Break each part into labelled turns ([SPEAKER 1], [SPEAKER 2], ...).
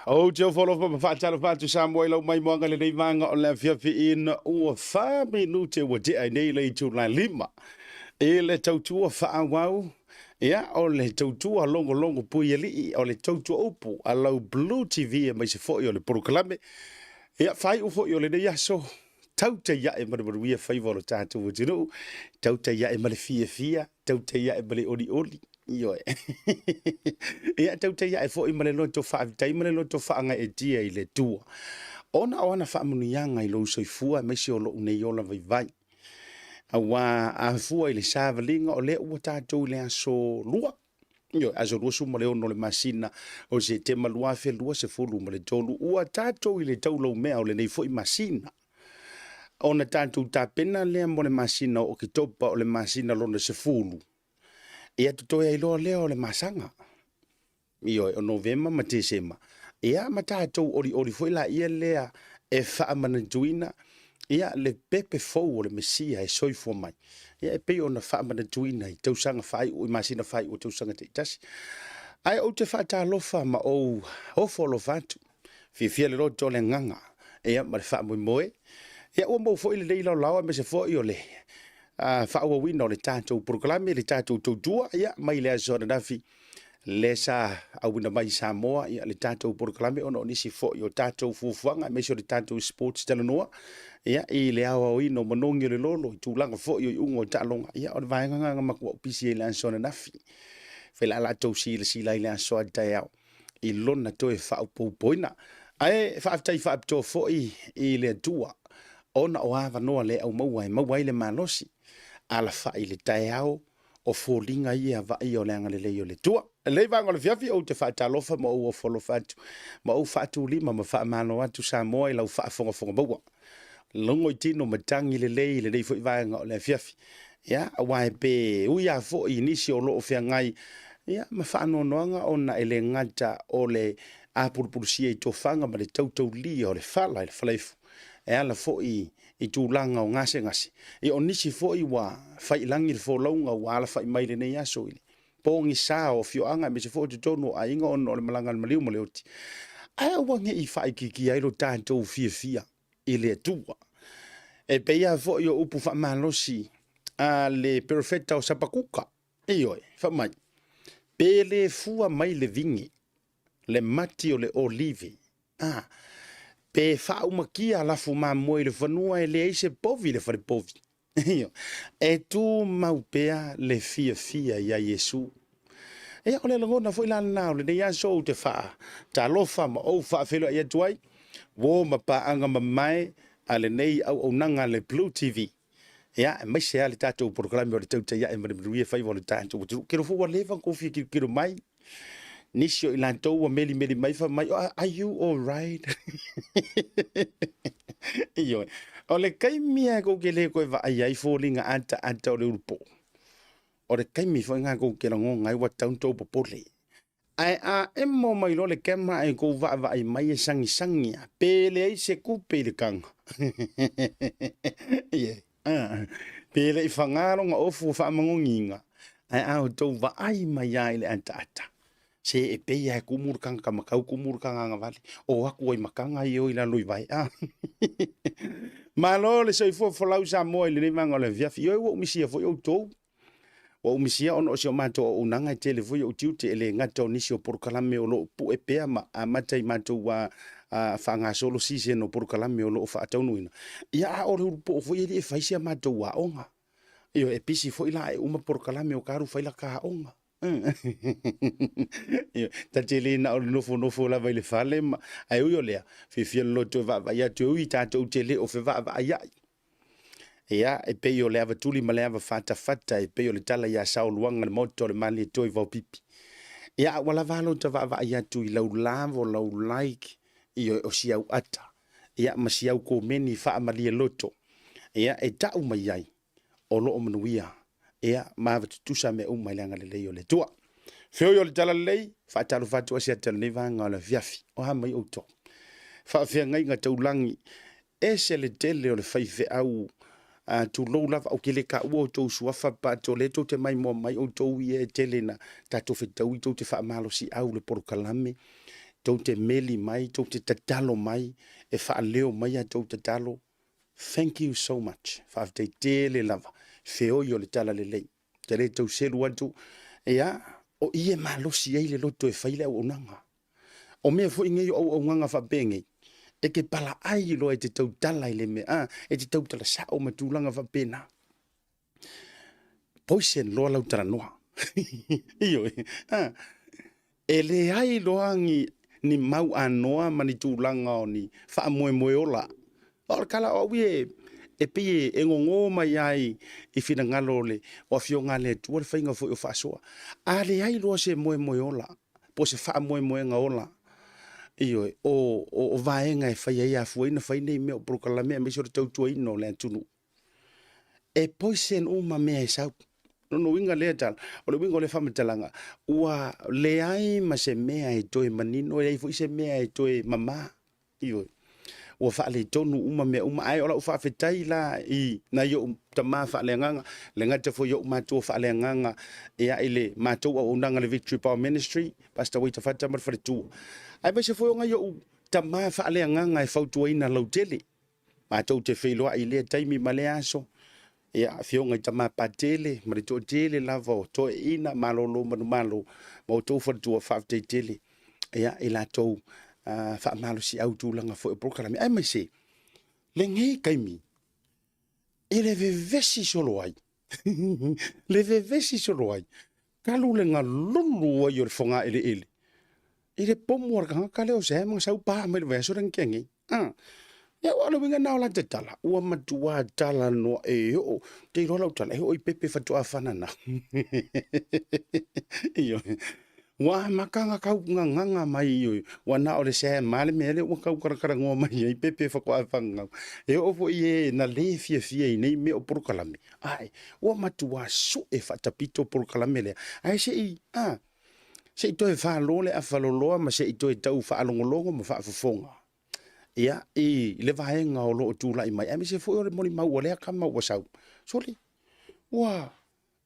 [SPEAKER 1] Ou te ofo alofa ma faatalofa atu Samoa i lau maimoaga i lenei vaega o le afiafi ina ua 4 minute ua tea ai nei le itula 5 i le tautua faaauau. Ia, o le tautua logologo puialii, o le tautua upu a lau Blue TV aemaise foi o le polokalame. Ia, faaiu foi o lenei aso, tautai ae ma le manuia faiva o lo tatou atunuu, tautai ae ma le fiafia, tautai ae ma le olioli. Ioe. Ia, tautai ae foi ma le loto faafetai ma le loto faagaeetia i le Atua, ona o ana faamanuiaga i lou soifua aemaise o lou nei ola vaivai. Aua a fua i le savaliga o lea ua tatou i le aso 2. Ioe, aso 26 o le masina o Setema 2023, ua tatou i le taulaumea o lenei foi masina. Ona tatou tapena lea mo le masina o Oketopa, o le masina lona 10. Ia, totoe ai loa lea o le masaga. Ioe, o Novema ma Tesema. Ia, ma tatou olioli foi laia lea e faamanatuina ia le pepe fou o le Mesia e soifua mai. Ia, e pei ona faamanatuina i tausaga faaiu, i masina faaiu o tausaga taitasi. Ae ou te faatalofa ma ou ofo alofa atu. Fiafia le loto o le agaga, ia, ma le faamoemoe. Ia, ua maua foi lenei laolao aemaise foi o le faaauauina o le tatou polokalame, le tatou tautua, ia, mai le aso ananafi lea sa auina mai i Samoa ia, le tatou polokalame ona o nisi foi o tatou fuafuaga aemaise o le tatou sports talanoa, ia, i le aoaoina o manogi o le lolo i tulaga foi o iuga o taaloga. Ia, o le vaega lena na matua ou pisi ai i le aso ananafi. Fai la latou silasila i le aso a taeao i lona toe faaopoopoina. Ae faafetai faapitoa foi i le Atua ona o avanoa le aumaua e maua ai le malosi alafai i le taeao o foliga ia vaaia o le agalelei o le Atua. Lelei vaega o le fiafi, ou te faatalofa ma ou ofo alofa atu ma ou faatulima ma faamalo atu Samoa i lau faafogafoga maua. Logo i tino ma tagi lelei i lenei foi vaega o le afiafi. Ia, aua e pe ui lava foi i nisi o lo o feagai ia, ma faanoanoaga ona e le gata o le apulupulusia i tofaga ma le tautaulia o le fala i le falaefu, e ala foi i tulaga o gasegase. Ia, o nisi foi ua fai i lagi le folauga ua alafai mai i lenei aso i le pogisa o afioaga aemaise foi o totonu o aiga ona o le malaga a le maliu ma le oti. Ae aua ne i faaitiitia ai lo tatou fiafia i le Atua. E pei lava foi o upu faamalosi a le perofeta o Sapakuka, ioe, fai mai, pe le fua mai le vine, le mati o le olive, a, pe faaumakia lafu mamoe i le fanua e leai se povi i le falepovi. E tumau pea le fiafia iā Iesu. Ia, o le lagona foi la lena o lenei aso ou te faatalofa ma ou faafeiloai atu ai, uo ma paaga mamae a lenei auaunaga a le Blue TV. Ia, aemaise lava le tatou polokalame o le Tautai Ae ma le Manuia Faiva o le tatou atunuu. Kelo foi ua leva ona tou fia tilotilo mai. Nisi o i latou ua melimeli mai fai mai, "Are you all right?" Ioe. O le taimi lava tou te le toe vaai ai foliga ataata o le ulupo, o le taimi foi lena tou te lagona ai ua tatau ona tou popole. Ae a emo mai loa le camera ae tou vaavaai mai e sagisagi lava, pe leai se tupe i le taga. Ie. Pe le i faga lona ofu o faamanogiga, ae a outou vaai mai lava i le ataata, se e pei lava e tumu le tagata matau, tumu le tagata agavale, o atu ai ma taga ia o i lalo i vae. Malo le soifua folau Samoa i lenei vaega o le afiafi. Ioe, ua ou misia foi outou. Ua ou misia ona o si o matou auaunaga e tele foi ou tiute, e le gata o nisi o polokalame o lo o pue pea ma amata i matou faagasolo season o polokalame o lo o faataunuuina. Ia, a o le ulupoo foi e le i fai si a matou aoga. Ioe, e pisi foi la e uma polokalame o ka alu fai la ka aoga. Ioe, ta te le na o le nofonofo lava i le fale ma, ae ui o lea, fiafia le loto e vaavaai atu e ui tatou te le o fevaavaaiai. Ia, e pei o le ava tuli ma le ava fatafata, e pei o le tala ia Saoluaga le maota o le Malietoa i Vaopipi. Ia, a ua lava a lota vaavaai atu i lau love o lau like, ioe, o si au ata, ia, ma si au komeni faamalie loto, ia, e tau mai ai, o lo o manuia, ia, ma ava tutusa mea uma i le agalelei o le Atua. Feoi o le talalelei, faatalofa atu asiata o lenei vaega o le afiafi, o a mai outou. Faafeagaiga taulagi, ese le tele o le faifeau, tulou lava, ou te le taua outou suafa, but o lea tou te maimoa mai outou ia e tele na tatou fetaui, tou te faamalosiau le polokalame. Tou te meli mai, tou te tatalo mai, e faaleo mai a tou tatalo. Thank you so much. Faafetai tele lava. Feoi o le tala lelei. Te le tau selu atu, ia, o i e malosi ai le loto e fai le auaunaga. O mea foi nei o auaunaga faapenei, e te palaai loa e te tautala i le mea, a, e te tautala sao ma tulaga faapena. Poison loa lau talanoa. Ioe. A, e leai loa ni, ni mau anoa ma ni tulaga o ni faamoemoe ola. O le tala o au ia e pei e gogo mai ai i finagalo o le o Afioga a le Atua le faiga foi o faasoa. A leai loa se moemoe ola, po o se faamoemoega ola, ioe, o, o, o vaega e fai ai afua ai na fai nei mea o polokalame aemaise o le tautuaina o le atunuu. E poison uma mea e sau. Lona uiga lea tala, o le uiga o lea faamatalaga, ua leai ma se mea e toe manino, e leai foi se mea e toe mama. Ioe. Ua faaletonu uma mea uma, ae o lau faafetai la i nai ou tama faaleagaga, le gata foi i ou matua faaleagaga, ia i le matou auaunaga le Victory Power Ministry, Pastor Waita Fata ma le faletua. Aemaise foi o nai ou tama faaleagaga e fautuaina lautele. Matou te feiloai i lea taimi ma lea aso, ia, afioga i tama patele ma le toatele lava o toeaiina malolo manumalo ma outou faletua, faafetai tele ia i latou faamalosiau tulaga foi o polokalame. Aemaise lenei taimi i le vevesi solo ai le vevesi solo ai talu le galulu ai o le fogaeleele i le pomu a le tagata lea o Sam na sau pa mai le vaiaso lea na tea nei. Ah. Ia ua le uiga na o la te tala, ua matua tala noa e oo, te iloa lau tala, e oo i pepe faatoa fanana. Ioe. Ua amata ona tau gagaga mai, ioe, ua na o le Sam lava le mea lea ua tau talatalanoa mai ai pepe faatoa fananau. E oo foi i e na le fiafia i nei mea o polokalame, ae ua matua sue faatapito polokalame lea, ae se i, a, se i toe falo le afaloloa ma se i toe tau faalogologo ma faafofoga ia i le vaega o lo o tulai mai, aemaise foi o le molimau a lea tama ua sau. Sole, ua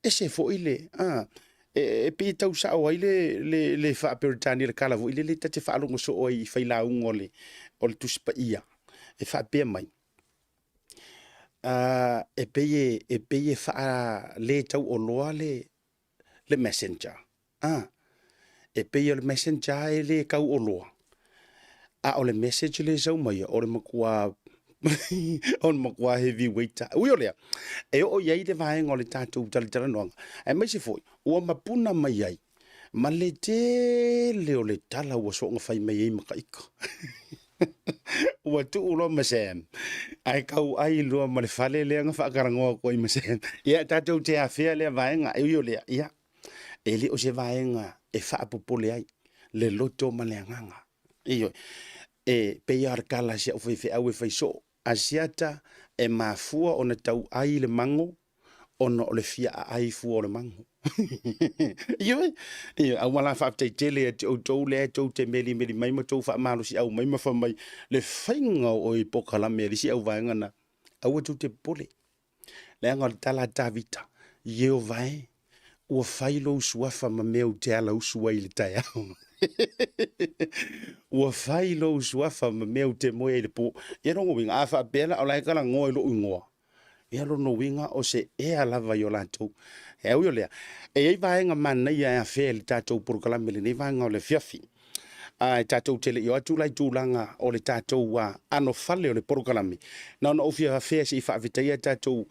[SPEAKER 1] ese foi le, a, e pei e tau sao ai le, le, le faa-Peretania le tala foi lele ta te faalogo soo ai i failauga o le, o le Tusi Paia, e faapea mai, e pei e, e pei e faale tauoloa le, le messenger. A, e pei o le messenger e le tauoloa, a o le message lea e sau mai, o le matua o le matua heavy weight lava. Ui o lea, e oo i ai le vaega o le tatou talatalanoaga, aemaise foi ua mapuna mai ai ma le tele o le tala ua soona fai mai ai ma ita. Ua tuu loa ma Sam, ae tau ai loa ma le fale lea na faatalanoa atu ai ma Sam. Ia, tatou te afea lea vaega, e ui o lea, ia, e le o se vaega e faapopole ai le loto ma le agaga. Ioe, e pei lava o le tala a si au faifeau e fai soo, Asiata e mafua ona tau ai le mago ona o le fia aai fua o le mago. Ioe, ioe, aua la faafetai tele ia te outou lea e tou te melimeli mai ma tou faamalosiau mai ma fai mai le faiga o oe i polokalame a le isi auvaega na, aua tou te popole. Leaga o le tala a Tavita, Ieova e, ua fai lou suafa ma mea ou te alausu ai i le taeao. Ua fai lou suafa ma mea ou te moe ai i le po. Ia lona uiga, a faapea la o la e talanoa i lou igoa, ia lona uiga o se ea lava i o latou. E ui o lea, e i ai vaega manaia e afea i le tatou polokalame i lenei vaega o le afiafi. Ae tatou te le i o atu la i tulaga o le tatou anofale o le polokalame, na ona ou fia afea se i faafetaia tatou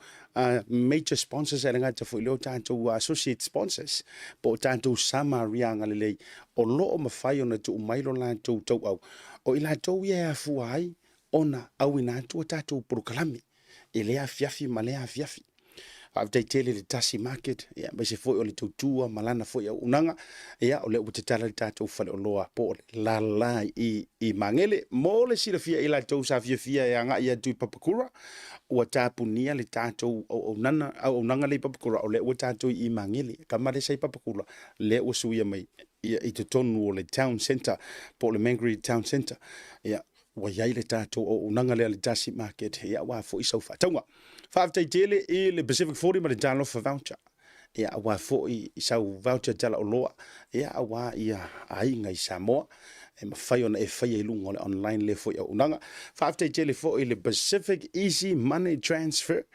[SPEAKER 1] major sponsors ae le gata foi i lea o tatou associate sponsors po o tatou Samaria agalelei o lo o mafai ona tuu mai lo latou tauau. O i latou ia e afua ai ona auina atu a tatou polokalame i lea afiafi ma lea afiafi. Faafetai tele i le Tasi Market, ia, aemaise foi o le tautua ma lana foi auaunaga, ia, o lea ua tatala le tatou faleoloa po o le lala i, i Magele. Mo le silafia i latou sa fiafia e agai atu i Papakura, ua tapunia le tatou auaunaga, auaunaga lea i Papakura, o lea ua tatou i Magele. Kama lea sa i Papakura, lea ua suia mai ia, i totonu o le town centre po o le Mangere Town Centre. Ia, ua i ai le tatou auaunaga lea le Tasi Market, ia, aua foi sau faatauga. Faafetai tele i le Pacific 40 ma le Talofa Voucher, ia, aua foi sau voucher talaoloa, ia, aua ia aiga i Samoa. E mafai ona e faia i luga o le online lea foi auaunaga. Faafetai tele foi i le Pacific Easy Money Transfer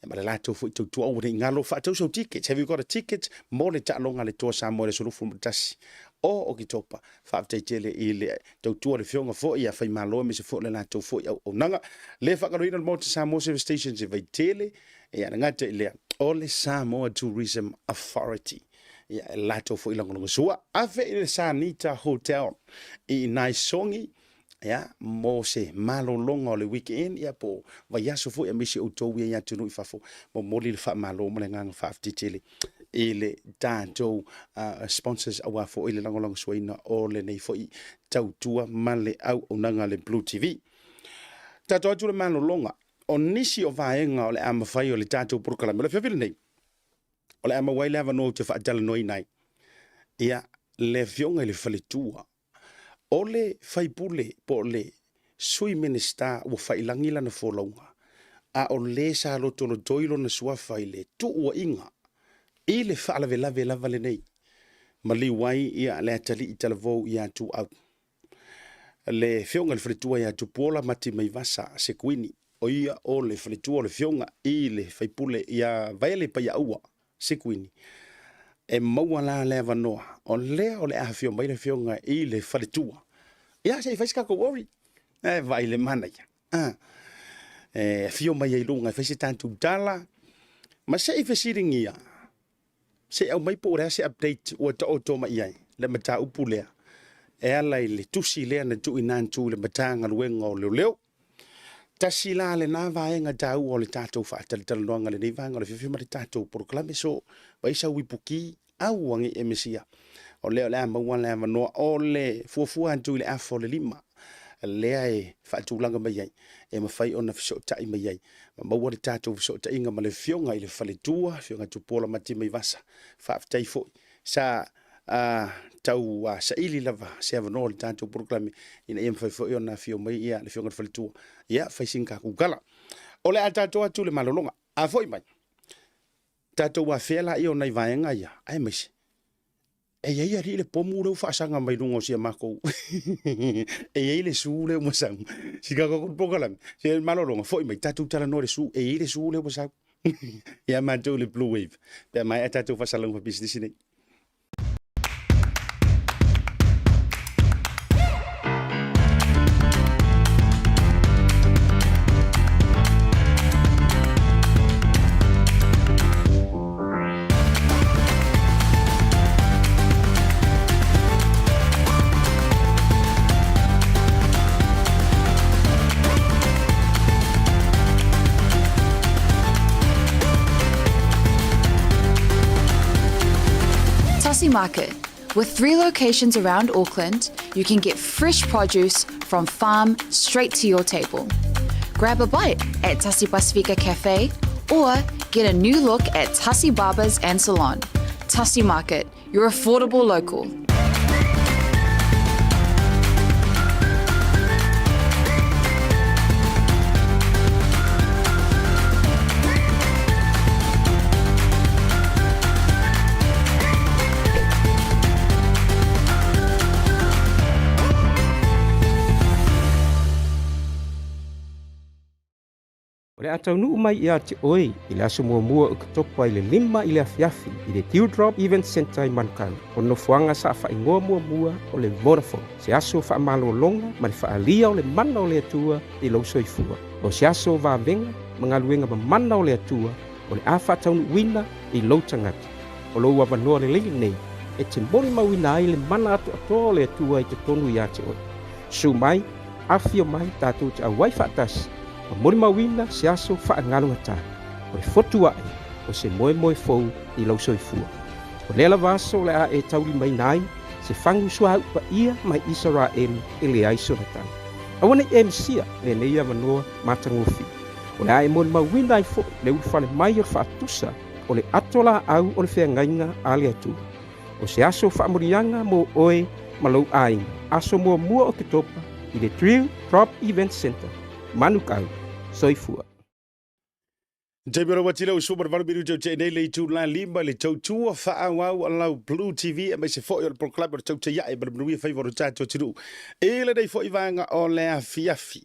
[SPEAKER 1] ma le latou foi tautua aua ne i galo faatau sau tickets. Have you got a ticket mo le taaloga a le Toa Samoa i le aso 21 o Oketopa? Faafetai tele i le tautua le Afioga foi ia Faimalo aemaise foi le latou foi auaunaga. Le faagaloina le Maota Samoa Service Stations i Vaitele, ia le gata i lea o le Samoa Tourism Authority. Ia e latou foi lagolagosua. Afe i le Sanita Hotel i Naisogi, ia, mo se malologa o le weekend, ia, po o vaiaso foi aemaise outou ia i atunuu i fafo, momoli le faamalo ma le agaga faafetai tele i le tatou sponsors aua foi le lagolagosuaina o lenei foi tautua ma le auaunaga a le Blue TV. Tatou atu le malologa, o nisi o vaega o le a mafai o le tatou polokalame o le afiafi lenei, o le a maua ai le avanoa ou te faatalanoaina ai ia le afioga i le faletua o le faipule po o le sui Minisita ua failagi lana folauga, a o le sa lotolotoi lona suafa i le tuuaiga i le faalavelave lava lenei, maliu ai ia le atalii talavou ia Tuuau. Le afioga i le faletua ia Tupuola Mati Maivasa Sekuini, o ia o le faletua o le afioga i le faipule ia Vaele Paiaaua Sekuini, e maua la le avanoa, o lea o le a afio mai le afioga i le faletua. Ia, se i fai se tatou ori. E vaai le manaia. Ah. E afio mai ai luga e fai se tatou tala, ma se i fesiligia, se i aumai po o le a se update ua taoto mai i ai le mataupu lea e ala i le tusi lea na tuuina atu i le Matagaluega o Leoleo. Tasi la lena vaega taua o le tatou faatalatalanoaga lenei vaega o le afiafi ma le tatou polokalame. So, vaai sau ipuki, aua ne i e misia. O lea o le a maua le avanoa o le fuafua atu i le afa o le 5 lea e faatulaga mai ai, e mafai ona fesootai mai ai ma maua le tatou fesootaiga ma le afioga i le faletua, afioga Tupuola Mati Maivasa. Faafetai foi sa tau saili lava se avanoa o le tatou polokalame ina ia mafai foi ona afio mai ia le afioga i le faletua, ia fai sina tatou tala. O le a tatou atu le malologa, a foi mai, tatou afea laia o nai vaega ia, aemaise e i ai alii le pomu lea ua faasaga mai luga o si a matou e i ai le su lea ua sau si tatou polokalame se malologa foi mai tatou talanoa le su e i ai le su lea ua sau ia matou le Blue Wave pe a maea tatou faasalaga faapisinisi nei.
[SPEAKER 2] Tasi Market. With three locations around Auckland, you can get fresh produce from farm straight to your table. Grab a bite at Tasi Pasifika Cafe or get a new look at Tasi Barbers and Salon. Tasi Market, your affordable local.
[SPEAKER 3] O le a taunuu mai ia te oe i le aso muamua o Oketopa i le 5 i le afiafi i le Dewdrop Event Centre i Manukau, o le nofoaga sa faaigoa muamua o le Vodafone, se aso faamalologa ma le faaalia o le mana o le Atua i lou soifua. O se aso vavega ma galuega mamana o le Atua o le a faataunuuina i lou tagata. O lou avanoa lelei lenei e te molimauina ai le mana atoatoa o le Atua i totonu ia te oe. Susu mai, afifio mai tatou te auai faatasi ma molimauina se aso faagalugatā. O le fotu aʻe o se moemoe fou i lou soifua. O lea lava aso o le a e taulimaina ai se fagu suauu paia mai Isaraelu e leai sona tau. Aua ne i e misia lenei avanoa matagofie. O le a e molimauina ai foi le ulufale mai o le faatusa o le ato laau o le feagaiga a le Atua. O se aso faamanuiaga mo oe ma lou aiga, aso muamua o Oketopa i le Drill Drop Event Centre, Manukau. Soifua.
[SPEAKER 1] Taimi o le uati lea ua 18 minute o tea nei le itula 5 le tautua faaauau a lau Blue TV aemaise foi o le polokalame o le tautai ae ma le manuia faiva o le tatou atunuu i lenei foi vaega o le afiafi.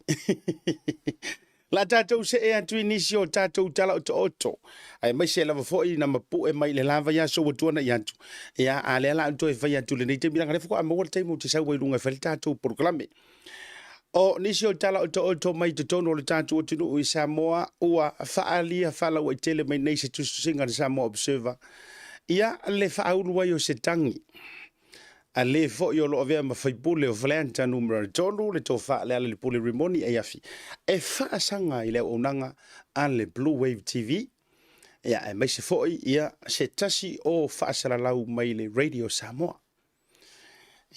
[SPEAKER 1] La tatou see atu i nisi o tatou tala otooto, aemaise lava foi na mapue mai i le la vaiaso ua tuanai atu. Ia, a lea la ou toe fai atu i lenei taimi, leaga o lea faatoa maua le taimi ou te sau ai i luga e fai le tatou polokalame. O nisi o tala otooto mai totonu o le tatou atunuu i Samoa ua faaalia faalauaitele mai nei se tusitusiga a le Samoa Observer, ia le faaulu ai o se tagi a le foi o lo o avea ma faipule o Faleata Numera 3, le Tofa a Lealailepule Rimoni Aiafi, e faasaga i le auaunaga a le Blue Wave TV, ia, aemaise foi ia se tasi o faasalalau mai le Radio Samoa.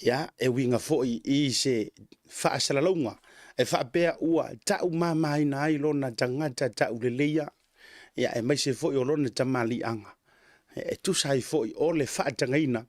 [SPEAKER 1] Ia, e uiga foi i se faasalalauga e faapea ua taumamaina ai lona tagata tauleleia, ia, aemaise foi o lona tamaliiaga, e tusa ai foi o le faatagaina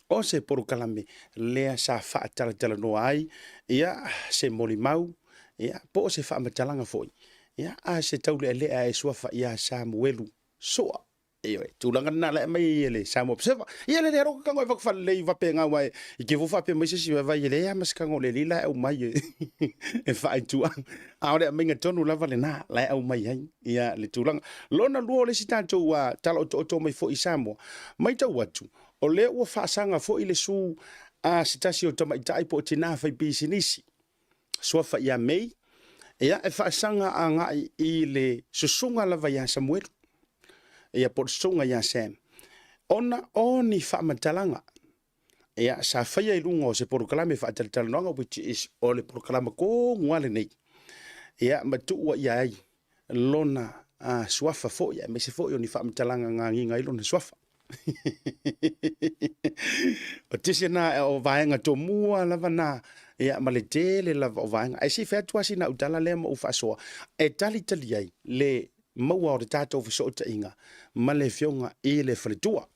[SPEAKER 1] o se polokalame lea sa faatalatalanoa ai ia se molimau, ia, po o se faamatalaga foi, ia, a se taulealea e suafa ia Samuelu Soa. Ioe, tulaga lena la e aumai ai e le Samoa Observer. Ia le le roka kango e whakawhalelei wape ngā wae i ke fo whapea mai se si vai e lea ma se kango le lila e au mai e e whaaitua. A o le aumaiga tonu lava lena la e aumai ai ia le tulaga. Lona lua o le isi tatou tala otooto mai foi i Samoa, maitau atu, o lea ua faasaga foi le su a se tasi o tamaitai po o tinā fai pisinisi, suafa ia Mei, ia e faasaga agai i le susuga lava ia Samuelu, ia po o le susuga ia Sam, ona o ni faamatalaga ia sa faia i luga o se polokalame faatalatalanoaga, which is o le polokalama tonu lava lenei, ia ma tuua ia ai lona suafa foi, aemaise foi o ni faamatalaga gagiga ai lona suafa. O tisi na o vaega tomua lava na, ia ma le tele lava o vaega. Ae se i fai atu lava sina au tala lea ma ou faasoa, e talitali ai le maua o le tatou fesootaiga ma le afioga i le faletua.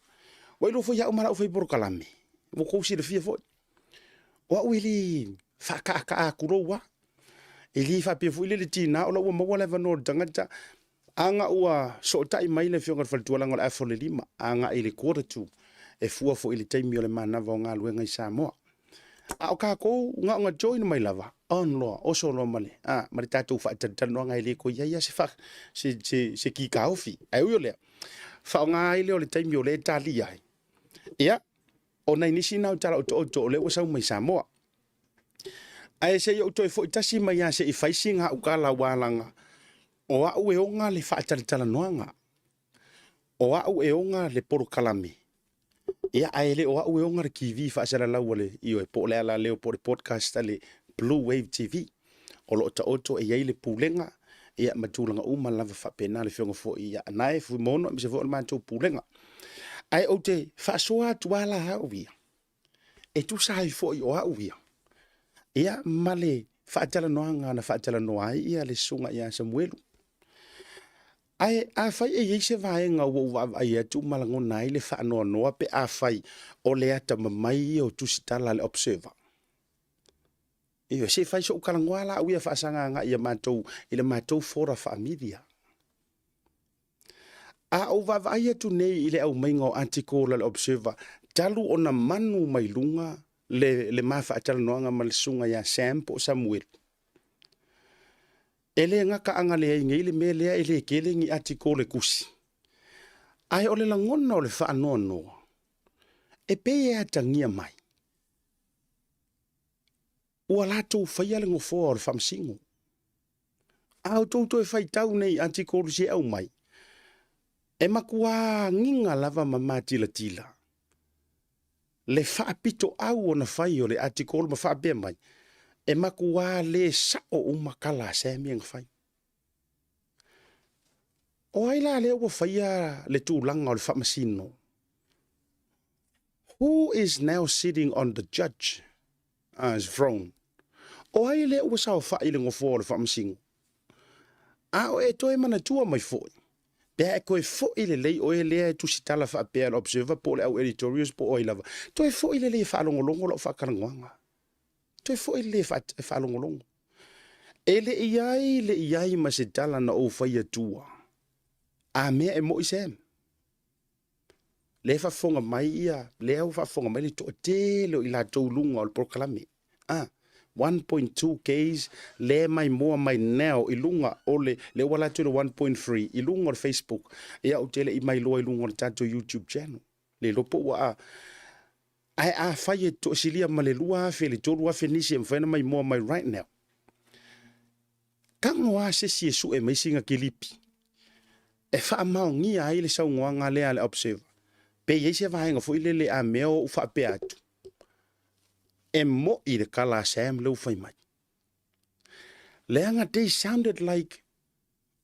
[SPEAKER 1] Ua iloa foi au ma lau fai polokalame, ua tou silafia foi. O au e le faakaakaa atu lou lava. E le faapea foi lele tiga o la ua maua le avanoa o le tagata. Aga ua sootai mai le afioga i le faletua leaga o le afa o le 5 agai i le quarter to e fua foi i le taimi o le manava o galuega i Samoa. A o tatou na ona join mai lava on loa, oso loa ma le, a, ma le tatou faatalatalanoaga e le toe i ai lava se, fa, se, se, se kikaofi. Ae ui o lea, faaaoga ai lea o le taimi o lea e talia ai. Ia, o nai nisi na o tala otooto o lea ua sau mai Samoa. Ae se i ou toe foi tasi mai lava se i fai sina au tala aua leaga o au e ona le faatalatalanoaga, o au e ona le polokalame, ia ae le o au e ona le TV faasalalau a le, ioe, po o le alaleo po o le podcast a le Blue Wave TV. O lo o taoto e i ai le pulega, ia ma tulaga uma lava faapena le afioga foi ia Anae Fuimono aemaise foi o le matou pulega. Ae ou te faasoa atu lava la au ia, e tusa ai foi o au ia, ia ma le faatalanoaga na faatalanoa ai ia le susuga ia Samuelu. Ae afai e i ai se vaega ua ou vaavaai atu ma lagona ai le faanoanoa pe afai o le atamamai ia o tusitala a le Observer. Ioe, se i fai so'u talanoa la au ia faasaga agai ia matou i le matou fora faa-media. A ou vaavaai atu nei i le aumaiga o article a le Observer talu ona manu mai luga le, le ma faatalanoaga ma le susuga ia Sam po o Samuelu, e le gata a na leai nei le mea lea e le tele ni article e tusi, ae o le lagona o le faanoanoa e pei e atagia mai ua latou faia le nofoa o le Faamasino. A outou toe faitau nei i articles e aumai, e matuā agiga lava ma matilatila le faapitoau ona fai o le article ma faapea mai, e matuā le sao uma tala a Sammy na fai. O ai la lea ua faia le tulaga o le Faamasino? Who is now sitting on the judge? throne. O ai lea ua saofai i le nofoa o le faamasino? A o e toe manatua mai foi, pe a e toe foi lelei oe lea e tusitala faapea le Observer po o le au editorials po o ai lava, toe foi lelei e faalogologo lau faatalanoaga. Toe foi lelei e faalogologo. E le i ai le i ai ma se tala na ou fai atua. A mea e mo'i Sam. Lea e faafofoga mai ia, lea ua faafofoga mai le toatele o i latou i luga o le polokalame. Ah, 1.2 Ks lea maimoa mai now i luga o le, lea ua alu atu i le 1.3 i luga o le Facebook. Ia ou te le i mailoa i luga o le tatou YouTube channel. Le iloa po ua a. Ae afai e toasilia ma le 2,000 i le 3,000 nisi e mafai ona maimoa mai right now. Tago a se isi e sue mai sina kilipi e faamaonia ai le saunoaga lea a le Observer. Pe i ai se vaega foi lele a mea o ou faapea atu, e mo'i le tala a Sam lea ua fai mai. Leaga they sounded like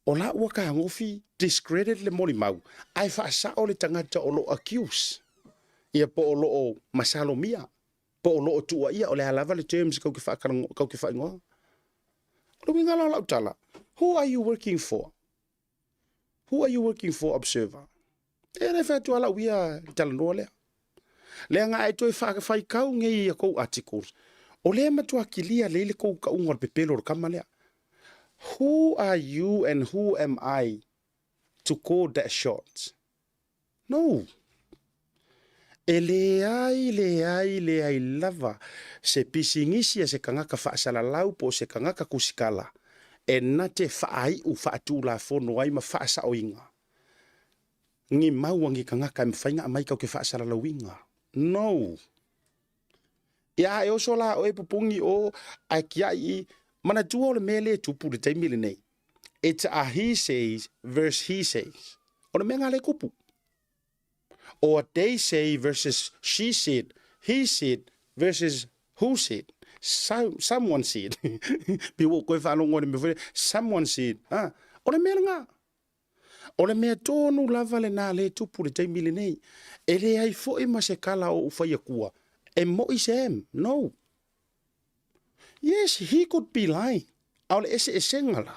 [SPEAKER 1] o la ua tagofi discredit le molimau ae faasao le tagata o lo o accuse ia po o lo o masalomia po o lo o tuuaia, o le a lava le terms kau ke kau ke faaigoa. O le uiga la o lau tala, who are you working for? Who are you working for, observer? E le fai atu a lau ia talanoa lea. Leaga a e toe whaikau ngei ia kou articles, o lea matua kilia lei le kou kaunga o le pepelo o le kama lea. Who are you and who am I to call that shot? No. E leai, leai, leai lava se pisinisi a se kangaka faasalalau po o se kangaka kusikala e na te faaiu faatulafono ai ma faasaoina ni mau a ni kangaka e mafai na aumai kau ke faasalalauina. No. Ia, e oso la oe pupuni o ae kiaʻi i, manatua o le mea lea e tupu i le taimi lenei. It's a he says verse he says. O le mea nga le kupu. Or they say versus she said, he said versus who said. So, someone said. Pe ua koe whaalongo le mea foi, someone said. Ha? O le mea nga. O le mea tonu lava lenā lea e tupu i le taimi lenei. E leai foi ma se kala o ou fai akua e moʻi Sam. No. Yes, he could be lying. A o le eseesega la,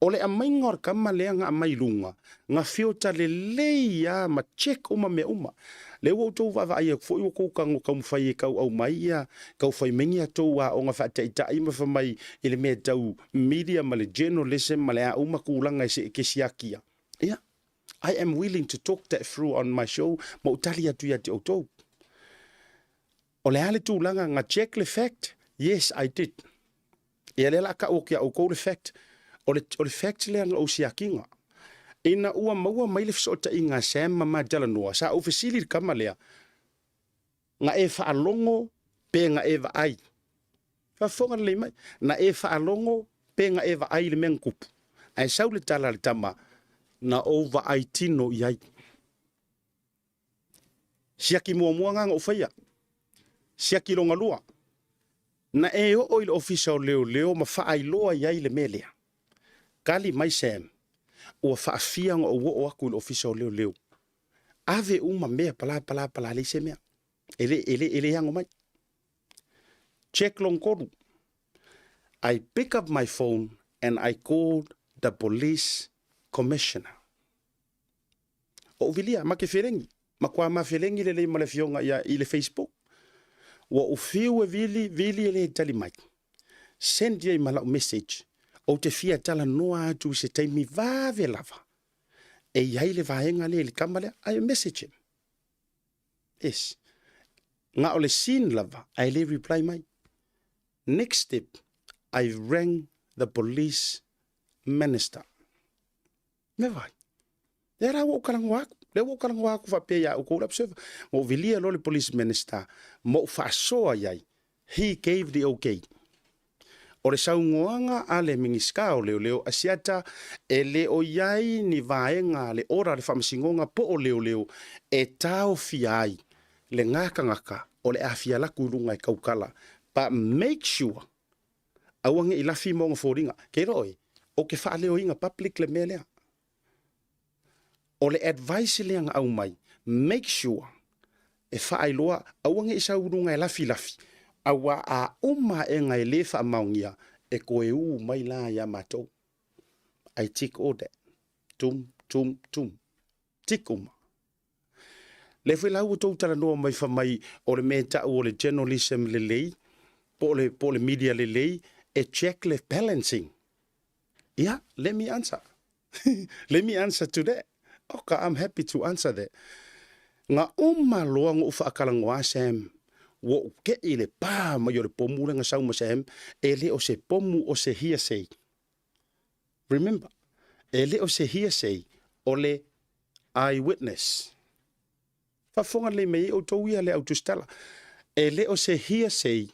[SPEAKER 1] o le aumaiga o le kama lea na aumai i luga, na filter lelei lava ma check uma mea uma. Lea ua outou vaavaai atu foi ua tou tago taumafai e tau aumai ia, tau fai mai ni a outou aoga faataitai ma fai mai i le mea tau media ma le journalism ma le a uma tulaga e seete siakia. Ia, I am willing to talk that through on my show ma ou tali atu ia te outou. O le a le tulaga na check le fact? Yes, I did. Ia lea la a tau atu ia outou le fact. O le, o le fact lea na ou siakiga. Ina ua maua mai le fesootaiga a Sam ma ma talanoa, sa ou fesili i le kama lea, Na e faalogo pe na e vaai? Faafofoga lelei mai, na e faalogo pe na e vaai i le mea na tupu? Ae sau le tala a le tama, Na ou vaai tino i ai. Siaki muamua na na ou faia. Siaki longa lua. Na e oo i le ofisa o leoleo ma faailoa i ai le mea lea. Kali mai Sam, ua faafia ona ou oo aku i le ofisa o leoleo. Ave uma mea pala pala pala leai se mea. E le, e le, e le ano mai. Check long tolu. I pick up my phone and I called the police commissioner. Ou vilia, ma ke felegi. Matua ma felegi lelei ma le afioga ia i le Facebook. Ua ou fiu e vili, vili e le tali mai. Send ia i ma lau message. Ou te fia talanoa atu i se taimi vave lava. E i ai le vaega lea i le kama lea, I message him. Yes. Na o le seen lava, ae le reply mai. Next step, I rang the police minister. Me vai. Lea la ua ou talanoa atu. Lea ua ou talanoa atu faapea ia outou le observer. Ma ou vilia loa le police minister ma ou faasoa i ai. He gave the okay. O le saunoaga a le Minisita o Leoleo a Siata, e le o i ai ni vaega a le ora a le Faamasinoga po o Leoleo e taofia ai lena tagata o le afia laku i luga e taukala. But make sure Aua ne i lafi ma ona foliga. Ke iloa oe, o ke faaleoina public le mea lea. O le advice lea na aumai, make sure e faailoa, aua ne i sau i luga e lafilafi, aua a uma aʻega e le faamaonia, e toe ū mai la iā matou. I tick all that. Tum, tum, tum. Tick uma. Lea foi la ua outou talanoa mai fai mai o le mea e tau o le journalism lelei po o le, po o le media lelei e check le balancing. Ia, let me answer. Let me answer to that. Oka, I'm happy to answer that. Nga uma loa ngo'u faakalanoa Sam, ua ou te'i i le pa mai o le pomu lea na sau ma Sam, e le o se pomu o se hearsay. Remember, e le o se hearsay, o le eyewitness. Faafofoga lelei mai ai outou ia le au tusitala. E le o se hearsay,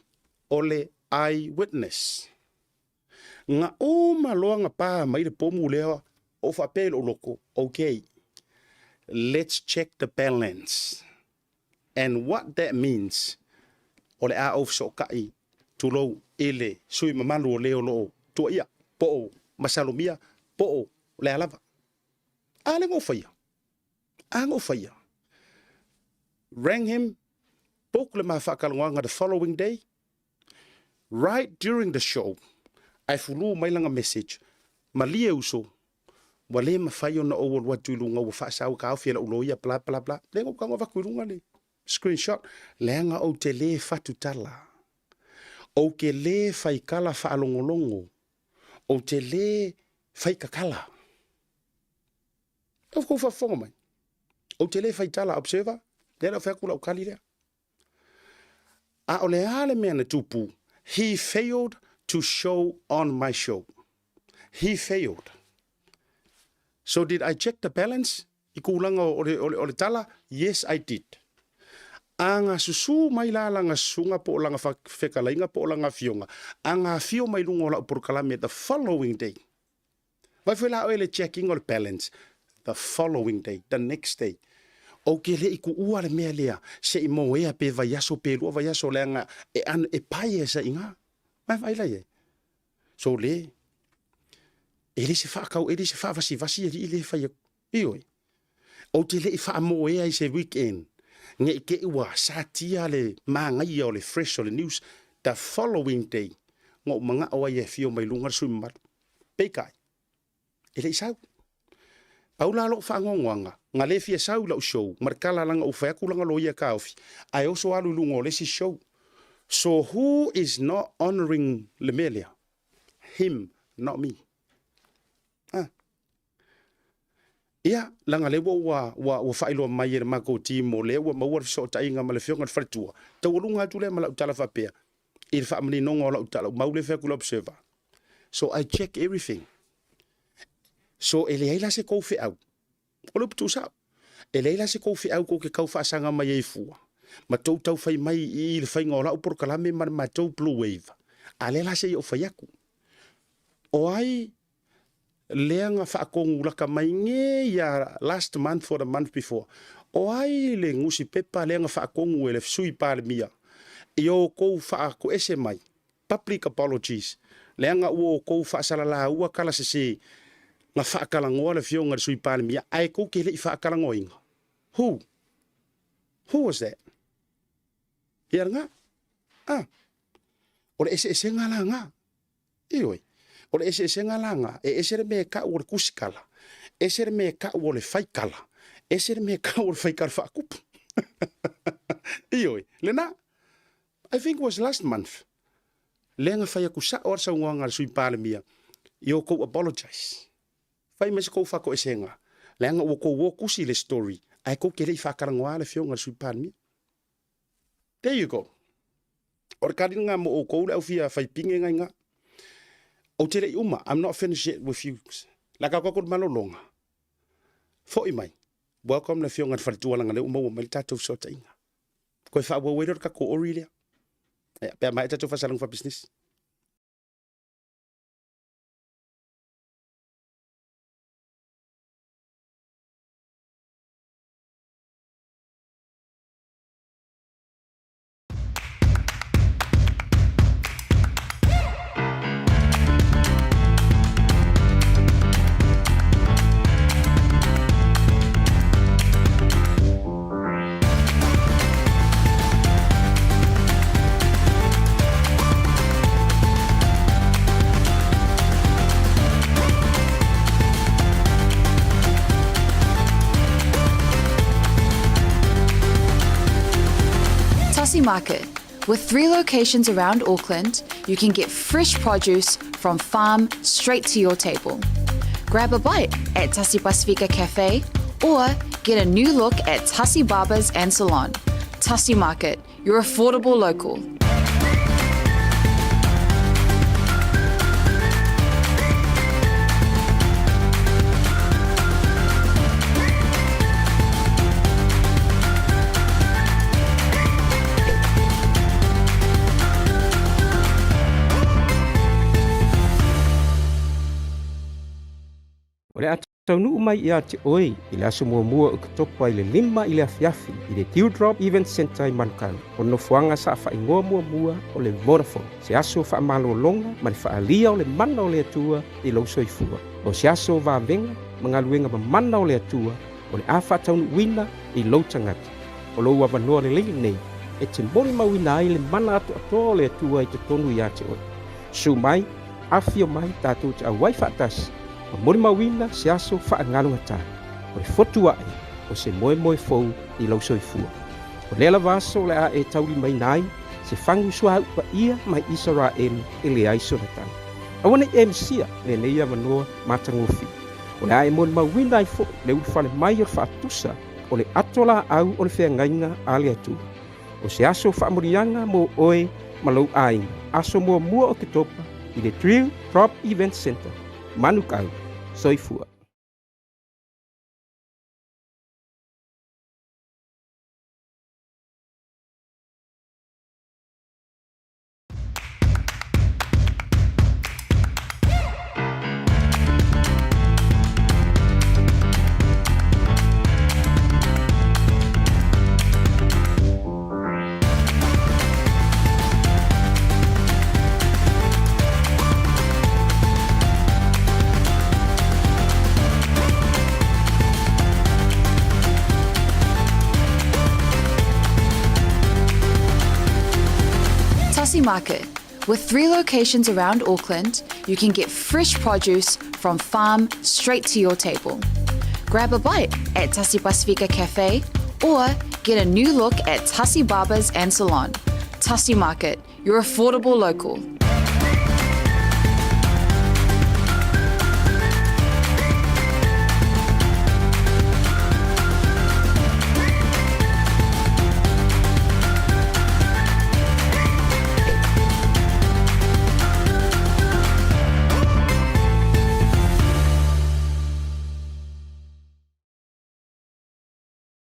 [SPEAKER 1] o le eyewitness. Na uma loa na pa mai le pomu lea, ou faapea i lou loto, okay, let's check the balance. And what that means, o le a ou fesootai, tulou, i le sui mamalu o le o lo o tuaia, po o masalomia, po o le a lava. A lea na ou faia. A na ou faia. Rang him, book le ma faatalanoaga the following day, Right during the show, ae fulu mai lana message, Malie uso, ua le mafai ona ou alu atu i luga ua faasau e taofi e lau loia bla bla bla. Lea na ou tago avatu i luga le screenshot, leaga ou te le fatu tala. Ou te le faikala faalogologo. Ou te le faikakala. Ua tou faafofoga mai? Ou te le faitala, observer, lea la ou fai atu lau tali lea. A o le a le mea na tupu? He failed to show on my show. He failed. So did I check the balance i kulaga o le, o le, o le tala? Yes, I did. A nga susu mai la langa susuga po o langa fekalaiga po o langa afioga, a nga afio mai luga o lau polokalame the following day. Vai foi la oe le checking o le balance the following day, the next day. Ou ke le i kuua le mea lea, se i moea pe vaiaso pe lua vaiaso leaga e an e pai e sa inga. Mai vai lai e. So le, e le se whaakau, e le se whaavasivasi e li le whai aku. Ioe. Ou te le i whaamoea i se weekend, nge i te ua satia le māngaia o le fresh o le news, the following day, ngou mangao ai e whio mai lunga le sui mamalu. Peitai, e le i sau. Pau la lou faanoanoaga, na le fia sau i lau show, ma le tala langa ou fai atu langa loia taofi, ae oso alu i luga o le isi show. So who is not honouring le mea lea? Him, not me. Ah. Ia, langa lea ua, ua, ua faailoa mai e le matou team o lea ua maua le fesootaiga ma le afioga i le faletua. Taualuga atu lea ma lau tala faapea, i le faamaninoga o lau tala, mau lea fai atu i le observer. So I check everything. So e leai la se kou feau. O le upu tuusao. E leai la se kou feau kou ke kau faasaga mai ai fua. Ma tou tau fai mai i le faiga o lau polokalame ma le matou Blue Wave. A lea la se i ou fai atu. O ai lea na faatogulaka mai nei ia last month or the month before. O ai le nusipepa lea na faatonu e le Sui Palemia i outou faatoese mai, public apologies, leaga ua outou faasalalaua tala sese na faatalanoa le Afioga i le Sui Palemia ae tou te le i faatalanoaina. Who? Who was that? Ia lena. Ah. O le eseesega la na. Ioe. O le eseesega la na, e ese le mea e kau o le kusikala, ese le mea e kau o le faikala, ese le mea e kau o le faikala faakupu. Ioe. Lena. I think it was last month. Lea na fai atu sao lava le saunoaga a le Sui Palemia i outou apologize. Fai mai se kou faatoesega, leaga ua tou o tusi le story, ae tou te le i faatalanoa le afioga i le Sui Palemia. There you go. O le kaliga mo outou le au fia fai pine ngai nga. Ou te le i uma, I'm not finished yet with you. La ka koko malologa. Foi mai. Welcome le afioga i le faletua langa lea ua maua mai le tatou fesootaiga. Koe faaauau ai lea o le tatou ori lea. Ia, pe a maea tatou faasalaga faapisinisi.
[SPEAKER 2] Tasi Market. With three locations around Auckland, you can get fresh produce from farm straight to your table. Grab a bite at Tasi Pasifika Cafe or get a new look at Tasi Barbers and Salon. Tasi Market, your affordable local.
[SPEAKER 3] O le a taunuu mai ia te oe i le aso muamua o Oketopa i le 5 i le afiafi i le Dewdrop Event Centre i Manukau, o nofoaga saofaigoa muamua o le Vodafone, se aso faamalologa ma le faaalia o le mana o le Atua i lou soifua. O se aso vavega ma galuega mamana o le Atua o le a faataunuuina i lou tagata. O lou avanoa lelei lenei e te molimauina ai le mana atoatoa o le Atua i totonu ia te oe. Susu mai, afifio mai tatou te auai faatasi ma molimauina se aso faagalugatā. O le fotu aʻe o se moemoe fou i lou soifua. O lea lava aso o le a e taulimaina ai se fagu suauu paia mai Isaraelu e leai sona tau. Aua ne i e misia lenei avanoa matagofie. O le a e molimauina ai foi le ulufale mai o le faatusa o le ato laau o le feagaiga a le Atua. O se aso faamanuiaga mo oe ma lou aiga, aso muamua o Oketopa i le Drill Drop Event Centre, Manukau. Soifua.
[SPEAKER 2] Tasi Market. With three locations around Auckland, you can get fresh produce from farm straight to your table. Grab a bite at Tasi Pasifika Cafe or get a new look at Tasi Barbers and Salon. Tasi Market, your affordable local.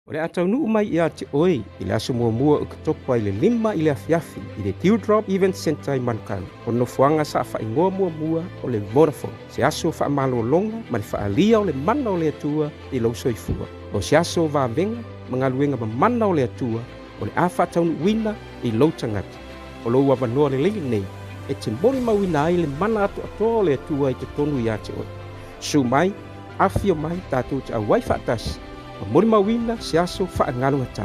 [SPEAKER 3] O le a taunuu mai ia te oe i le aso muamua o Oketopa i le 5 i le afiafi i le Dewdrop Event Centre i Manukau, o nofoaga saofaigoa muamua o le Vodafone, se aso faamalologa ma le faaalia o le mana o le Atua i lou soifua. O se aso vavega ma galuega mamana o le Atua o le a faataunuuina i lou tagata. O lou avanoa lelei lenei e te molimauina ai le mana atoatoa o le Atua i totonu ia te oe. Susu mai, afifio mai tatou te auai faatasi ma molimauina se aso faagalugatā.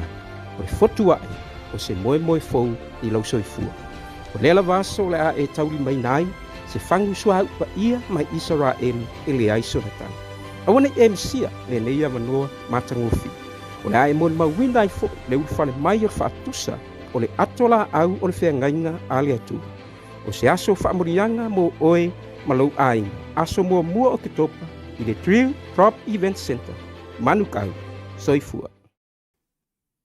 [SPEAKER 3] O le fotu aʻe o se moemoe fou i lou soifua. O lea lava aso o le a e taulimaina ai se fagu suauu paia mai Isaraelu e leai sona tau. Aua ne i e misia lenei avanoa matagofie. O le a e molimauina ai foi le ulufale mai o le faatusa o le ato laau o le feagaiga a le Atua. O se aso faamanuiaga mo oe ma lou aiga, aso muamua o Oketopa i le Drill Drop Event Centre, Manukau. Soifua.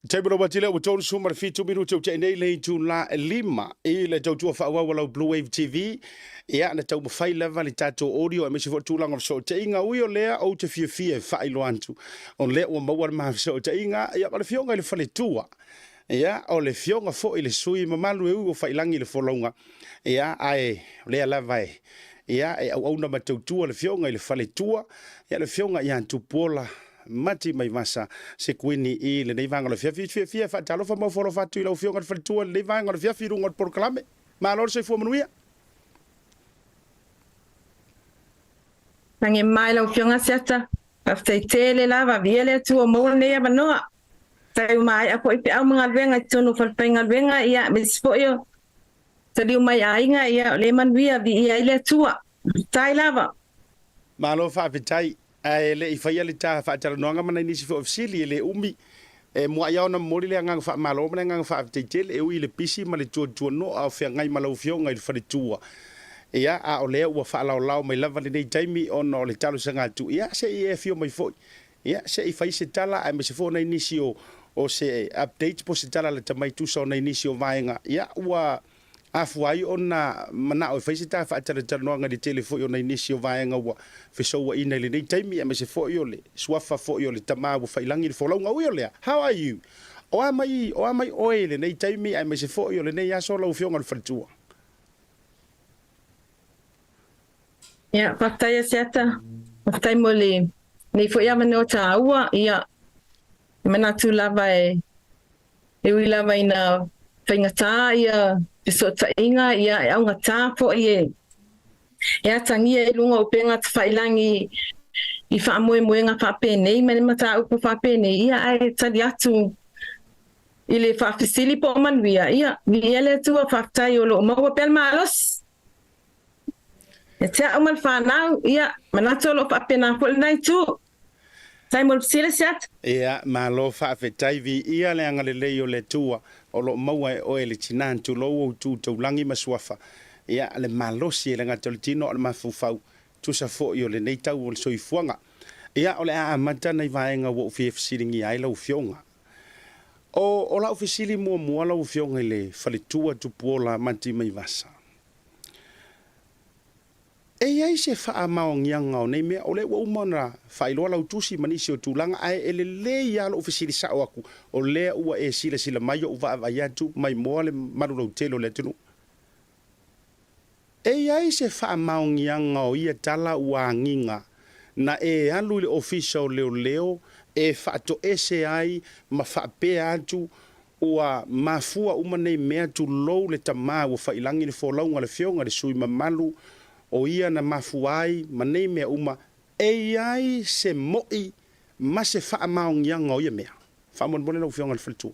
[SPEAKER 1] Taimi lava tele ua 37 minute o tea nei le itula e 5 i le tautua faaauau a lau Blue Wave TV. Ia, na taumafai lava le tatou audio aemaise foi tulaga o fesootaiga. Ui o lea ou te fiafia e faailoa atu o lea ua maua le ma fesootaiga ia ma le Afioga i le Faletua. Ia, o le Afioga foi i le sui mamalu e ui ua failagi le folauga. Ia, ae o lea lava e ia e auauna ma tautua le Afioga i le Faletua, ia le Afioga ia Tupuola Mati Maivasa Sekuini i lenei vaega o le afiafi. Fiafia e faatalofa ma ofo alofa atu i lau Afioga i le Faletua i lenei vaega o le afiafi i luga o le polokalame. Malo le soifua manuia.
[SPEAKER 4] Lagi mai lau Afioga Asiata. Faafetai tele lava, viia le Atua ua maua lenei avanoa. Faafetai ua maea foi peau ma galuega i totonu o falefaigaluega, ia, aemaise foi o taliu mai aiga, ia, o lea e manuia, viia ai le Atua. Faafetai lava.
[SPEAKER 1] Malo faafetai. Ae le i faia le ta faatalanoaga ma nai nisi foi o fesili, e le umi, e muai lava ona momoli le agaga faamalo ma le agaga faafetai tele, e ui i le pisi ma le tuatuanoa o feagai ma lau Afioga i le faletua. Ia, a o lea ua faalaolao mai lava lenei taimi ona o le talosaga atu, ia, se i e afio mai foi, ia, se i fai se tala aemaise foi o nai nisi o, o se update po o se tala lata mai tusa o nai nisi o vaega, ia, ua afua ai ona manao e fai se ta faatalatalanoaga i le tele foi o nai nisi o vaega ua fesouaina i lenei taimi, aemaise foi o le suafa foi o le tama ua faiilagi le folauga. Ui o lea, how are you? O a mai, o a mai oe i lenei taimi aemaise foi o lenei aso lau Afioga i le Faletua?
[SPEAKER 4] Ia, faafetai Asiata. Faafetai mo lenei foi avanoa tāua. Ia, e manatu lava e e ui lava ina faigata ia fesootaiga, ia e augata foi e e atagia i luga o upega tafailangi i faamoemoega faapenei ma le mataupu faapenei, ia ae tali atu i le faafesili po o manuia, ia, viia le Atua, faafetai o lo o maua pea le malosi. Ia te au ma le fanau, ia, manatu o lo o faapena foi lena itu. Faafetai mo le fesili Asiata.
[SPEAKER 1] Ia, malo faafetai, viia le agalelei o le Atua o lo o maua e oe le tina, tulou ou tu taulagi ma suafa, ia, le malosi e le gata o le tino a o le mafaufau, tusa foi o lenei tau o le soifuaga. Ia, o le a amata nai vaega ua ou fia fesiligia ai lau Afioga. O, o lau fesili muamua lau Afioga i le Faletua Tupuola Mati Maivasa, e i ai se faamaoniaga o nei mea? O lea ua uma ona faailoa lau tusi ma nisi o tulaga, ae e lelei lava lou fesili sao atu, o lea ua e silasila mai ou vaavaai atu maimoa le malu lautele o le atunuu. E i ai se faamaoniaga o ia tala ua agiga na e alu i le Ofisa o Leoleo e faatoese ai ma faapea atu ua mafua uma nei mea tulou le tama ua faiilagi le folauga a le Afioga i le sui mamalu o ia na mafua ai ma nei mea uma, e i ai se mo'i ma se faamaoniaga o ia mea? Faamolemole lau Afioga i le Faletua.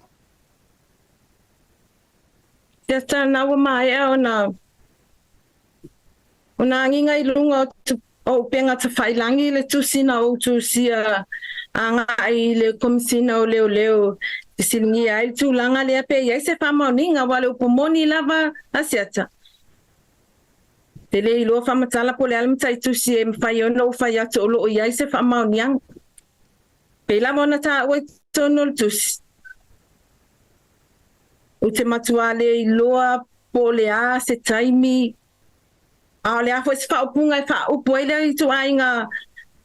[SPEAKER 4] Siata na ua maea ona ona agiga i luga o upega tafailangi le tusi na ou tusia agai i le Komesina o Leoleo e fesiligia ai le tulaga lea pe i ai se faamaoniga aua o le upu moni lava a Siata. Te le iloa faamatala po o le a le mataitusi e mafai ona ou fai atu o lo o i ai se faamaoniaga. Pei lava ona taua i totonu o le tusi. Ou te matua le iloa po o le a se taimi, a o le a foi se faaupuga e faaupu ai lea ituaiga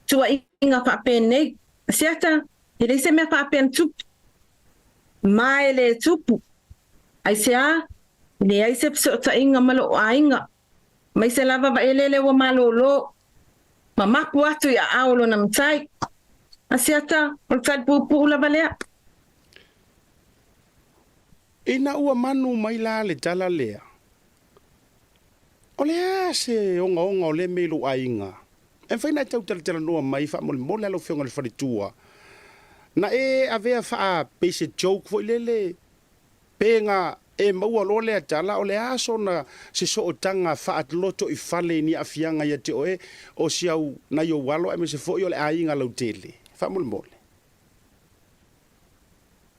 [SPEAKER 4] tuuaiga faapenei. Asiata, e leai se mea faapea na tupu. Ma e le tupu. Aisea? E leai se fesootaiga ma lou aiga. Aemaise lava Vaelele ua malolo ma mapu atu i aao o lona matai. Asiata, o le tali puupuu lava lea.
[SPEAKER 1] Ina ua manu mai la le tala lea, O le a se ogaoga o lea mea i lou aiga? E mafai ona e tau talatalanoa mai faamolemole a lau Afioga i le faletua, na e avea faa pei se joke foi lele, pe na e maua loa lea tala, o le a sona se sootaga faalotoifale i ni aafiaga ia te oe o si au nai ou alo aemaise foi o le aiga lautele? Faamolemole.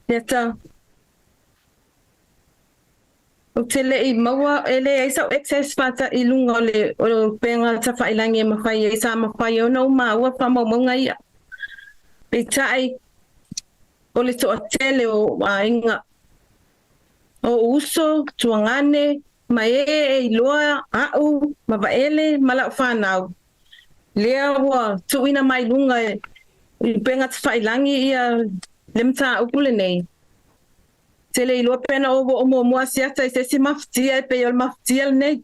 [SPEAKER 4] Leta. Ou te le i maua, e leai sau access fata i luga o le o le upega tafailangi e mafai ai, sa mafai ai ona ou maua faamaumauga ia. Peitai, o le toatele o ou aiga, o ou uso, tuagane, ma e e iloa a'u ma Vaele ma la'u fanau, lea ua tuuina mai luga i upega tafailangi ia le mataupu lenei. Te le iloa pe na ou oo muamua asiata i se isi mafatia e pei o le mafatia lenei.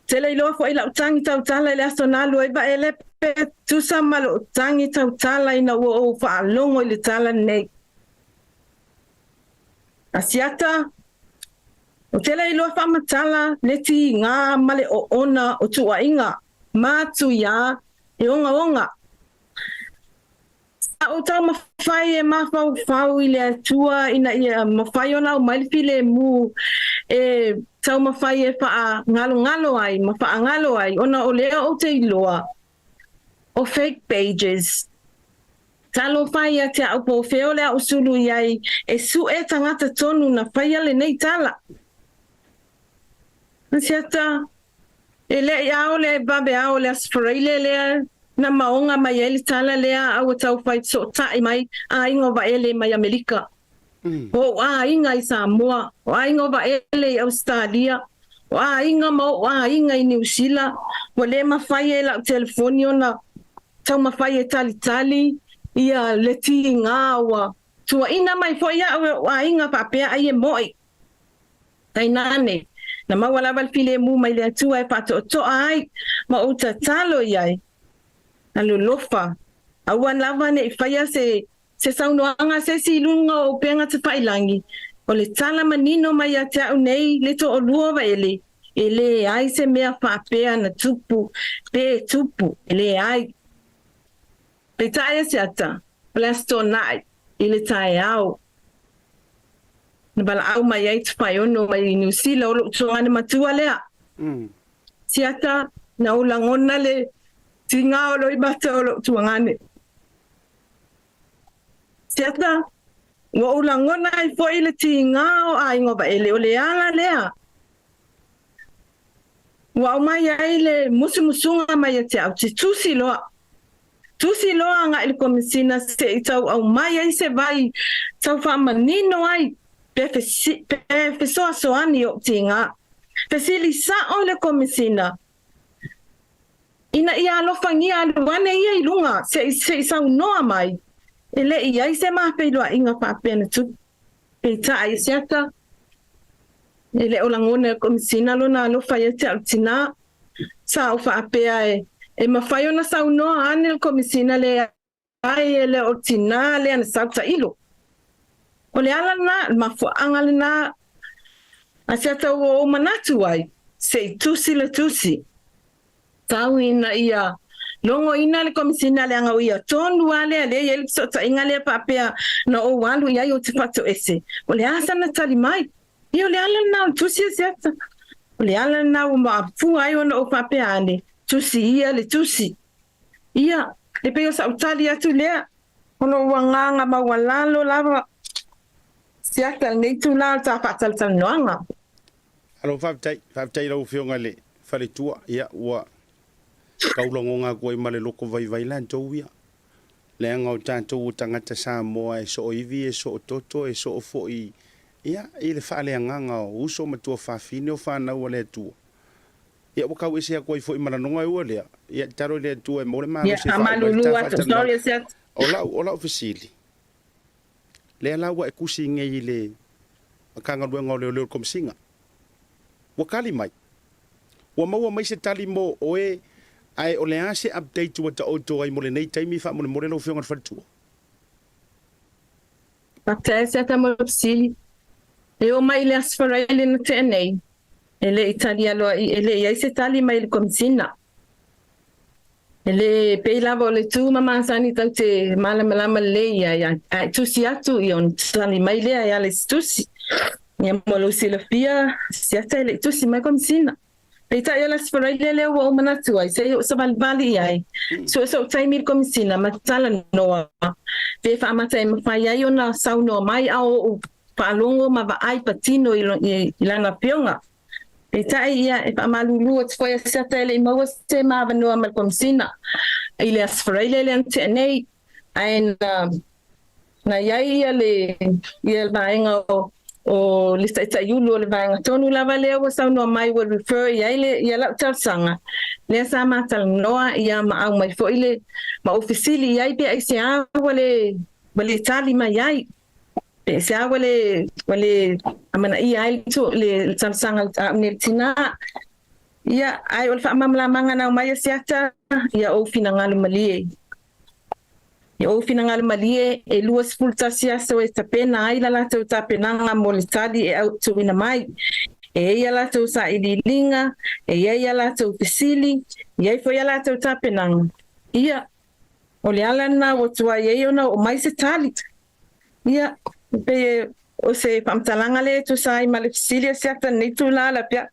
[SPEAKER 4] Te le iloa foi la'u tagi tautala i le aso na alu ai Vaele pe tusa ma lo'u tagi tautala ina ua ou faalogo i le tala lenei. Asiata, Ou te le iloa faamatala le tiga ma le oona o tuuaiga matuia e ogaoga. Sa ou taumafai e mafaufau i le Atua ina ia mafai ona aumai le filemu e taumafai e faagalogalo ai ma faagalo ai ona o lea ou te iloa o fake pages. Talofa ia te au po o fea o le a ou sulu i ai e suʻe tagata tonu na faia lenei tala. Asiata, e leʻi ao le vave ao o le Aso Faraile lea na maoga mai ai le tala lea a ua tau fai fesootai mai aiga o Vaele mai Amerika. O ou aiga i Samoa, o aiga o Vaele i Ausetalia, o aiga ma ou aiga i Niu Sila, ua le mafai e lau telefoni ona taumafai e talitali ia le tiga ua tuuaina mai foi au e ou aiga faapea ai e moʻi. Tainane, na maua lava le filemu mai le Atua e faatoatoa ai ma ou tatalo i ai, Alolofa, aua lava ne i faia se se saunoaga a se isi i luga o upega tafailangi, o le tala manino mai ia te au nei le toalua o Vaele, e leai se mea faapea na tupu, pe tupu, e leai. Peitai e Seata, o le Aso Toonai, i le taeao, na valaau mai ai Tupaeono mai Niu Sila, o lou tuagane matua lea. Seata, na ou lagona le tiga o loimata o lou tuagane. Seata, ua ou lagona ai foi le tiga o aiga o Vaele, o le ala lea ua aumai ai le musumusuga mai ia te au, te tusi loa. Tusi loa agai i le Komesina se i tau aumai ai se vai tau faamanino ai pe fesoasoani ou tiga. Fesili sao le Komesina ina ia alofagia alu ane ia i luga se i saunoa mai e le i ai se mafeiloaiga faapea na tupu. Peitai i se ata, e le o lagona e le Komesina lona alofa ia te au tinā. Sa ou faapea e e mafai ona saunoa ane le Komesina leai e le o le tinā lea na sau tailo. O le ala lena, le mafuaaga lena a se ata ua ou manatu ai, se i tusi le tusi. Tau ina ia logoina le Komesina leaga o ia tonu lava lea lea e i ai le fesootaiga lea faapea na ou alu i ai ou te faatoese. O le a sana tali mai? Ia o le ala lena o le tusi a Seata. O le ala lena ua mafua ai ona ou faapea ane, tusi ia le tusi. Ia, e pei o sau tali atu lea. O lou agaga maualalo lava Seata i lenei itula o le ta faatalatalanoaga.
[SPEAKER 1] Alo, faafetai, faafetai i lau Afioga i le Faletua. Ia, ua taulagoga atu ai ma le loko vaivai latou ia. Leaga o tatou o tagata Samoa e sooivi, e soototo, e soo foi, ia, i le faaleagaga o uso ma tuafafine o fanau a le Atua. Ia, ua tau ese atu ai foi ma lanoga e ua lea. Ia, tatalo i le Atua e maua le
[SPEAKER 4] Ia,
[SPEAKER 1] malosi e faauma ai le
[SPEAKER 4] faamalulu
[SPEAKER 1] ta
[SPEAKER 4] atu.
[SPEAKER 1] faatalanoaga.
[SPEAKER 4] Sorry, Seata.
[SPEAKER 1] O lau, o lau fesili, lea la ua e tusi nei i le Matagaluega o Leoleo i le Komesina, ua tali mai. Ua maua mai se tali mo oe, ae o le a se update ua taoto ai mo lenei taimi faamolemole lau Afioga i le Faletua?
[SPEAKER 4] Faafetai Asiata mo le fesili. E oo mai i le Aso Faraile na tea nei, e le i tali aloaia, e le i ai se tali mai le Komesina. E le pei lava o le tu ma masani tau te malamalama lelei i ai, ae tusi atu ia ona tali mai lea e ala i se tusi. Ia mo lou silafia, Asiata e le i tusi mai Komesina. Peitai o le Aso Faraile lea ua ou manatu ai, se i ou savalivali i ai, sue sou taimi i le Komesina ma talanoa, pe faamata e mafai ai ona saunoa mai a o ou faalogo ma vaai patino i lana afioga. Peitai ia, e faamalulu atu foi a Siata e le i maua se ma avanoa ma le Komesina i le Aso Faraile lea na tea nei, ae na Na i ai ia le ia le vaega o o le taitaiulu o le vaega tonu lava lea ua saunoa mai ua refer i ai le ia lau talosaga lea sa ma talanoa ia ma aumai foi le ma ou fesili i ai pe aisea ua le ua le tali mai ai pe aisea ua le ua le amanaia ai le le talosaga a au nei le tina. Ia ae o le faamalamalamaga na aumai e Siata ia ou finagalo malie. I ou finagalo malie, e 21 aso e tapena ai la latou tapenaga mo le tali e tuuina mai. E i ai a latou sailiiliga, e i ai a latou fesili, e i ai foi a latou tapenaga. Ia, o le ala lena ua tuai ai ona oo mai se tali. Ia, e pei o se faamatalaga lea e tusa ai ma le fesili a Siata i lenei tula lapea.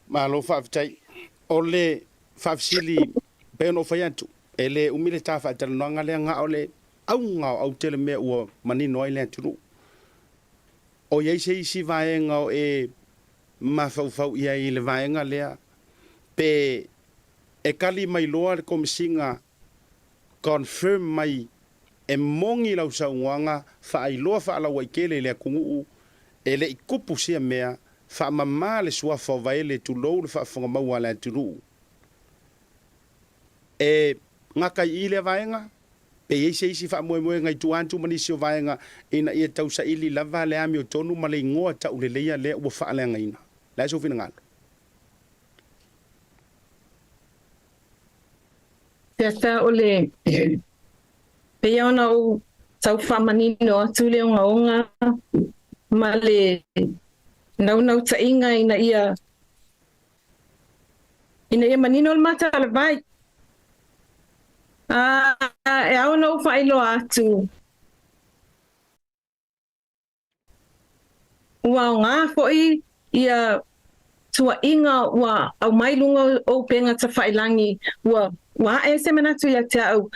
[SPEAKER 1] Malo faafetai. O le faafesili pei ona ou fai atu, e le umi le ta faatalanoaga lea na o le auga o autele mea ua manino ai le atunuu. O i ai se isi vaega o e mafaufau i ai i le vaega lea, pe e kali mai loa le Komesina confirm mai e moni lau saunoaga faailoa faalauaitele i le atunuu e le i tupu sia mea, faamama le suafa o Vaele tulou le faafofoga maua a le atunuu. E gata i i lea vaega, pe i ai se isi faamoemoega i tua atu ma nisi o vaega ina ia tausaili lava le amiotonu ma le igoa tauleleia lea ua faaleagaina. O le a sou finagalo?
[SPEAKER 4] Siata o le pei ona ou tau faamanino atu le ogaoga ma le naunautaiga ina ia ina ia manino le mata o le vai. A e ao ona ou faailoa atu ua aoga foi ia tuuaiga ua aumai luga o upega tafailagi ua ua ae se manatu ia te au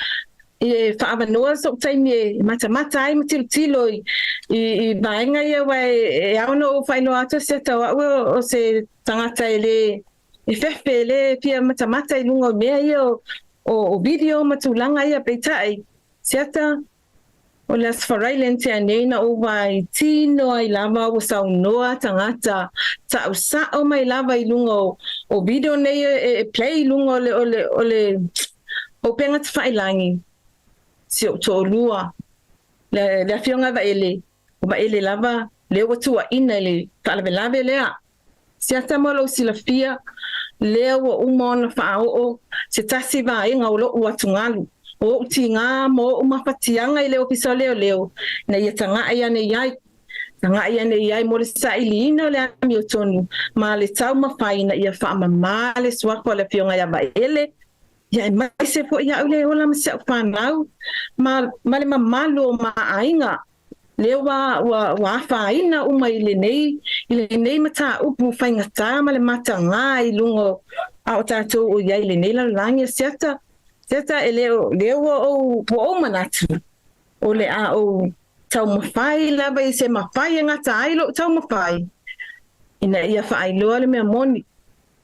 [SPEAKER 4] e faaavanoa so'u taimi e matamata ai ma tilotilo i i, i vaega ia ua e, e ao ona ou faailoa atu se tau au o se tagata e lē e fefe e lē fia matamata i luga o mea ia o, o, o video ma tulaga ia peitai siata o le Aso Faraile na tea nei na ou vaai tino ai lava ua saunoa tagata ta'usa'o mai lava i luga o, o video nei e, e play i luga o le o le o le o upega tafailagi si o'u to'alua le, le afioga Vaele o Vaele lava lea ua tuuaina i le faalavelave lea siata mo lou silafia lea ua uma ona faaoo se tasi vaega o lo'u atugalu o o'u tigā ma o'u mafatiaga i le ofisa o leoleo na ia taga'i ane i ai taga'i ane i ai mo le sailiina o le amiotonu ma le taumafai ina ia faamamā le suafa o le afioga iā Vaele ia e maise fo'i a'u le ola ma si a'u fanau ma, ma le mamalu o maaiga lea ua ua ua afaina uma i lenei i lenei mataupu faigata ma le matagā i luga a o tatou o iai i lenei lalolagi siata siata e le o lea ua ou ua ou manatu o le a ou taumafai lava i se mafai e gata ai lo'u taumafai ina ia faailoa le mea moni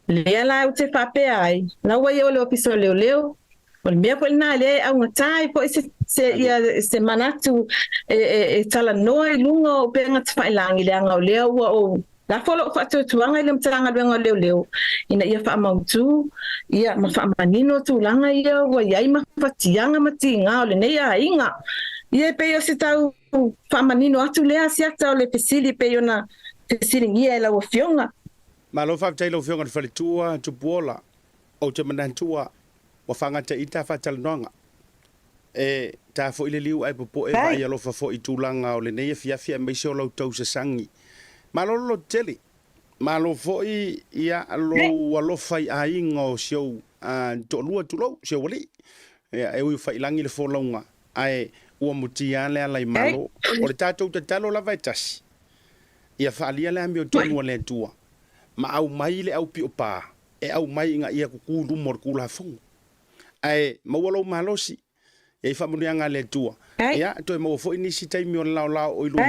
[SPEAKER 4] lea la ou te faapea ai laua ia o le ofisa o leoleo o le mea foi lena lea e augatā ai fo'i se se ia se manatu e, e, e talanoa i luga o upega tafailagi leaga o lea ua ou lafo lo'u faatuatuaga i le Matagaluega o Leoleo ina ia faamautū ia ma faamanino tulaga ia ua iai mafatiaga ma tigā o lenei aiga ia e pei o se tau faamanino atu lea siata o le fesili pei ona fesiligia e lau afioga.
[SPEAKER 1] Malo faafetai lau Afioga i le Faletua Tupuola. Ou te manatua ua faagata i i ta faatalanoaga. E ta foi le liu ae popoe vaai alofa foi i tulaga o lenei afiafi aemaise o la outou sasagi. Malo le lototele. Malo foi ia lou alofa i aiga o si ou toalua tulou, si ou alii. Ia, e ui ua failagi le folauga, ae ua mutia lava le ala i Malo. O le tatou tatalo lava e tasi, ia faaalia le amiotonu a le Atua, ma aumai le aupiopā e aumai ina ia kuku i luma o le Tulafono. Ae maua lou malosi, e i ai faamanuiaga a le Atua. Ia, toe maua foi nisi taimi o le laolao o i luma,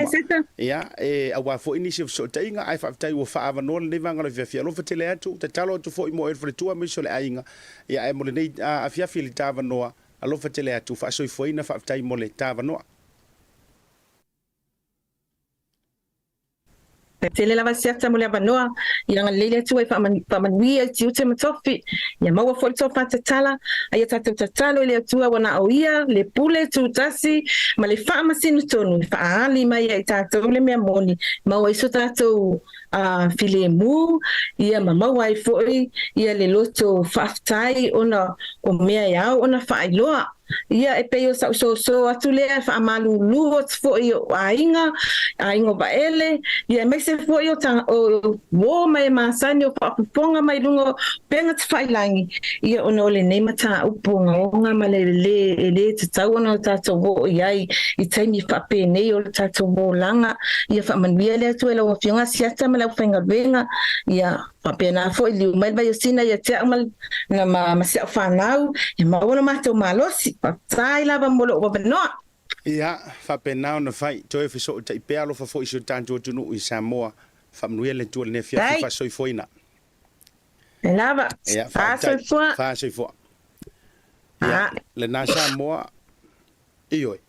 [SPEAKER 1] ia, e auā foi nisi o fesootaiga, ae faafetai ua faaavanoa lenei vaega o le afiafi. Alofa tele atu, tatalo atu foi mo oe le faletua aemaise o le aiga, ia, ae mo lenei afiafi i le ta avanoa, alofa tele atu, faasoifuaina, faafetai mo le ta avanoa.
[SPEAKER 4] Tele lava siata mo le avanoa, ia agalelei le Atua e faamanuia i tiute ma tofi, ia maua foi le tofa tatala, a ia tatou tatalo i le Atua ua na o ia le pule tutasi ma le faamasino tonu e faaali mai ai i tatou le mea moni, maua ai so tatou uh, filemu, ia ma maua ai foi ia le loto faafetai ona o mea e ao ona faailoa. Ia e pei o sa'u soso atu lea e faamalulu atu fo'i i o'u aiga, aiga o Vaele, ia aemaise fo'i o ta o uō ma e masani o faafofoga mai luga o upega tafailagi, ia ona o lenei mataupu ogaoga ma le lē e lē tatau ona o tatou oo i ai i taimi faapenei o le tatou olaga. Ia faamanuia le Atua i lau Afioga Asiata ma le aufaigaluega, ia Faapena foi, liu mai le Vaiosina ia te au ma, ma, ma si au fanau, ia maua lo matou malosi. Faafetai lava mo lou avanoa.
[SPEAKER 1] Ia, faapena ona fai, toe fesootai pea alofa foi i si o tatou atunuu i Samoa. Faamanuia le Atua i lenei afiafi faasoifuaina.
[SPEAKER 4] E lava.
[SPEAKER 1] Ia, faafetai.
[SPEAKER 4] Faasoifua.
[SPEAKER 1] Faasoifua. Ia, lena Samoa, ioe.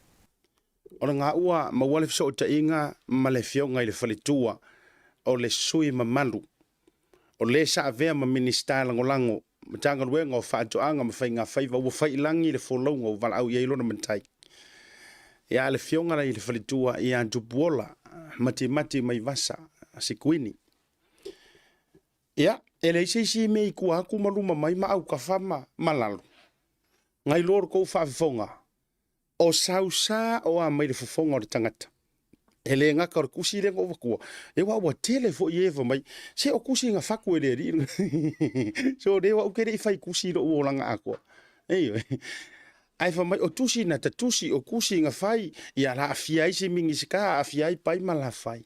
[SPEAKER 1] O le gaua maua le fesootaiga ma le afioga i le faletua o le sui mamalu o le sa avea ma Minisita Lagolago Matagaluega o Faatoaga ma Faiga Faiva ua faiilagi le folauga ua valaau i ai lona matai. Ia, le afioga la i le faletua ia Tupuola Matimati Maivasa Sikuini. Ia, e leai se isi mea i tua atu ma luma mai ma aukafa ma lalo. Ngai loa le tou faafofoga, o sausā o a mai le fofoga o le tagata. E le gata o le tusi lea na ou avatua, e aua ua tele foi e fai mai, se o tusi na fatu e le alii. So lea au ke le i fai tusi i lou olaga atoa. Ioe. Ae fai mai o tusi na tatusi, o tusi na fai, ia la aafia ai se Minisita, aafia ai pai ma lafai.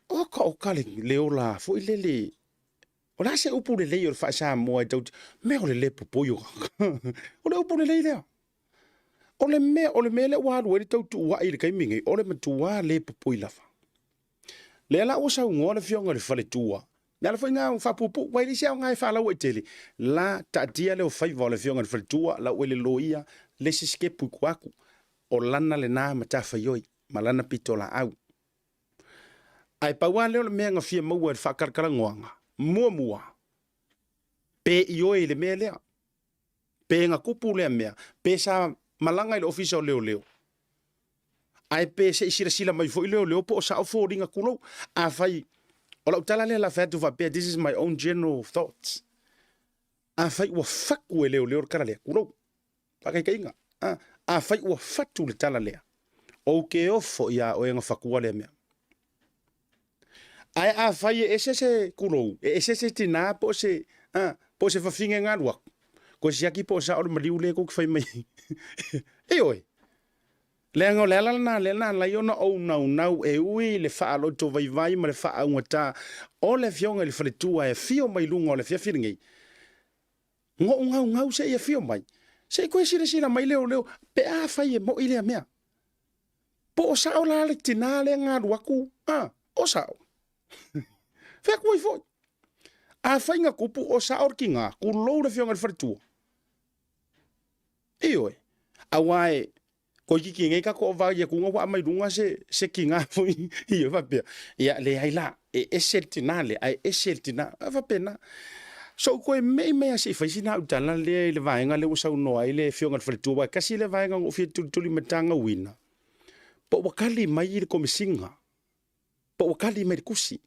[SPEAKER 1] Oka oka le ola foi lele. O le a se upu lelei o le faa-Samoa e tau mea o le le popoi o O le upu lelei lea. O le mea, o le mea lea ua alu ai le tau tuuai i le taimi nei, o le matua le popoi lava. Lea la ua saunoa le afioga i le faletua, le ala foi lena faapuupuu, aua e leai se aoga e faalauaitele, la taatia lea o faiva o le afioga i le faletua, la ua i le loia, le isi sitepu i tua atu, o lana lena matafaioi ma lana pitolaau. Ae pau lava lea o le mea na fia maua i le faatalatalanoaga, muamua, pe ioe i le mea lea, pe na tupu lea mea, pe sa malaga i le Ofisa o Leoleo, ae pe se i silasila mai foi leoleo po o sao foliga tulou. Afai, o lau tala lea la fai atu faapea, this is my own general thoughts. Afai ua fatu e leoleo le tala lea, tulou, faataitaiga, a, afai ua fatu le tala lea, ou te ofo iā oe na fatua lea mea. Ae afai e ese se kulou, e ese se tinā po o se, a, po o se fafine na alu atu, koe siaki po o sao le maliu lea tou te fai mai ai. Ioe. Leaga o le ala lena lea na ala ai ona ou naunau e ui i le faalotovaivai ma le faaaugata o le afioga i le faletua e afio mai luga o le afiafi lenei, na ou naunau se i afio mai, se i toe silasila mai leoleo pe afai e moi lea mea. Po o sao la le tinā lea na alu atu, a, o sao. Fai atu ai foi. Afai na tupu o sao le tinā, tulou le afioga i le faletua. Ioe. Aua e, toeitiiti nei tatou vaai atu ua aumai luga se, se tinā foi, ioe faapea, ia leai la, e ese le tinā lea, ae ese le tinā, e faapena. So ou toe mei mai lava se i fai sina au tala lea i le vaega lea ua saunoa ai le afioga i le faletua, aua e tasi lea vaega na ou fia tulituli matagauina, po ua tali mai i le Komesina, po ua tali mai i le tusi.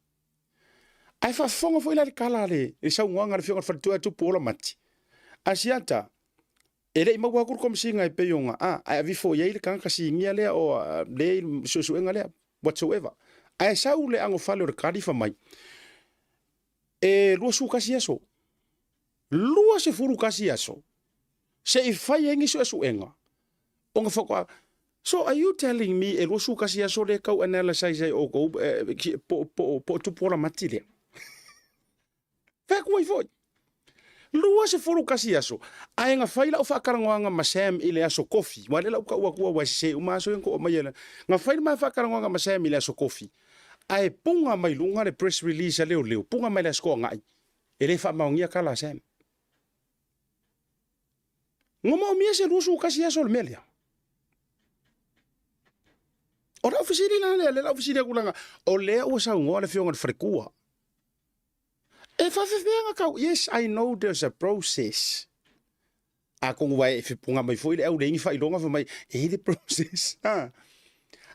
[SPEAKER 1] Ae faafofoga foi la i le tala a le, le saunoaga a le afioga i le faletua ia Tupuola Mati, Asiata, e le i maua atu le Komesina e pei ona, a, ae aveifo i ai le tagata sinia lea o lea i le suesuega lea, whatsoever. Ae sau le anofale o le tali fai mai, e 21 aso, 21 aso, se i fai ai ni suesuega, ona faatoa, so are you telling me e 21 aso lea e tau analyse ai outou po, po, po o Tupuola Mati lea? Fai atu ai foi. 21 aso, ae na fai lau faatalanoaga ma Sam i le aso kofi, aua lea la ou tau atu aua e sese uma aso ia na tou aumaia. Na fai le ma faatalanoaga ma Sam i le aso kofi, ae puga mai luga le press release a leoleo, puga mai le aso Toanai, e le faamaonia tala a Sam. Na maomia se 21 aso o le mea lea. O lau fesili la lea, lea la ou fesili atu leaga o lea ua saunoa le afioga i le faletua. E faafefea na tau, yes I know there's a process. Atonu ua e fepuga mai foi le au leai ni faailoga fai mai e i le process. Ha.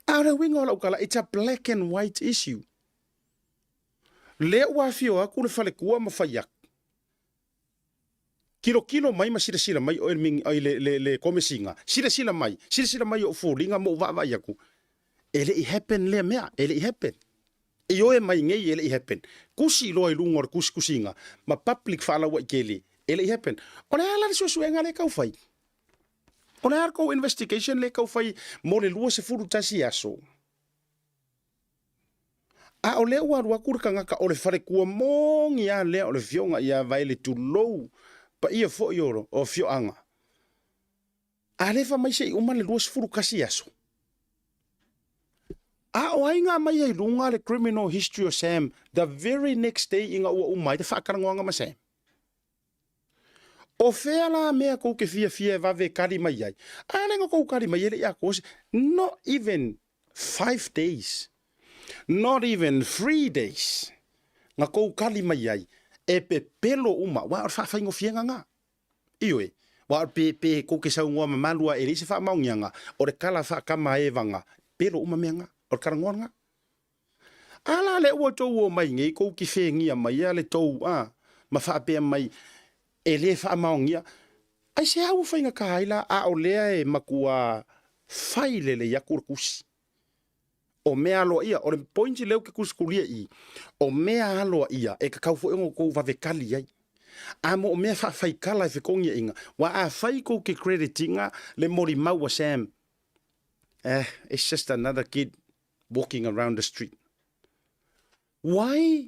[SPEAKER 1] A o le uiga o lau tala, it's a black and white issue. Lea ua afio atu le faletua ma fai atu. Tilotilo mai ma silasila mai oe i le, le, le Komesina, silasila mai, silasila mai i ou foliga ma ou vaavaai atu, e le i happen lea mea, e le i happen. Ioe mai nei e le i happen. Tusi loa i luga o le tusitusiga ma public faalauaitele, e le i happen. O le a la le suesuega lea e tau fai? O le a le tou investigation lea e tau fai mo le 21 aso? A o lea ua alu atu le tagata o le faletua moni lava lea o le afioga ia Vaele tulou paia foi o afioaga, a lea fai mai se i uma le 21 aso. A o ai nga mai ai luga le criminal history o Sam the very next day ina ua uma ai le faatalanoaga ma Sam? O fea la mea kou ke fiafia e vave kali mai ai? A le na kou kali mai e le i atoa se, not even 5 days, not even 3 days na kou kali mai ai e pepelo uma, aua o le faafaigofieina na. Ioe, aua pe, pe kou ke saunoa mamalu a e leai se faamaoniaga, o le kala faakama evaga, pelo uma mea na, o le talanoa lena. A la lea ua tou omai nei kou ki fegia maia le tou a ma faapea mai e le faamaonia. Aisea ua faigata ai la a o lea e matua fai lelei atu le tusi? O mea aloaia, o le point lea ou te tusitulia i i, o mea aloaia e tatau foi ona outou vave tali ai. A mo o mea faafaikala e fetogiaiga, aua afai tou te credit ina le molimau a Sam, eh, it's just another kid walking around the street. Why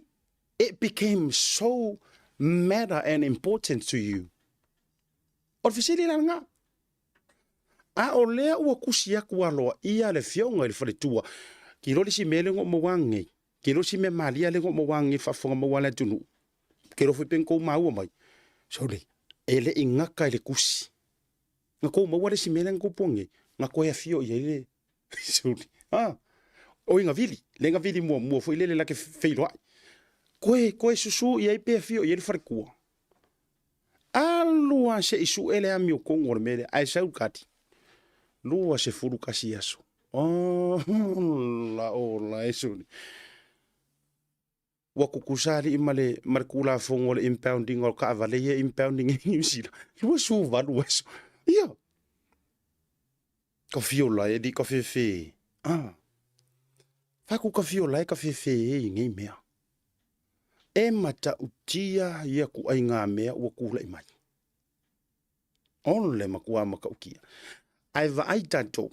[SPEAKER 1] it became so matter and important to you? O le fesili la lena. A o lea ua kusi atu aloaia le afioga i le faletua, ki lo le isi mea le no maua nei, ki lo isi mea malia le no maua nei faafofoga maua a le atunuu. Ke lo foi pe na tou maua mai. Sole, e le i gata i le tusi. Na tou maua le isi mea lea na tupu nei, na toe afio i ai le Suli. Ah. Oi na vili, le na vili muamua foi lele la ke feiloai. Koe, koe susu i ai pe afio i ai le faletua. Alu a se i suʻe le amiotonu o le mea lea, ae sau le kadi. 21 aso. Ola, ola e Suli. Ua tutusa alii ma le, ma le Tulafono o le impound ina o taavale ia e impound ina i Niu Sila. 28 aso. Ia. Ka fiola e alii ka fefe. Ah. Faku ka fiola e ka fefe e i nei mea. E matautia ia kuaiga mea ua tulai mai. O le matua matautia. Ae vaai tatou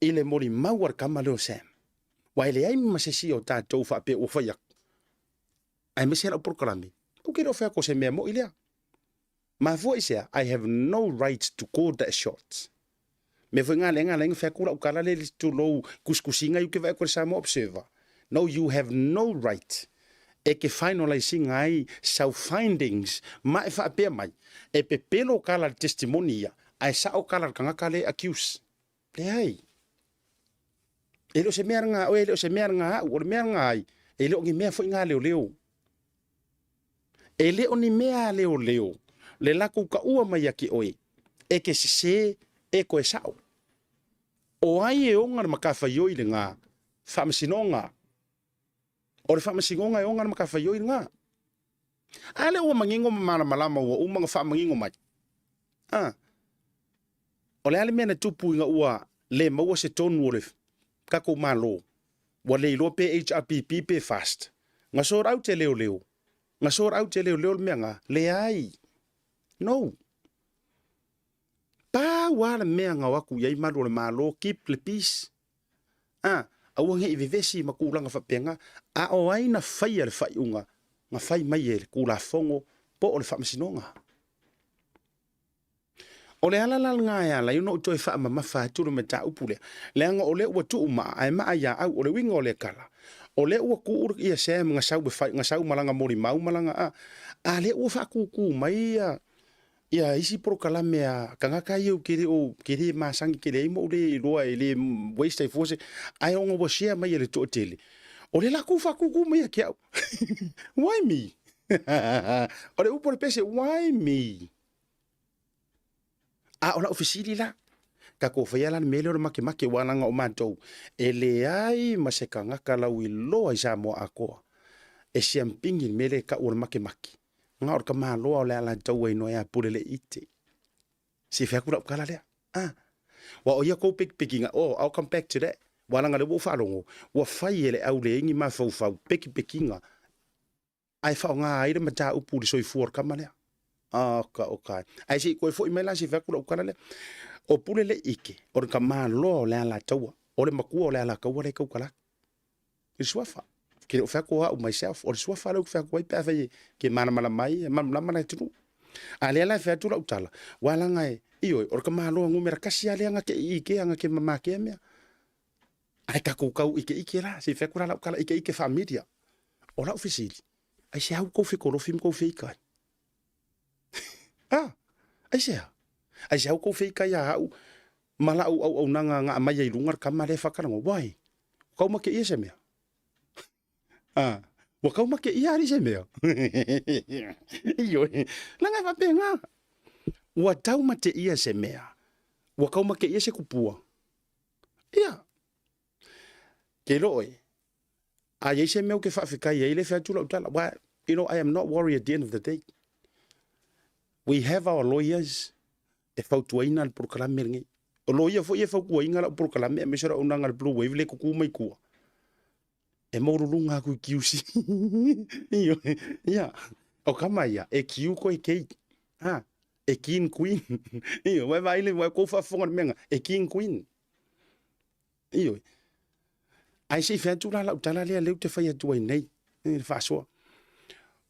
[SPEAKER 1] i le molimau a le tama lea o Sam. Aua e leai ma se isi o tatou faapea ua fai atu. Aemaise lau polokalame. Ou te le o fai atu o se mea moi lea. Mafua i se a? I have no right to call that shot. Mea foi nga lea nga lea nga fai atu lau tala le tulou kusikusiga i uke vaai atu i le Samoa Observer. No, you have no right e ke finalise ina ai sau findings ma e faapea mai e pepelo kala le testimony ia ae sao kala le tagata lea e accuse. Leai. E le o se mea lena a oe, e le o se mea lena a au, o le mea lena ai, e le o ni mea foi na a leoleo. E le o ni mea a leoleo le latou taua mai ia te oe e te sese e toe sao. O ai e ona le matafaioi lena? Faamasinoga. O le faamasinoga e ona le matafaioi lena. A lea ua manino ma malamalama ua uma ona faamanino mai. A. O le a le mea na tupu ina ua le maua se tonu o le tatou Malo, ua le iloa pe HRPP pe fast. Na sort out e leoleo. Na sort out e leoleo le mea na? Leai. No. Pau lava le mea na o atu i ai malu o le Malo, keep le peace. A, aua ne i vevesi ma tulaga faapena, a o ai na faia le faaiuga na fai mai e le Tulafono po o le Faamasinoga? O le ala la lena e ala ai ona ou toe faamamafa atu le mataupu lea, leaga o lea ua tuu maa ae maa ia au. O le uiga o lea tala, o lea ua tuu ia Sam na sau e fai, na sau ma lana molimau ma lana a, a lea ua faatūtū mai ia ia isi polokalame a tagata ia ou te le o, ke le masani tele ai ma ou le iloa e le waste ai fua se, ae ona ua share mai e le toatele, o lea latou faatūtū mai ia te au. Why me? O le upu a le pese, why me? A o lau fesili la, tatou faia la le mea lea o le makemake, aua leaga o matou, e leai ma se tagata lauiloa i Samoa atoa e siampigi le mea lea e tau o le makemake. Na o le tamaloa o le Alataua inoa ia Puleleite. Se i fai atu lau tala lea. Ah. Aua o ia kou pekipekiga, oh, I'll come back to that. Aua leaga o lea ua ou faalogo, ua fai e le au leai ni mafaufau pekipekiga ae faaaoga ai le mataupu i le soifua o le tama lea. Oka, oka. Ae se i toe foi mai la se i fai atu lau tala lea. O Puleleike, o le tamaloa o le Alataua, o le matua o le Alataua lea e tautala atu. I le suafa. Ke le o fai atu o au myself, o le suafa lea ou te fai atu ai pe afai ke malamalama ai, e malamalama le atunuu. A lea la e fai atu lau tala, ua laga e, ioe, o le tamaloa numera kasi lava lea na te i ikea, na te mama kea mea. Ae tatou tau ikeike la, se i fai atu la lau tala ikeike faa-media. O lau fesili, aisea ua tou fetolofi ma tou feitai? A, aisea? Aisea ua tou feitai ia au ma lau auaunaga na aumai ai i luga le tama lea e faatalanoa? Why? Ua tau mateia se mea? A, ua tau mateia alii se mea? Ioe, leaga e faapena. Ua tau mateia se mea, ua tau mateia se tupua. Ia, ke iloa oe, a i ai se mea ou te faafetai ai, le fai atu lau tala, well, you know, I am not worried at the end of the day. We have our lawyers e fautuaina le polokalame lenei. O loia foi e fautuaina lau polokalame aemaise o le auaunaga a le Blue Wave le tutu mai tua. E maualuluga atu i QC. Ioe, ia, o tama ia, e Q koe K. Ha, e King Queen. Ioe, ua e vaai le, ua e kou faafofoga i le mea lena, e King Queen. Ioe. Ae se i fai atu la lau tala lea lea ou te fai atu ai nei, i le faasoa.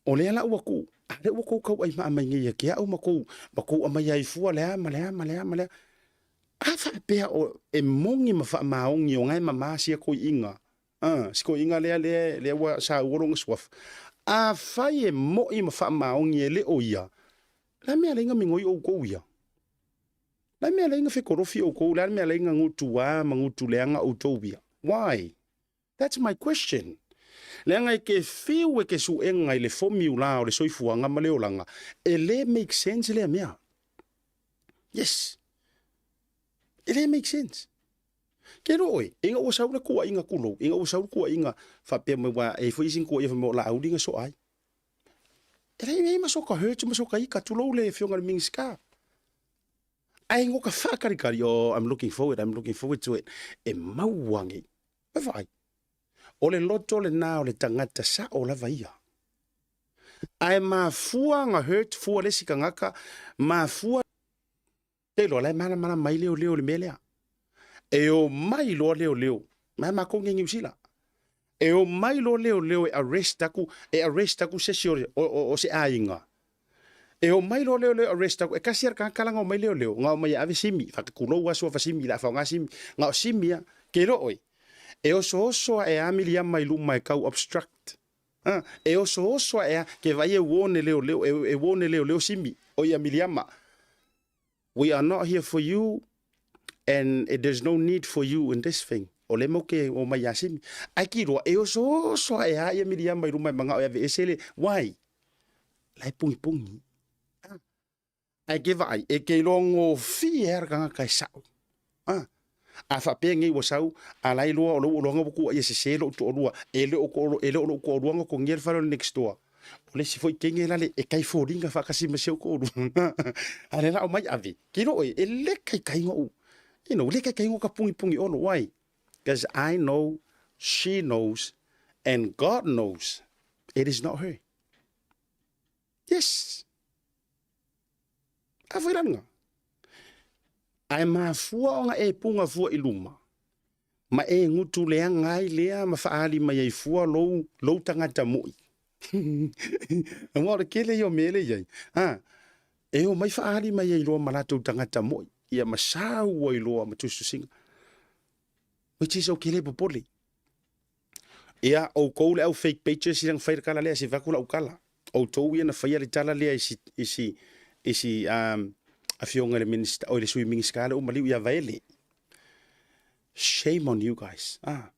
[SPEAKER 1] O lea la ua tuu, a lea ua tou tauaimaa mai nei ia te au ma tou, ma tou aumai ai fua le a ma le a ma le a ma le a. A faapea o, e moni ma faamaoni o na e mama sia toeaiina, a, si toeaina lea, lea, lea ua saua lona suafa. Afai e moi ma faamaoni e le o ia, o le a mea e ala ai ona migoi outou ia? Le a le mea e ala ai ona fetolofi outou? O le a le mea e ala ai ona gutua ma gutuleaga outou ia? Why? That's my question. Leaga e te fiu e te suega i le formula o le soifuaga ma le olaga, e le make sense lea mea. Yes. E le make sense. Ke iloa oe, ina ua sau le tuuaiga tulou, ina ua sau le tuuaiga faapea mai, ua e i ai foi isi tuuaiga fai mai o Laauli na soa ai. E leai ai ma soka hurt ma soka ika, tulou le afioga i le Minisita. Ae ina ka faakalikali, oh, I'm looking forward, I'm looking forward to it. E maua nei. Ua vaai. O le loto lena o le tagata sao lava ia. Ae mafua na hurt fua le isi tagata, mafua te iloa la e malamalama mai leoleo i le mea lea. E omai loa leoleo, mai matou nei i Niu Sila. E omai loa leoleo e arrest atu, e arrest atu se isi o, o, o se aiga. E omai loa leoleo e arrest atu, e tasi lava le tagata la na omai leoleo, na omai e ave simi, faatulou lava suafa Simi, o le a faaaoga Simi. Na o Simi lava, ke iloa oe, e osooso ae lava miliama i luma e tau obstruct. A, e osooso ae lava, ke vaai e warn e leoleo, e warn e leoleo Simi, o ia miliama. We are not here for you and there's no need for you in this thing. O lea matou te omai ia Simi. Ae kiloa, e osooso ae lava ia Miriama i luma e manao e aveese le, why? La e pugipugi. Ah. Ae ke vaai, e ke iloa gofie lava le tagata e sao. Ah. A faapea nei ua sau, a la e iloa o lou oloaga ua tuuaia sese lou toalua, e le o e le o lou toalua na togia le fale o le next door. O le isi foi kenge la le e kai foliga faatasi ma si ou toalua. A lea la aumai ave, ke iloa oe, e le kaikaiga ou, you know, le kaikaiga o ka pugipugi olo. Why? Because I know, she knows, and God knows it is not her. Yes. A foi lana. Ae mafua ona e punga fua i luma, ma e gutu leaga ai lea ma faaali mai ai fua lou, lou tagata moi. Aua o le kele ia o mea lea e i ai. Ha, e omai faaali mai ai loa ma latou tagata moi, ia ma sau ai loa ma tusitusiga. Which is okay le popole. Ia, outou le au fake pages ia na fai le tala lea, se i fai atu lau tala. Outou ia na faia le tala lea i si, i si, i si um, afioga i le Minista, oi le Sui Minisita lea ua maliu ia Vaele. Shame on you guys. Ah,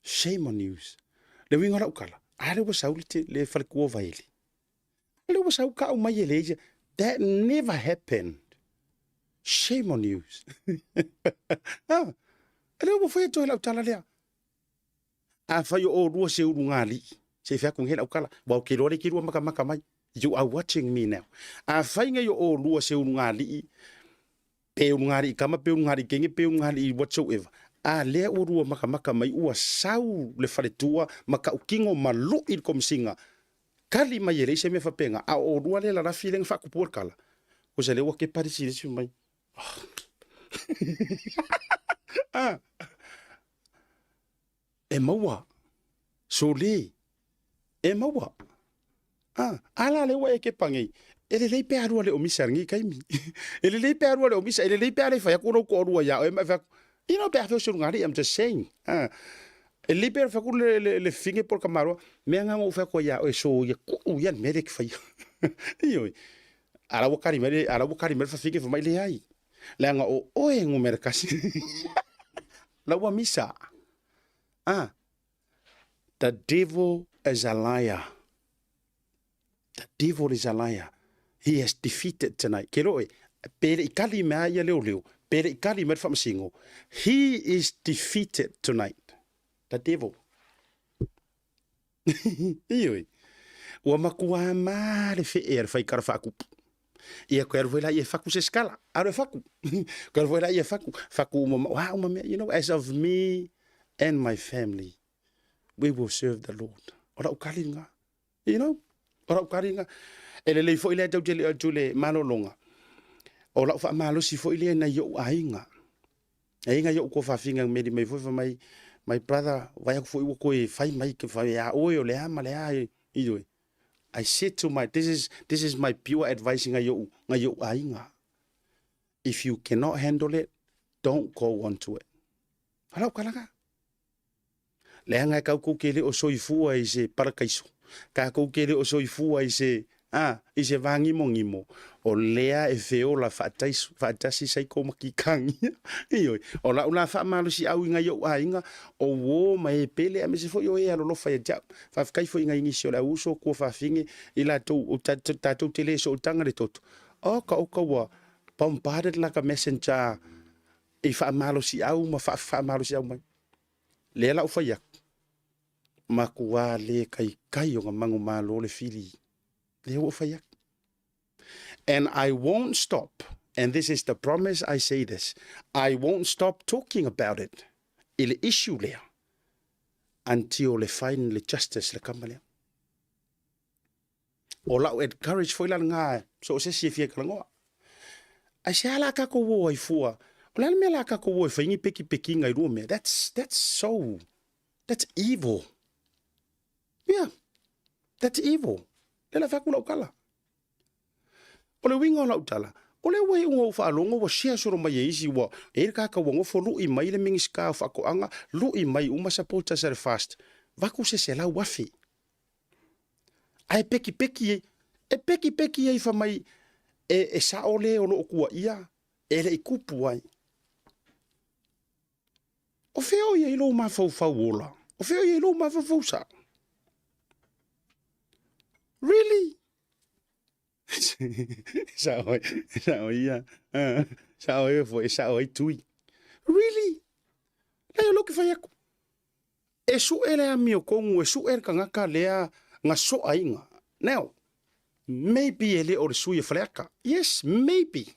[SPEAKER 1] shame on you. Le uiga o lau tala, a lea ua sau le, le faletua o Vaele. A lea ua sau kau mai e le ia. That never happened. Shame on you. ah, a lea ua fai atu ai lau tala lea. Afai o olua se ulugalii, se i fai atu nei lau tala, aua ou te iloa le te lua makamaka mai. You are watching me now. Afai nei o olua se ulugalii, pe ulugalii kama, pe ulugalii kenge, pe ulugalii whatsoever, a lea ua lua makamaka mai, ua sau le faletua ma tautino ma lui le komisiga, kali mai e leai se mea faapena, a o olua lea lalafi lea na faatupua le tala, kosa lea ua kepa le isi i le isi fai mai, ah. E maua. Sole. E maua. Ah, a la lea ua e kepa nei. E lelei pe a lua le o misa i lenei taimi. E lelei pe a lua le o misa, e lelei pe a le fai atu lou toalua ia oe ma e fai atu, You know, pe a feo se lugali, I'm just saying. Ah. E lipe le faku le, le, le finge po le kamaloa, mea ngā ngō whea koa ia oe so ia ku ia mere ki whaia. Ioi. Ara ua kari mai, ara ua kari mai le finge mai le ai. Le anga o oe ngō mere kasi. La ua misa. Ah. The devil is a liar. The devil is a liar. He has defeated tonight. Ke loe, pere i kali mea ia leo leo, pere i kali mea whamasingo. He is defeated tonight. The devil. Ioi. Ua makua mā le whe e whai kara whakupu. Ia koe aru la ia whaku se skala. Aru e whaku. Koe aru la ia whaku. Whaku uma, wa uma mea, you know, as of me and my family, we will serve the Lord. Ora ukali ngā. You know, o lau kariga, e lelei foi lea tau te leo atu le malologa. O lau faamalosi foi lea nai o'u aiga. Aiga i o'u kofafiga meli mai foi fai mai, my brother, vai aku foi ua koe fai mai ke fai a oe o le a ma le a i oe. I said to my, this is my pure advice ngai o'u, ngai o'u aiga. If you cannot handle it, don't go on to it. Halau kalaga. Leaga e kakou ke le o soifua i se parakaiso, kakou ke le o soifua i se, a, i se vāgimogimo, o lea e feola faataiso, faatasi saiko ma kikagia. Ioe, o la'u la faamalosiau i ngai o'u aiga, o uō ma e pele aemaise foi o e alolofa ia te a'u. Faafetai foi i ngai nisi o le auuso kua faafine i latou, o tatou te le sootaga le toto. Oka oka ua bombarded like a messenger i faamalosiau ma faamalosiau mai. Lea la ou fai atu, makuā le kaikai o nga mangu malo le fili. Lea ua ou fai atu. And I won't stop, and this is the promise I say this, I won't stop talking about it, i le issue lea, until le find le justice le kama lea. O lau encourage foi la lena so o se isi e fia talanoa. Ai se a la tatou o ai fua? O le a le mea la tatou o e fai ni pekipekiga i lua mea? That's, that's so, that's evil. Yeah, that's evil. Lea la fai atu lau tala. O le uiga o lau tala, o lea ua iuga ou faalogo ua share solo mai e isi ua e i le tagata ua nofo lui mai le Minisita o Faatoaga, lui mai uma supporters a le FAST, vaku se 100,000. Ae pekipeki ai, e pekipeki ai fai mai e, e sao le o loo kuaia e le i kupu ai. O fea o ia i lou mafaufau ola? O fea o ia i lou mafaufau sao? Really? Sao ai, sao ia. Sao ai foi, sao ai tui. Really? Lai o lou ke fai aku. E suʻe le amiokongu, e suʻe le tagata lea na soaina. Now, maybe e le o le sui o Faleata. Yes, maybe.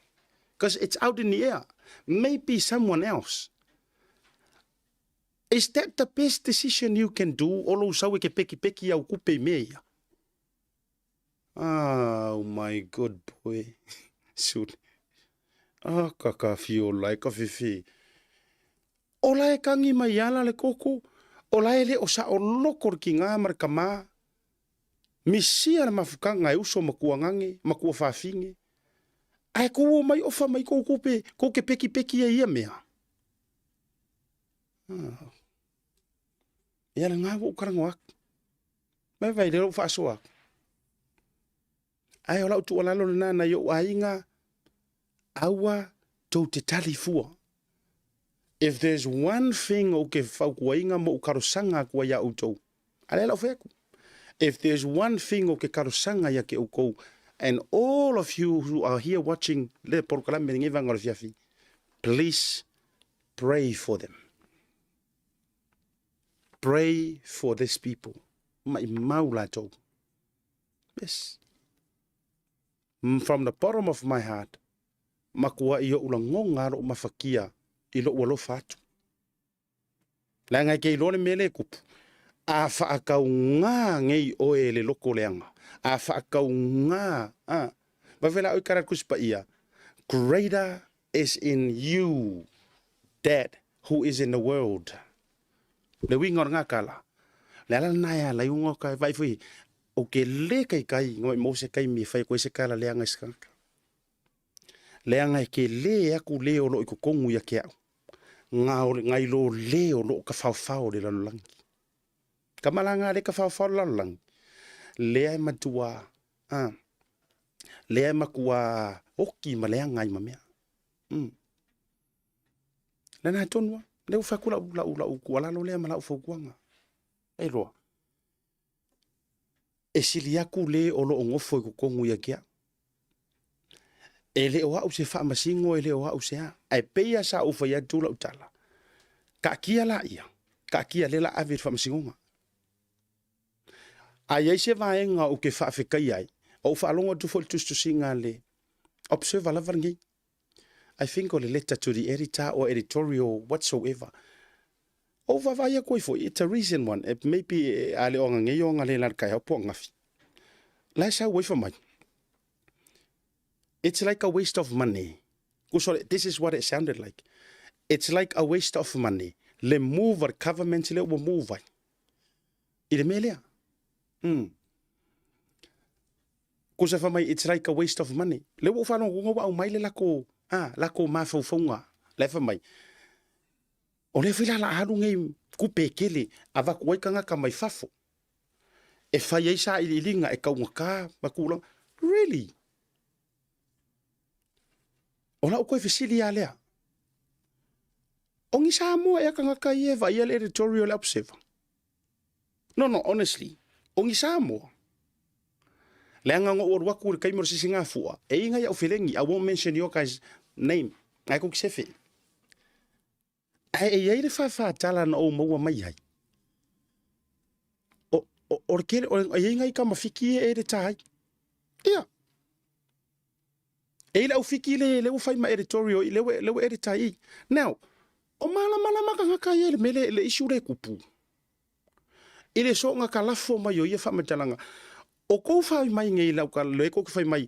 [SPEAKER 1] Because it's out in the air. Maybe someone else. Is that the best decision you can do? O lou sau e ke peki peki au kupe i mea ia. Oh my good boy. Sule. Ah, kaka fiola e ka fefe. O la e kangi mai ala le koko, o la e le o sa o loko le ki ngā ma le kamā. Misia le mafukanga e uso makua ngange, makua whawhinge. Ae kou o mai ofa mai kou kupe, kou ke peki peki e ia mea. Ah. Ia le ngā wou karango aku. Mai vai le lou faasoa aku. Ae o lau tuualalo lena nai ou aiga, aua tou te tali fua. If there's one thing ou ke fautuaina ma ou talosaga atu ai ia outou, a lea la ou fai atu. If there's one thing ou ke talosaga ia ke outou, and all of you who are here watching le polokalame lenei vaega o le afiafi, please pray for them. Pray for this people. Maimau latou. Yes. From the bottom of my heart, makuaʻi oʻu lagona a loʻu mafakia i loʻu alofa atu. Leaga e ke iloa le mea lea e kupu. A faakaugā nei ʻoe e le loko leaga. A faakaugā, a. Vave la ʻoe kala Tusi Paia, Greater is in you that who is in the world. Le uiga o lena kala, le ala lena e ala ai uga o ka vaai foi, o ke le kaikai nga mai mo se kaimi e fai aku ai se kala leaga i se tagata. Leaga e ke le aku le o loo i kokogu ia ke a'u. Ngai lo le o loo tafaofao o le lalolagi. Kamalaga le tafaofao o le lalolagi, lea e matua, a, lea e matua oki ma leaga ai ma mea. Lena tonu lava, lea ua fai atu lau tuualalo lea ma lau fautuaga. E iloa, e sili atu le o lo o nofo i totonu ia te au. E le o au se faamasino, e le o au se a. Ae pei lava sa ou fai atu lau tala, taatia laia, taatia lea o le a ave i le faamasinoga. A i ai se vaega ou te faafetaia ai, ou faalogo atu foi i le tusitusiga a le Observer lava lenei. I think o le letter to the editor or editorial whatsoever. Ou vaavaai atu ai foi, it's a recent one, it may be a le o aganei o agalē la le taeao po o ananafi. La e sau ai fai mai, it's like a waste of money. Kuso, this is what it sounded like. It's like a waste of money. Le move a le government lea ua move ai. I le mea lea. Kusa fai mai, it's like a waste of money. Lea ua ou faalogo ua aumai le lako, ah, lako mafaufauga. La e fai mai, o lea foi la la alu nei tupe e tele avatu ai tagata mai fafo e fai ai sailiiliga e taugata ma tulaga. Really? O lau toe fesili lava lea, o ni Samoa ea tagata ia e vaaia le editorial le Observer? No, no, honestly, o ni Samoa. Leaga na ou alu atu i le taimi o le sisigafua, e i nai au felegi, I won't mention your guys name, ngai kou sefe. Ae e i ai le faafaatala na ou maua mai ai, o, o, o le tele, o, e i ai nai tama Fiti ia e edita ai. Ia. E i le au Fiti le, le ua fai ma editorial, i le ua, le ua edita i. Now, o malamalama tagata ia i le mea le, le issue le tupu. I le soonga kalafo mai o ia faamatalaga, o kou fai mai nei lau ka le kou fai mai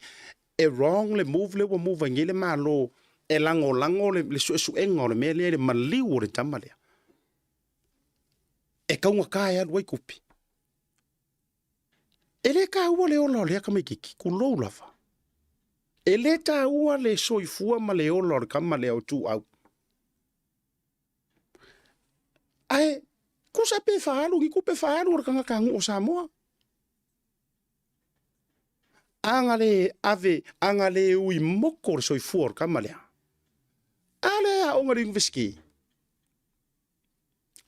[SPEAKER 1] e wrong le move le ua move ai nei le Malo e lagolago le suesuega o le mea lea i le maliu o le tama lea. E taugata e alu ai tupe. E le taua le ola o lea tamaititi, tulou lava. E le taua le soifua ma le ola o le tama lea o Tuuau. Ae tusa pe faaalu ni tupe faaalu a le tagatanuu o Samoa. A na le ave, a na le ui moko le soifua o le tama lea. A lea e aoga i le University.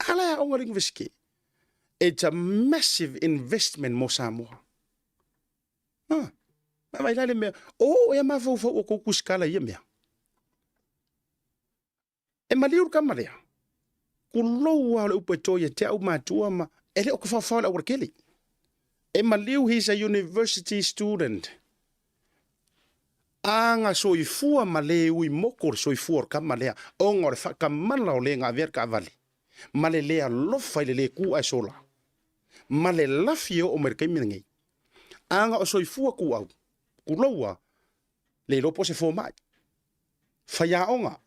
[SPEAKER 1] A lea e aoga i le University. It's a massive investment mo Samoa. Ah, vaai la le mea, o oo ea mafaufau o kou kusikala i ia mea. E maliu le tama lea. Kulou lava o le upu e to ia te au matua ma e le o ka whawhao le auala kele. E maliu, he's a university student. A nga soifua ma le ui moko le soifua o le tama lea, ona o le whakamala o le nga avea le kaavale, ma le le alofa i le le ku ae sola, ma le lafi e oo mai le taimi lenei. A nga o soifua ku au, kulou a, le iloa po o se fomai. Faiaoga,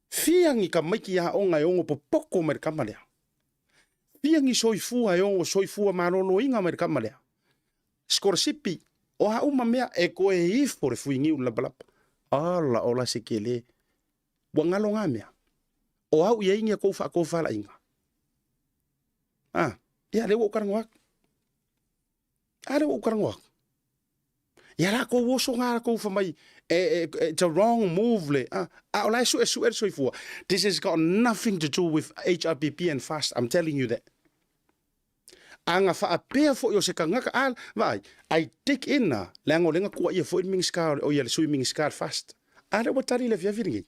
[SPEAKER 1] fia ni tamaiti aoga e ono popoko mai le tama lea? Fia ni soifua e ono soifua maloloina mai le tama lea? Sikolasipi, o a uma mea e toe ifo le fuiniu i le lapalapa. Ala ola se kele, ua galo na mea. O au i ai ni a kou faatofalaiga. Ah, ia lea ua ou talanoa atu. A lea ua ou talanoa atu. Ia latou oso nga latou fai mai, it's a wrong move le, a, a o la e suesue le soifua. This has got nothing to do with HRPP and fast, I'm telling you that. A na faapea foi o se tagata, a, vaai, I dig in a, leaga o lea na tuuaia foi le Minisita, o ia le Sui Minisita o le Fast. A lea ua tali i le afiafi lenei.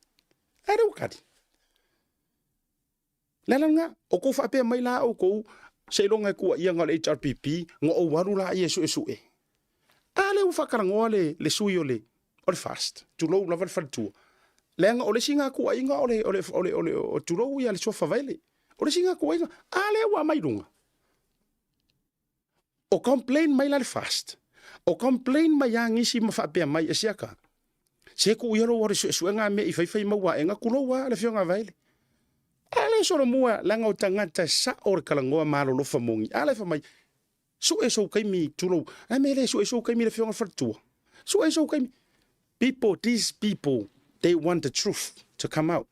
[SPEAKER 1] A lea ua tali. Le ala lena, o kou faapea mai la oukou, seiloga e tuuaia na o le HRPP, na ou alu laia e suesue. A lea ua faatalanoa le, le sui o le, o le FAST, tulou lava le faletua. Leaga o le isi na tuuaiga o le, o le, o le, o le, o, tulou ia le suafa Vaele. O le isi na tuuaiga, a lea ua aumai i luga. O complain mai la le FAST. O complain mai a nisi ma faapea mai e siaka. Se ku ia lo ore suesuega a mea i faifai maua aega kulou a le afioga a Vaele. A le solomua leaga o tagata sao le talanoa ma alolofa moni. A le fai mai, sue sou taimi tulou. A mea le sue sou taimi le afioga i le faletua. Sue sou taimi. People, these people, they want the truth to come out,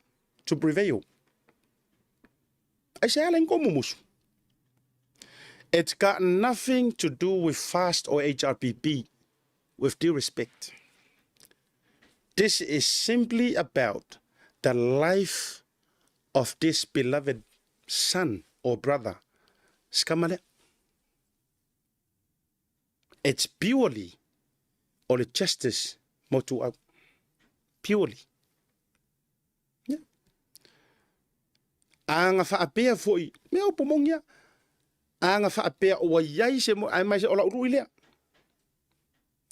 [SPEAKER 1] to prevail. Aisea ala ai mumusu? It's got nothing to do with FAST or HRPP, with due respect. This is simply about the life of this beloved son or brother. Skamale. It's purely o le justice mo Tuuau. Purely. Yeah. A nga faapea foi, mea upu mongia, a nga faapea ua iai se mo, ai mai se ola uru i lea.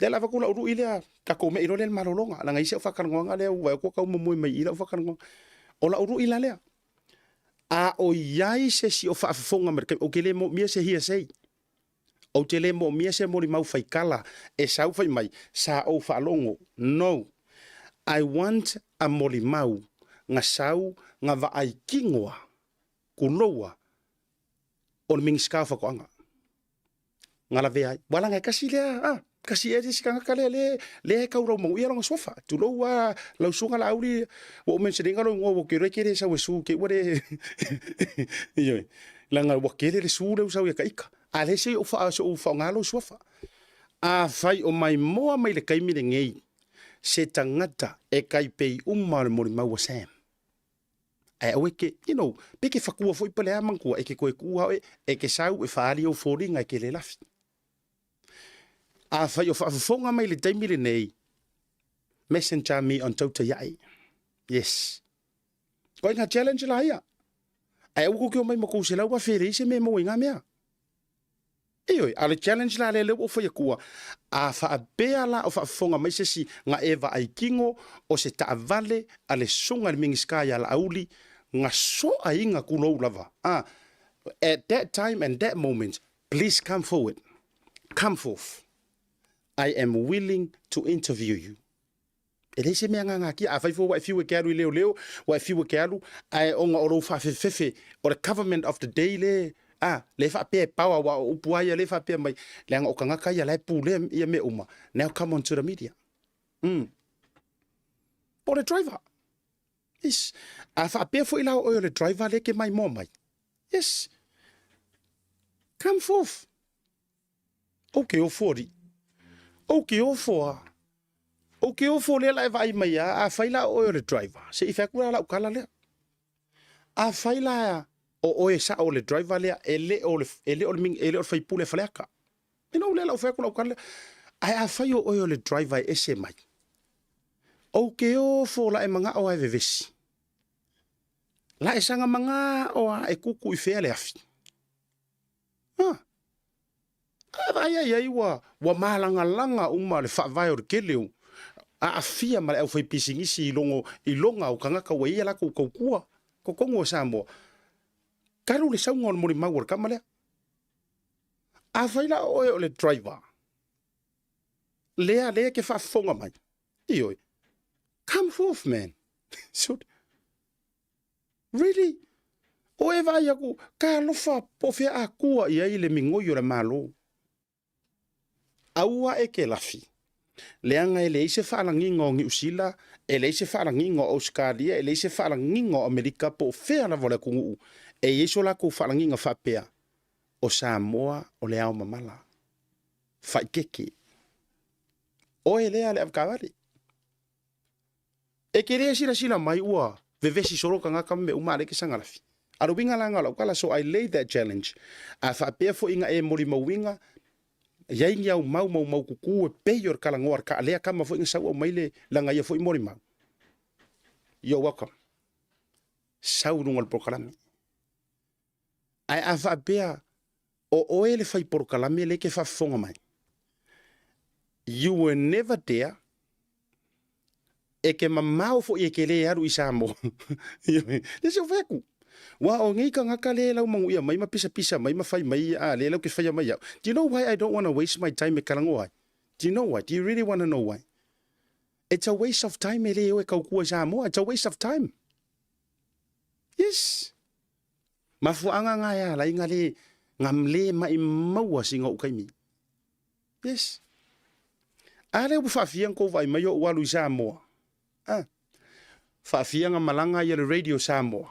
[SPEAKER 1] Lea lava ku la uru i lea, ka ko me i lole le malologa, la ngai se o whakarangoanga lea, ua ko kau mo mai i la o whakarangoanga. Ola uru i la lea. A o iai se si o whaafafonga me o ke le mo mia se hia sei. Ou te le moomia se molimau faikala e sau fai mai sa ou faalogo. No. I want a molimau nga sau nga vaai kigoa kuloua o le Minisita o Faatoaga. Nga lavea ai. Ua laga e kasi lea, ah, kasi ea se isi tagata lea le lea e kaurau manuia lona suafa. Tulou a lau susuga Laauli, ua ou mention ina lou igoa ua ke iloa e ke le sau e su ke ua le ioe. Leaga ua kele le su lea ua sau ia ka ika. A le se i ou faa se ou faaaoga lou suafa. Afai o maimoa mai le taimi lenei se tagata e tai pei uma o le molimau a Sam. Ae aua e ke, you know, pe ke whakua foi pa le a manatua, e ke koe kua oe, e ke sau e whaali ou foliga e ke le lafi. Afai o faafofoga mai le taimi lenei, messenger me on tautai ae. Yes. Koe ngā challenge la ia. Ae aua kou ke omai ma kou 100,000 e leai se mea e maua i ngā mea. Ioe, a o le challenge la lea lea ua ou fai atua, a faapea la o faafofoga mai se isi nga e vaai kino o se taavale a le susuga i le Minisita ia Laauli, nga soaiga tulou lava, a, at that time and that moment, please come forward, come forth, I am willing to interview you. E leai se mea ngāngākia, afai foi ua e fiu e ke alu i leoleo, ua e fiu e ke alu, ae ona o lou faafefefefe, o le government of the day le, a, le faapea e power aua o upu lava ia le faapea mai, leaga o tagata ia la e pulea ia mea uma, now come on to the media. Po o le driver. Yes. A faapea foi la o oe o le driver lea e ke maimoa mai. Yes. Come forth. Ou ke ofo alii. Ou ke ofo a. Ou ke ofo lea la e vaai mai a, afai la o oe o le driver, se i fai atu la lau tala lea. Afai la o oe sao o le driver lea, e le o le, e le o le, e le o le faipule a Faleata. You know, lea la ou fai atu lau tala lea. Ae afai o oe o le driver e ese mai, ou ke ofo la e manao a e vevesi. La e saga manao a e kuku i fea le afi. Ha. A vaai ai ai ua, ua mālagalaga uma le faavae o le kele o aafia ma le aufaipisinisi i logo, i loga o tagata ua i ai a latou tautua totonu o Samoa. Talu le sauga o le molimau a le tama lea. Afai la o oe o le driver, lea, lea e ke faafofoga mai, ioe, come forth man. Shoot. Really? O e vaai aku, talofa po o fea akua i ai le migoi o le Malo. Aua e ke lafi. Leaga e leai se faalagiga o Niu Sila, e leai se faalagiga o Ausekalia, e leai se faalagiga o Amerika po o fea lava o le atunuu e i ai so latou faalagiga faapea, o Samoa o le ao mamala. Faikeke. Oe lea le avekavale. E ke le silasila mai ua vevesi solo tagata ma mea uma a le ke saga lafi. A le uiga la na o lau tala, so I lay that challenge. A faapea foi ina e molimauina, iai ni au mau maumau kuku e pei o le talanoa a le kaa lea tama foi na sau aumai le lana ia foi molimau. You're welcome. Sau i luga o le polokalame. Ae a faapea o oe le fai polokalame lea e ke faafofoga mai, you were never there, e ke mamao foi e ke le alu i Samoa. Le se o fai atu. Ua o nei tagata le lau manuia mai ma pisapisa mai ma fai mai a le lau ke faia mai au. Do you know why I don't want to waste my time e talanoa ai? Do you know why? Do you really want to know why? It's a waste of time e le o e kaukua i Samoa. It's a waste of time. Yes. Mafuaaga nga e ala ai nga le nga le maimaua sina ou taimi. Yes. A lea ua faafia na tou vaai mai ou alu i Samoa. Ah. Faafia nga malaga ia le Radio Samoa.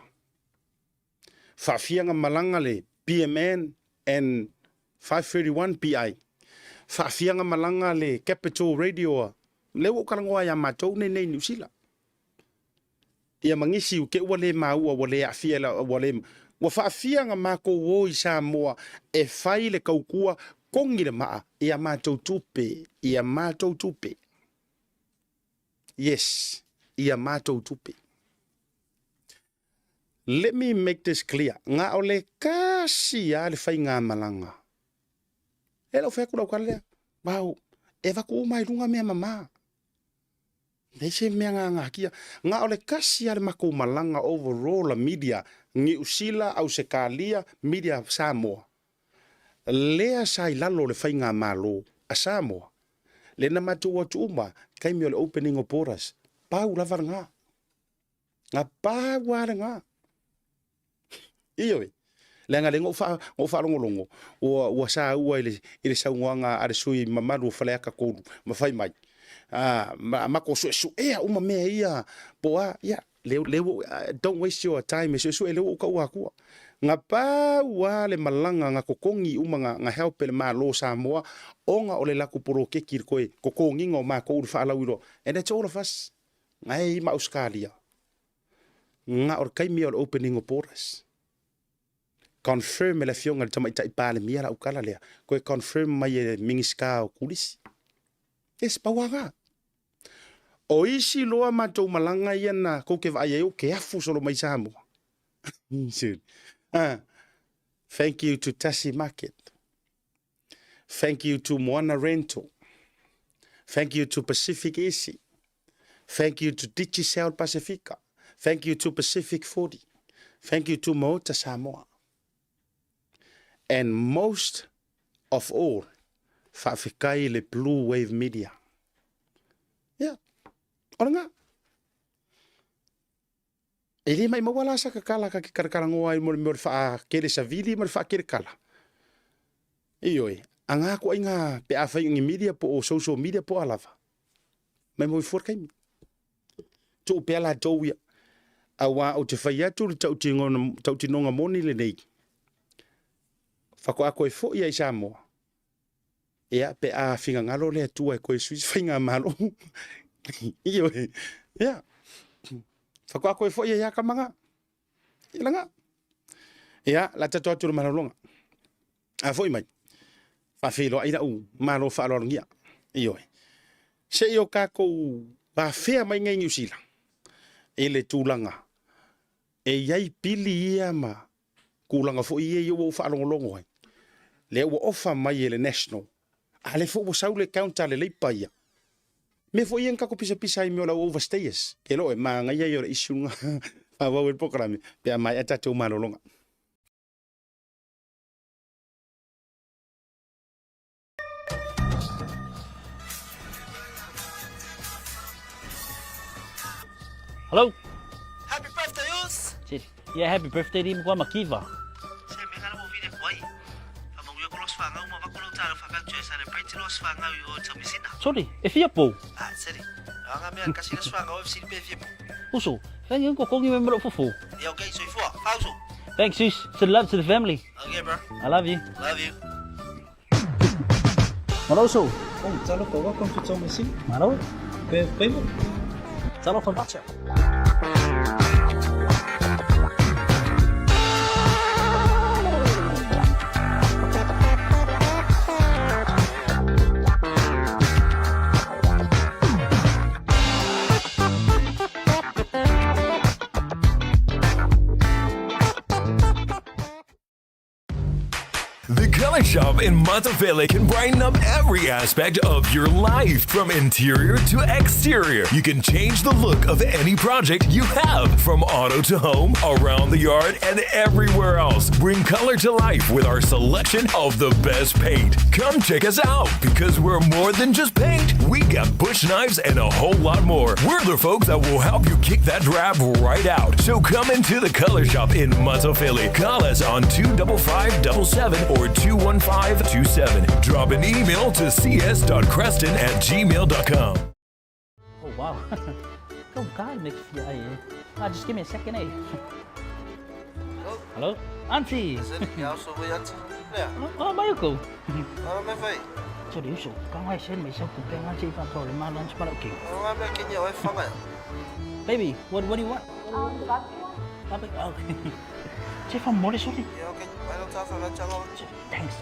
[SPEAKER 1] Faafiaga malaga le BMN and 531 PI. Faafiaga malaga le Capital Radio a lea ua ou talanoa ia matou nei nei i Niu Sila. Ia ma nisi u te ua le maua ua le aafia la ua le ua faafiaga matou o i Samoa e fai le tautua togi le maa i a matou tupe i a matou tupe. Yes, i a matou tupe. Let me make this clear, na o le tasi lava le faigamalaga. E lau fai atu lau tala lea, wow, e avatu uma i luga mea mama. Leai se mea gagatia. Na o le tasi lava le matou malaga overall a media, Niu Sila, Ausetalia, media Samoa. Lea sa i lalo o le faigamalo a Samoa, lea na matou o atu uma, taimi o le opening o borders, pau lava lena. Na pau lava lena. Ioe. Leaga lea na ou faalogologo, ua saua i le saunoaga a le sui mamalu o Faleata 3 ma fai mai, a matou suesuea uma mea ia po o a, ia, lea ua, don't waste your time e suesue, lea ua ou taua atua. Na pau lava le malaga na totogi uma na help e le Malo o Samoa ona o le latou poloketi i le toe totogiina o matou i le faalauiloa. And that's all of us. Na e i ma Ausetalia. Na o le taimi o le opening o borders. Confirm e le Afioga i le Tamaitai Palemia lau tala lea. Toe confirm mai e le Minisita o Turisi. Yes, pau lava na. O isi loa matou malaga ia na tou te vaai ai ou te afu solo mai Samoa. Thank you to Tasi Market. Thank you to Moana Rental. Thank you to Pacific Easy. Thank you to Digicel Pasifika. Thank you to Pacific 40. Thank you to Maota Samoa. And most of all, faafetai le Blue Wave Media. Yeah, o lena. E le maimaua la sa kakala ka ke kalakalangoa ai mo le mea o le faakele savili ma le faakele kala. Ioe, aga aku ai ngā pe a whai ngi media po o social media po a lava. Mai mo i fua le taimi. Tuu pea latou ia. Auā ou te fai atu le tautinoga moni lenei. Faatoa toe foi ai Samoa. Ia, pe a finagalo le Atua e toe sui se faigamalo. Ioe. Ia. Faatoa toe foi ai a kamaga. Ia laga. Ia, la tatou atu le malologa. A foi mai. Faafeiloai lau malo faaaloalogia. Ioe. Se i o tatou afea mai nei Niu Sila i le tulaga e i ai pili ia ma tulaga foi ia ia ua ou faalogologo ai, lea ua ofa mai e le National, a lea foi ua sau le counter a le Labour ia. Mea foi ia na tatou pisapisa ai mea o le au overstayers, ke loe, manaia ia o le issue lena faaauau ai le polokalame pe a maea tatou malologa.
[SPEAKER 5] Hello.
[SPEAKER 6] Happy birthday, Us!
[SPEAKER 5] Yeah, happy birthday di mo makiva.
[SPEAKER 6] Se me ngala mo vile kwai. Fa mo yo kolos fa ngau ma va kolo talo fa ka tse celebrate los fa ngau yo tamisina.
[SPEAKER 5] Sorry, e fia pou.
[SPEAKER 6] Ah, seri. Anga me kasi los fa ngau FC pe fia pou.
[SPEAKER 5] Uso, fa ngi ko kongi me mro fufu.
[SPEAKER 6] Yeah, okay, so ifua. Pauso.
[SPEAKER 5] Thanks, sis. Send love to the family.
[SPEAKER 6] Okay, bro.
[SPEAKER 5] I love you.
[SPEAKER 6] Love you.
[SPEAKER 5] Malo uso.
[SPEAKER 6] Oh, talofa, welcome to Tomasina.
[SPEAKER 5] Malo.
[SPEAKER 6] Pe payment.
[SPEAKER 5] Talofa macha.
[SPEAKER 7] The Color Shop in Matafele can brighten up every aspect of your life, from interior to exterior. You can change the look of any project you have, from auto to home, around the yard, and everywhere else. Bring color to life with our selection of the best paint. Come check us out because we're more than just paint. We got bush knives and a whole lot more. We're the folks that will help you kick that drab right out. So come into the Color Shop in Matafele. Call us on 25577 or 21527. Drop an email to cs.creston@gmail.com.
[SPEAKER 5] Oh, wow. Go God, make fia ai, eh. Ah, just give me a second, eh. Hello? Auntie! Oh, 没有狗。这里有刚开始没收股票，我这方做了嘛，乱七八糟给。Baby, what do you want? Barbecue. Barbecue. Okay. 这方没得说的。Thanks.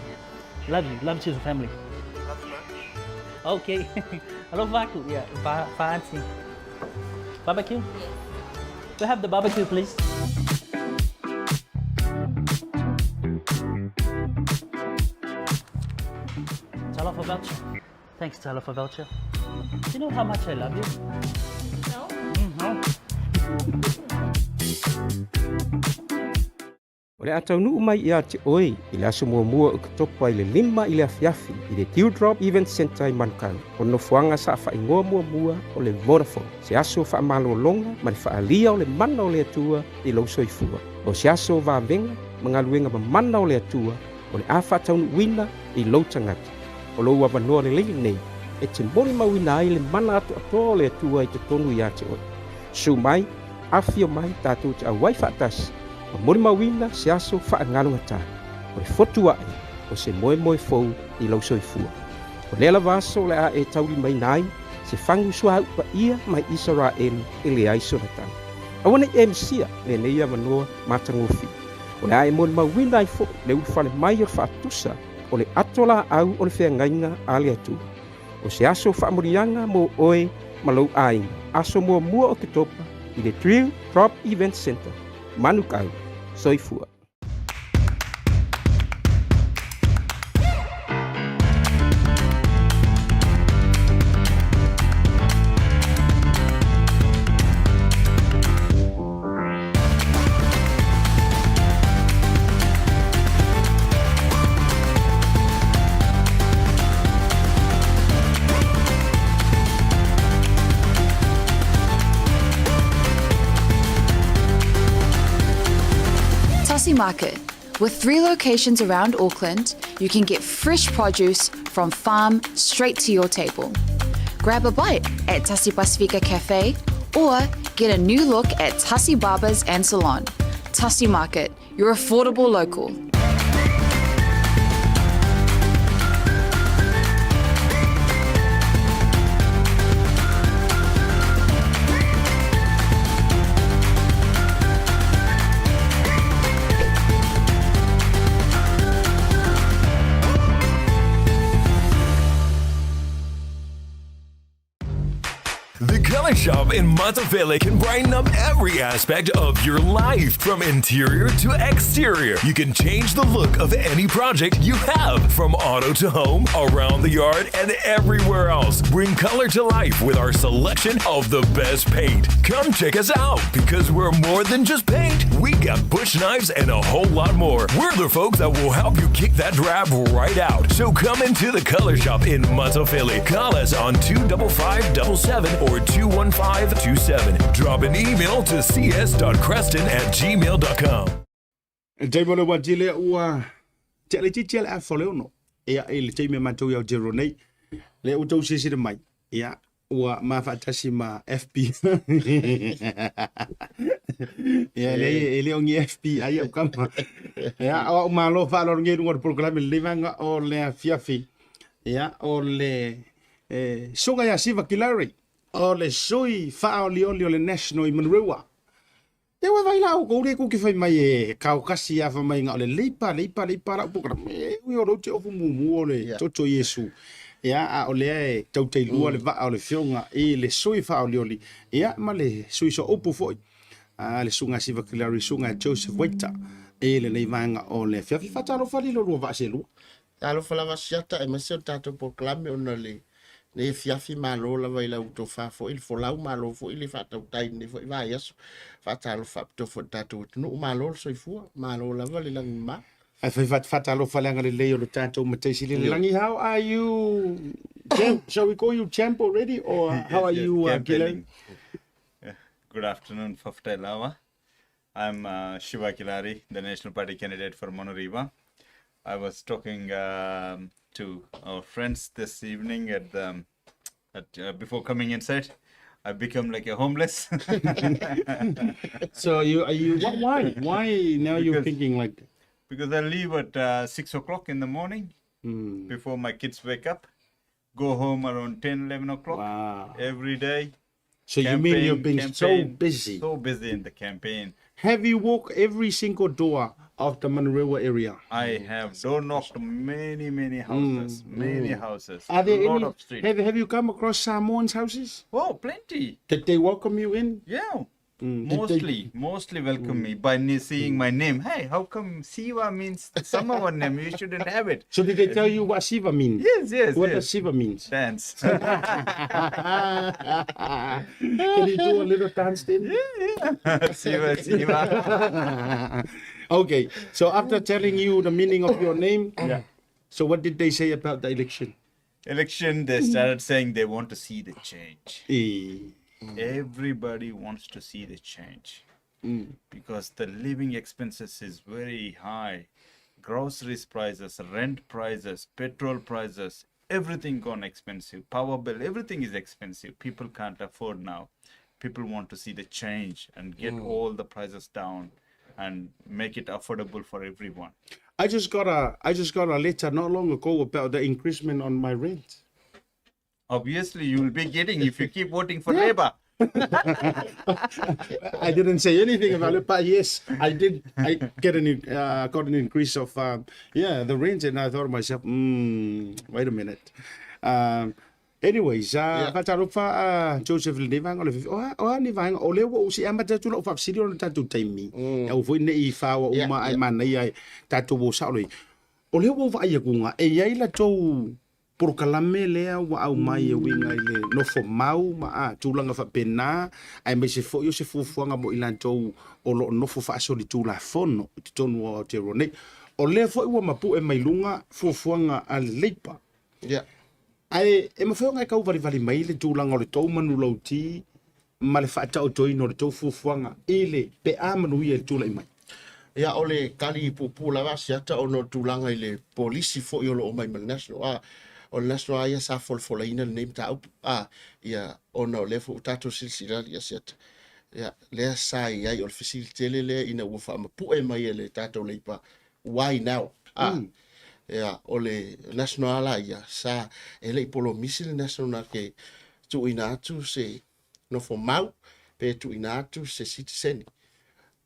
[SPEAKER 5] Love you. Love to the family. Okay. Hello, Vaku. Yeah, va, va auntie. Barbecue? Yes. We have the barbecue, please. Talofa voucher. Thanks, Talofa voucher. Do you know how much I love you? No. No.
[SPEAKER 3] O le a taunuu mai ia te oe i le aso muamua o Oketopa i le 5 i le afiafi i le Dewdrop Event Centre i Manukau, o nofoaga sa faaigoa muamua o le Vodafone, se aso faamalologa ma le faaalia o le mana o le Atua i lou soifua. O se aso vavega ma galuega mamana o le Atua o le a faataunuuina i lou tagata. O lou avanoa lelei lenei e te molimauina ai le mana atoatoa o le Atua i totonu ia te oe. Susu mai, afifio mai, tatou te auai faatasi ma molimauina se aso faagalugatā. O le fotu ae o se moemoe fou i lou soifua. O lea lava aso o le a e taulimaina ai se fagu suauu paia mai Isaraelu e leai sona tau. Aua ne i e misia lenei avanoa matagofie. O le a e molimauina ai foi le ulufale mai o le faatusa o le ato laau o le feagaiga a le Atua. O se aso faamuliaga mo oe ma lou aiga, aso muamua o Oketopa i le Drill Drop Event Centre, Manukau. Soifua.
[SPEAKER 2] Tasi Market. With three locations around Auckland, you can get fresh produce from farm straight to your table. Grab a bite at Tasi Pasifika Cafe or get a new look at Tasi Barbers and Salon. Tasi Market, your affordable local.
[SPEAKER 7] The Color Shop in Matafele can brighten up every aspect of your life, from interior to exterior. You can change the look of any project you have, from auto to home, around the yard, and everywhere else. Bring color to life with our selection of the best paint. Come check us out because we're more than just paint. We got bush knives and a whole lot more. We're the folks that will help you kick that drab right out. So come into the Color Shop in Matafele. Call us on 25577 or 21527. Drop an email to cs.creston@gmail.com.
[SPEAKER 1] Taimi o le wati lea ua tea le titi le afa o le ono. Ia, i le taimi a matou i Aotearoa nei, lea ua tou silasila mai, ia, ua mafaatasi ma FB. Ia, leai, e le o ni FBI au kama. Ia, o au malo faaaloalo nei i luga o le polokalame lenei vaega o le afiafi. Ia, o le susuga ia Siva Kilari, o le sui faaolioli o le National i Manurewa. Te ua vai la oukou le ku ke fai mai e kao kasi a fa mai nga o le leipa leipa leipa la upu e ui o te ofu mumu o le toto Iesu. Ia a o lea e tautai lua le vaa o le fioga i le sui faaolioli ia ma le sui so upu foi a le susuga Siva Kilari, susuga Joseph Waiter i lenei vaega o le afiafi. Faatalofa li lo lua vaa selua.
[SPEAKER 8] Talofa lava siata aemaise o le tatou polokalame ona le nei afiafi malo lava i lau tofa foi le folau malo foi le faatautai i lenei foi vaiaso. Faatalofa faapitoa foi i le tatou atunuu malo le soifua malo lava le lagi mama.
[SPEAKER 1] Ae fai faatalofa le agalelei o le tatou Mataisi i le lagi. How are you? Champ, shall we call you champ already or how are
[SPEAKER 9] Yes,
[SPEAKER 1] you,
[SPEAKER 9] campaigning.
[SPEAKER 1] Kilari?
[SPEAKER 9] Good afternoon, Faftai Lava. I'm Shiva Kilari, the National Party candidate for Manurewa. I was talking to our friends this evening at the before coming inside. I become like a homeless.
[SPEAKER 1] So you are you what, why why now you're
[SPEAKER 9] Because-
[SPEAKER 1] thinking like that?
[SPEAKER 9] Because I leave at 6 o'clock in the morning before my kids wake up. Go home around 10, 11 o'clock
[SPEAKER 1] Wow.
[SPEAKER 9] every day.
[SPEAKER 1] So you mean you've been so
[SPEAKER 9] campaign,
[SPEAKER 1] busy?
[SPEAKER 9] So busy in the campaign.
[SPEAKER 1] Have you walked every single door of the Manurewa area?
[SPEAKER 9] I have door knocked many, many houses, many houses.
[SPEAKER 1] Are there
[SPEAKER 9] lot
[SPEAKER 1] any?
[SPEAKER 9] of streets.
[SPEAKER 1] Have you come across Samoans houses?
[SPEAKER 9] Oh, plenty.
[SPEAKER 1] Did they welcome you in?
[SPEAKER 9] Yeah.
[SPEAKER 1] Did they-
[SPEAKER 9] Mostly, mostly welcome me by seeing my name. Hey, how come Siva means Samoan name? You shouldn't have it.
[SPEAKER 1] So did they tell you what Siva means?
[SPEAKER 9] Yes, yes,
[SPEAKER 1] What
[SPEAKER 9] yes.
[SPEAKER 1] does Siva means?
[SPEAKER 9] Dance.
[SPEAKER 1] Can you do a little dance then?
[SPEAKER 9] Yeah, Siva, Siva.
[SPEAKER 1] Okay. So after telling you the meaning of your name, yeah. So what did they say about the election?
[SPEAKER 9] Election, they started saying they want to see the change.
[SPEAKER 1] Eh,
[SPEAKER 9] Everybody wants to see the change because the living expenses is very high. Groceries prices, rent prices, petrol prices, everything gone expensive. Power bill, everything is expensive. People can't afford now. People want to see the change and get all the prices down and make it affordable for everyone.
[SPEAKER 1] I just got a letter not long ago about the increasement on my rent.
[SPEAKER 9] Obviously, you will be getting if you keep voting for Labour.
[SPEAKER 1] I didn't say anything about it, but yes, I did. I get an got an increase of the rent, and I thought to myself, wait a minute. Anyways, Fatarofa Joseph le vanga le o ni vanga o le o si ama tatu lo fa sili o tatu taimi. O foi nei fa o uma ai mana ia tatu wo sa le. O le wo va ia kunga e ia ila tou porokalame lea ua au mai e uiga i le nofo mau ma a tulaga faapena ae mai se foʻi o se fuafuaga mo i latou o loo nofo faasolitulafono i totonu o Aotearoa nei. O lea foʻi ua mapuʻe mai luga fuafuaga a le Leipa.
[SPEAKER 8] Yeah.
[SPEAKER 1] Ae e mafai ona e kauvalivali mai le tulaga o le tou manulauti ma le faataotoina o le tou fuafuaga i le pe a manuia i le tulaʻi mai.
[SPEAKER 8] Ia, o le kali pupu lava siata ona o tulaga i le polisi foʻi o loo mai ma le National. O le National ia sa folafolaina lenei mataupu. Ia, ona o lea foʻi ua tatou silasila ia siata. Ia, lea sa i ai o le fesili tele lea ina ua faamapuʻe mai e le tatou Leipa. Why now? Ia, o le National la ia sa e leʻi polomisi le National na ke tuuina atu se nofo mau pe tuuina atu se sitiseni.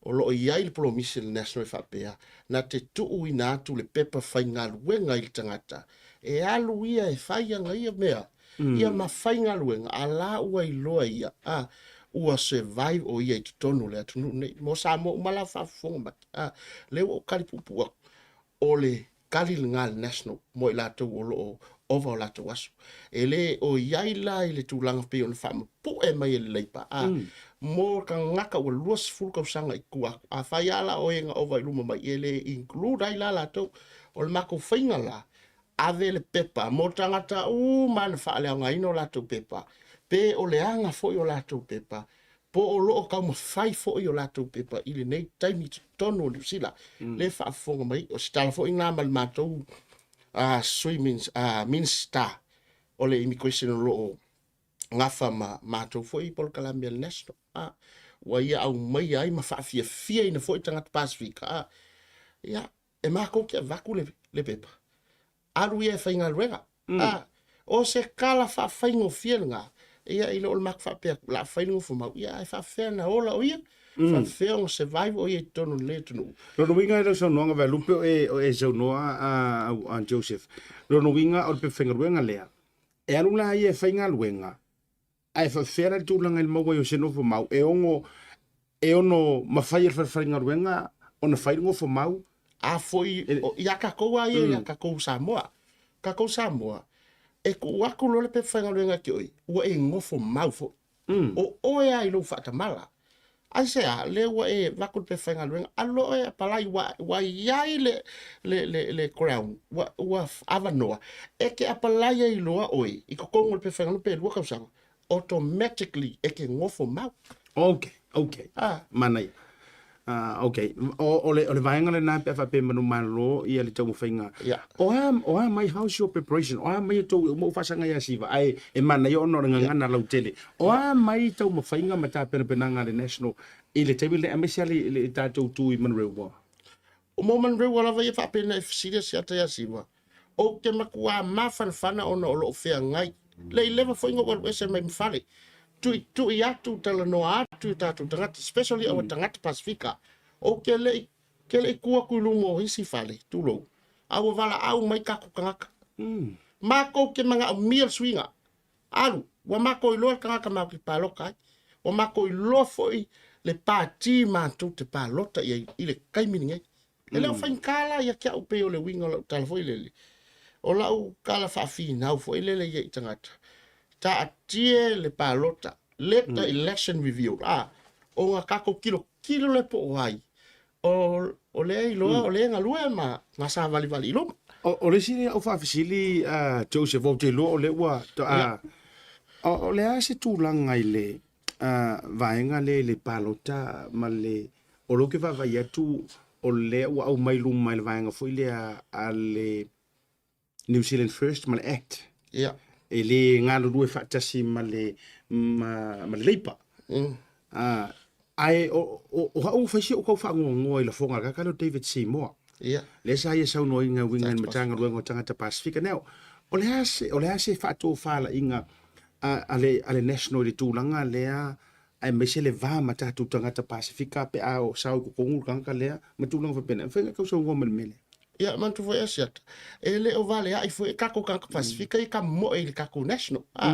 [SPEAKER 8] O loo i ai le polomisi le National e faapea na te tuuina atu le pepa faigaluega i le tagata e alu ia e fai aga ia mea ia ma faigaluega a la ua iloa ia ua survive o ia i totonu o le atunuu nei mo Samoa uma la faafofoga mai. Lea ua ou kali puupuu atu o le kali lena le National mo i latou o loo ova o latou aso. E le o iai la i le tulaga pei ona faamapuʻe mai e le Leipa. Mo tagata ua 20 tausaga i tua atu. A fai ala o e na ova i luma mai e le include ai la latou. O le matou faiga la, ave le pepa mo tagata uma na faaleaogaina o latou pepa. Pe o le aga foʻi o latou pepa. Po o loo taumafai foʻi o latou pepa i lenei taimi i totonu o Niu Sila. Le faafofoga mai o se tala foʻi lena ma le matou sui minister o le immigration o loo gafa ma matou foʻi polokalame a le National. Ua ia aumaia ai ma faafiafiaina foʻi tagata Pasifika. Ia, e makou ke avatu le pepa. Alu ia e faigaluega. O se kala faafaigofie lena. Ia i loo le matou faapea atu, la fai le nofo mau. Ia, ae faafefea na ola o ia. Faafefea ona survive o ia i totonu o lenei atunuu.
[SPEAKER 1] Lona uiga e lau saunoaga Vaelupe o e saunoa a Joseph. Lona uiga o le pepa faigaluega lea. E alu la ia e faigaluega. Ae faafefea la le tulaga i le maua ai o se nofo mau. E ono mafai e le falefaigaluega ona fai le nofo mau.
[SPEAKER 8] A foi ia kakou a ia ia kakou Samoa. Kakou Samoa. E ku atu loa le pepa faigaluega ke oi, ua e nofo mau foʻi. O oe a i lou faatamala. Ai se a, le ua e vaku le pepa faigaluega, alu loa oe apalai ua iai le crown, ua avanoa. E ke apalai ai loa oe, i totonu o le pepa faigaluega pe 2 tausaga, automatically e ke nofo mau.
[SPEAKER 1] Okay, okay. Manaia. Ah, okay. O, o, le, o le vaega lena pe a faapea manumalo ia le taumafaiga.
[SPEAKER 8] Ia.
[SPEAKER 1] O a, o a mai, how's your preparation? O a mai e tou, uma ou faasaga ia Siva, ae e manaia ona o le gagana lautele. O a mai taumafaiga ma tapenapenaga a le National i le taimi lenei, aemaise lava le, le tatou tu i Manurewa?
[SPEAKER 8] O mo Manurewa lava ia faapena e fesili asiata ia Siva. Ou te matuā mafanafana ona o loo feagai le i leva foi ona ou alu ese mai ma fale. Tuitui atu, talanoa atu i o tatou tagata, especially our tagata Pasifika. Ou te le i, te le i tu atu i luma o isi fale, tulou, a ua valaau mai tatou tagata. Matou te manaomia le suiga. Alu, ua matou iloa le tagata matou te palota ai. Ua matou iloa foi le pati matou te palota i ai i le taimi lenei. E le o faigata la ia te au pei o le uiga o lau tala foi lele. O lau tala faafinau foi lele ia i tagata. Taatie le palota. Let the election reveal. A, ona tatou tilotilo lea po o ai. O, o lea iloa, o lea galue ma na savalivali i luma.
[SPEAKER 1] O, o le isi lea au faafesili, uh, Joseph, ou te iloa o lea ua, uh, o, o le a se tulaga i le uh, vaega lea i le palota ma le, o lea ou te vaavaai atu o lea ua aumai luma i le vaega foi lea a le New Zealand First ma le Act.
[SPEAKER 8] Ia.
[SPEAKER 1] E le galulue faatasi ma le, ma, ma le Labour.
[SPEAKER 8] Mm.
[SPEAKER 1] Ah, ae o, o, o au fai si o kau whaangoangoa i lafoga ka kalo David Seymour.
[SPEAKER 8] Ia.
[SPEAKER 1] Le sa ia saunoaina uiga i
[SPEAKER 8] Tagata
[SPEAKER 1] Matagaluega o Tagata Pasifika. Now, o le a se, o le a se faatofalaiga a, a, le, a le National i le tulaga lea aemaise le va ma tatou tagata Pasifika pe a o sao i totonu le tagata lea ma tulaga faapena. E mafai ona tau saunoa mai i le mea lea.
[SPEAKER 8] Ia, manatua foi Asiata, e le o valeaʻi foi e tatou tagata Pasifika ia kamoe i le tatou national. A,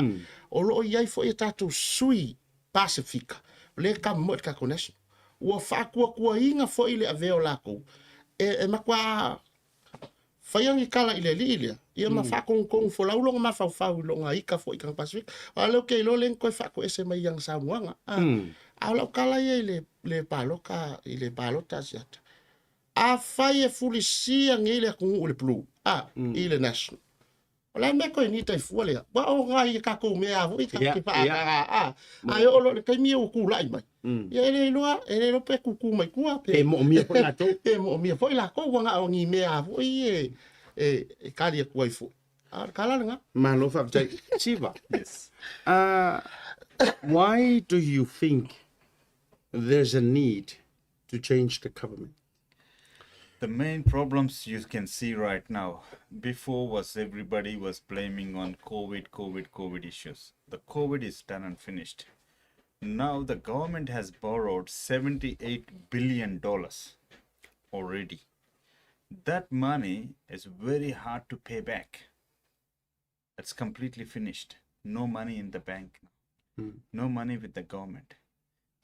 [SPEAKER 8] o lo o i ai foi a tatou sui Pasifika, o lea e kamoe i le tatou national. Ua faatuatuaina foi le avea o latou e, e matuā faia ni tala i le alii lea, ia ma faatonutonu folau lona mafaufau i lona ika foi i tagata Pasifika. A o lea ou te iloa lea na toe faatoese mai i ana saunoaga. A, a o lau tala ia i le, le palota, i le palota Asiata, Afai e fulisia nei le atunuu i le Blue, a, i le National, o le a le mea toe nita ai fua lea? Ua o nai a tatou mea foi tatou te faaagaga, a, ae oo loa i le taimi ia ua tulai mai, ia e le iloa, e le iloa pe tutu mai tua, pe,
[SPEAKER 1] Pe moomia foi latou.
[SPEAKER 8] pe moomia foi latou, ua na o ni mea foi e, e, e kali atu ai foi. A o le tala lena.
[SPEAKER 1] Malo faafetai. Siva,
[SPEAKER 9] Yes.
[SPEAKER 1] why do you think there's a need to change the government?
[SPEAKER 9] The main problems you can see right now, before was everybody was blaming on COVID, COVID, COVID issues. The COVID is done and finished. Now the government has borrowed $78 billion already. That money is very hard to pay back. It's completely finished. No money in the bank. No money with the government.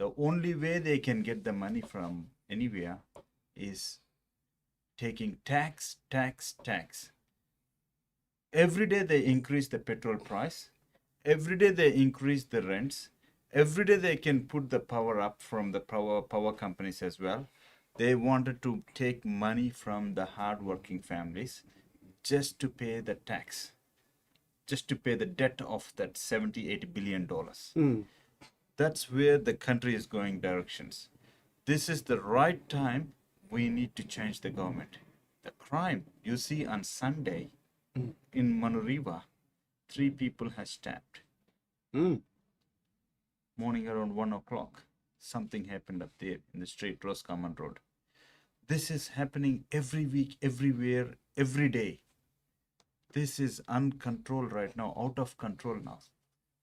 [SPEAKER 9] The only way they can get the money from anywhere is taking tax, tax, tax. Every day they increase the petrol price. Every day they increase the rents. Every day they can put the power up from the power power companies as well. They wanted to take money from the hardworking families just to pay the tax, just to pay the debt of that $78 billion. That's where the country is going directions. This is the right time we need to change the government. The crime you see on Sunday in Manurewa, 3 people has stabbed. Morning around 1 o'clock, something happened up there in the street, Roscommon Road. This is happening every week, everywhere, every day. This is uncontrolled right now, out of control now.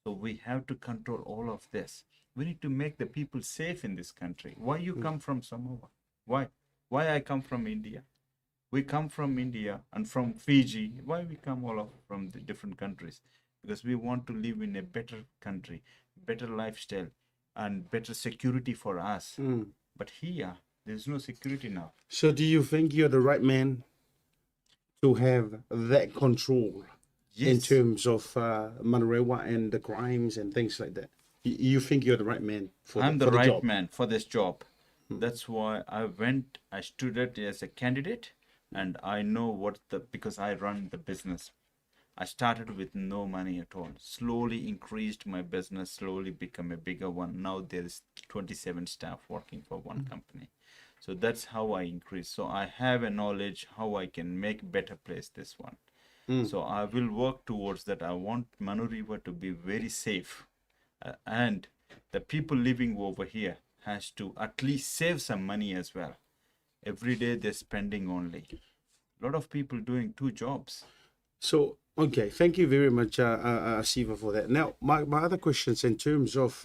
[SPEAKER 9] So we have to control all of this. We need to make the people safe in this country. Why you come from Samoa? Why? Why I come from India? We come from India and from Fiji. Why we come all of from the different countries? Because we want to live in a better country, better lifestyle, and better security for us. But here, there's no security now.
[SPEAKER 1] So do you think you're the right man to have that control in
[SPEAKER 9] Yes.
[SPEAKER 1] terms of Manurewa and the crimes and things like that? You think you're the right man for
[SPEAKER 9] I'm
[SPEAKER 1] the,
[SPEAKER 9] the
[SPEAKER 1] for the
[SPEAKER 9] right
[SPEAKER 1] job?
[SPEAKER 9] man for this job. That's why I went, I stood it as a candidate, and I know what the, because I run the business. I started with no money at all. Slowly increased my business, slowly become a bigger one. Now there is 27 staff working for one company. So that's how I increase. So I have a knowledge how I can make better place this one. So I will work towards that. I want Manureva to be very safe, and the people living over here has to at least save some money as well. Every day they're spending only. A lot of people doing 2 jobs.
[SPEAKER 1] So, okay, thank you very much, Siva, for that. Now, my other questions in terms of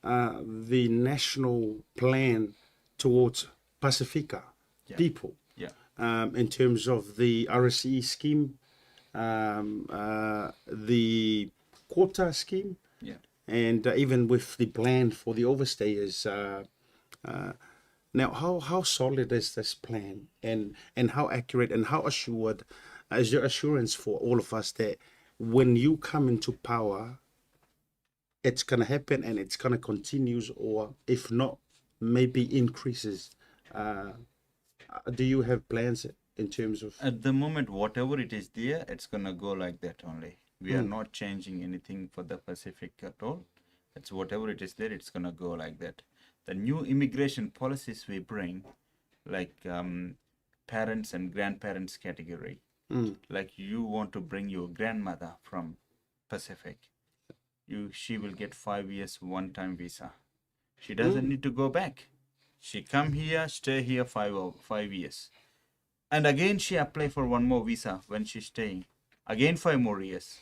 [SPEAKER 1] the national plan towards Pasifika people, in terms of the RSE scheme, the quota scheme, and even with the plan for the overstayers. Now, how solid is this plan, and how accurate and how assured is your assurance for all of us that when you come into power, it's going to happen and it's going to continue, or if not, maybe increases? Do you have plans in terms of...
[SPEAKER 9] At the moment, whatever it is there, it's going to go like that only. We are not changing anything for the Pacific at all. It's whatever it is there, it's going to go like that. The new immigration policies we bring, like parents and grandparents category, like you want to bring your grandmother from Pacific, she will get 5 years one-time visa. She doesn't need to go back. She come here, stay here 5 years. And again, she apply for one more visa when she's staying. Again, 5 more years.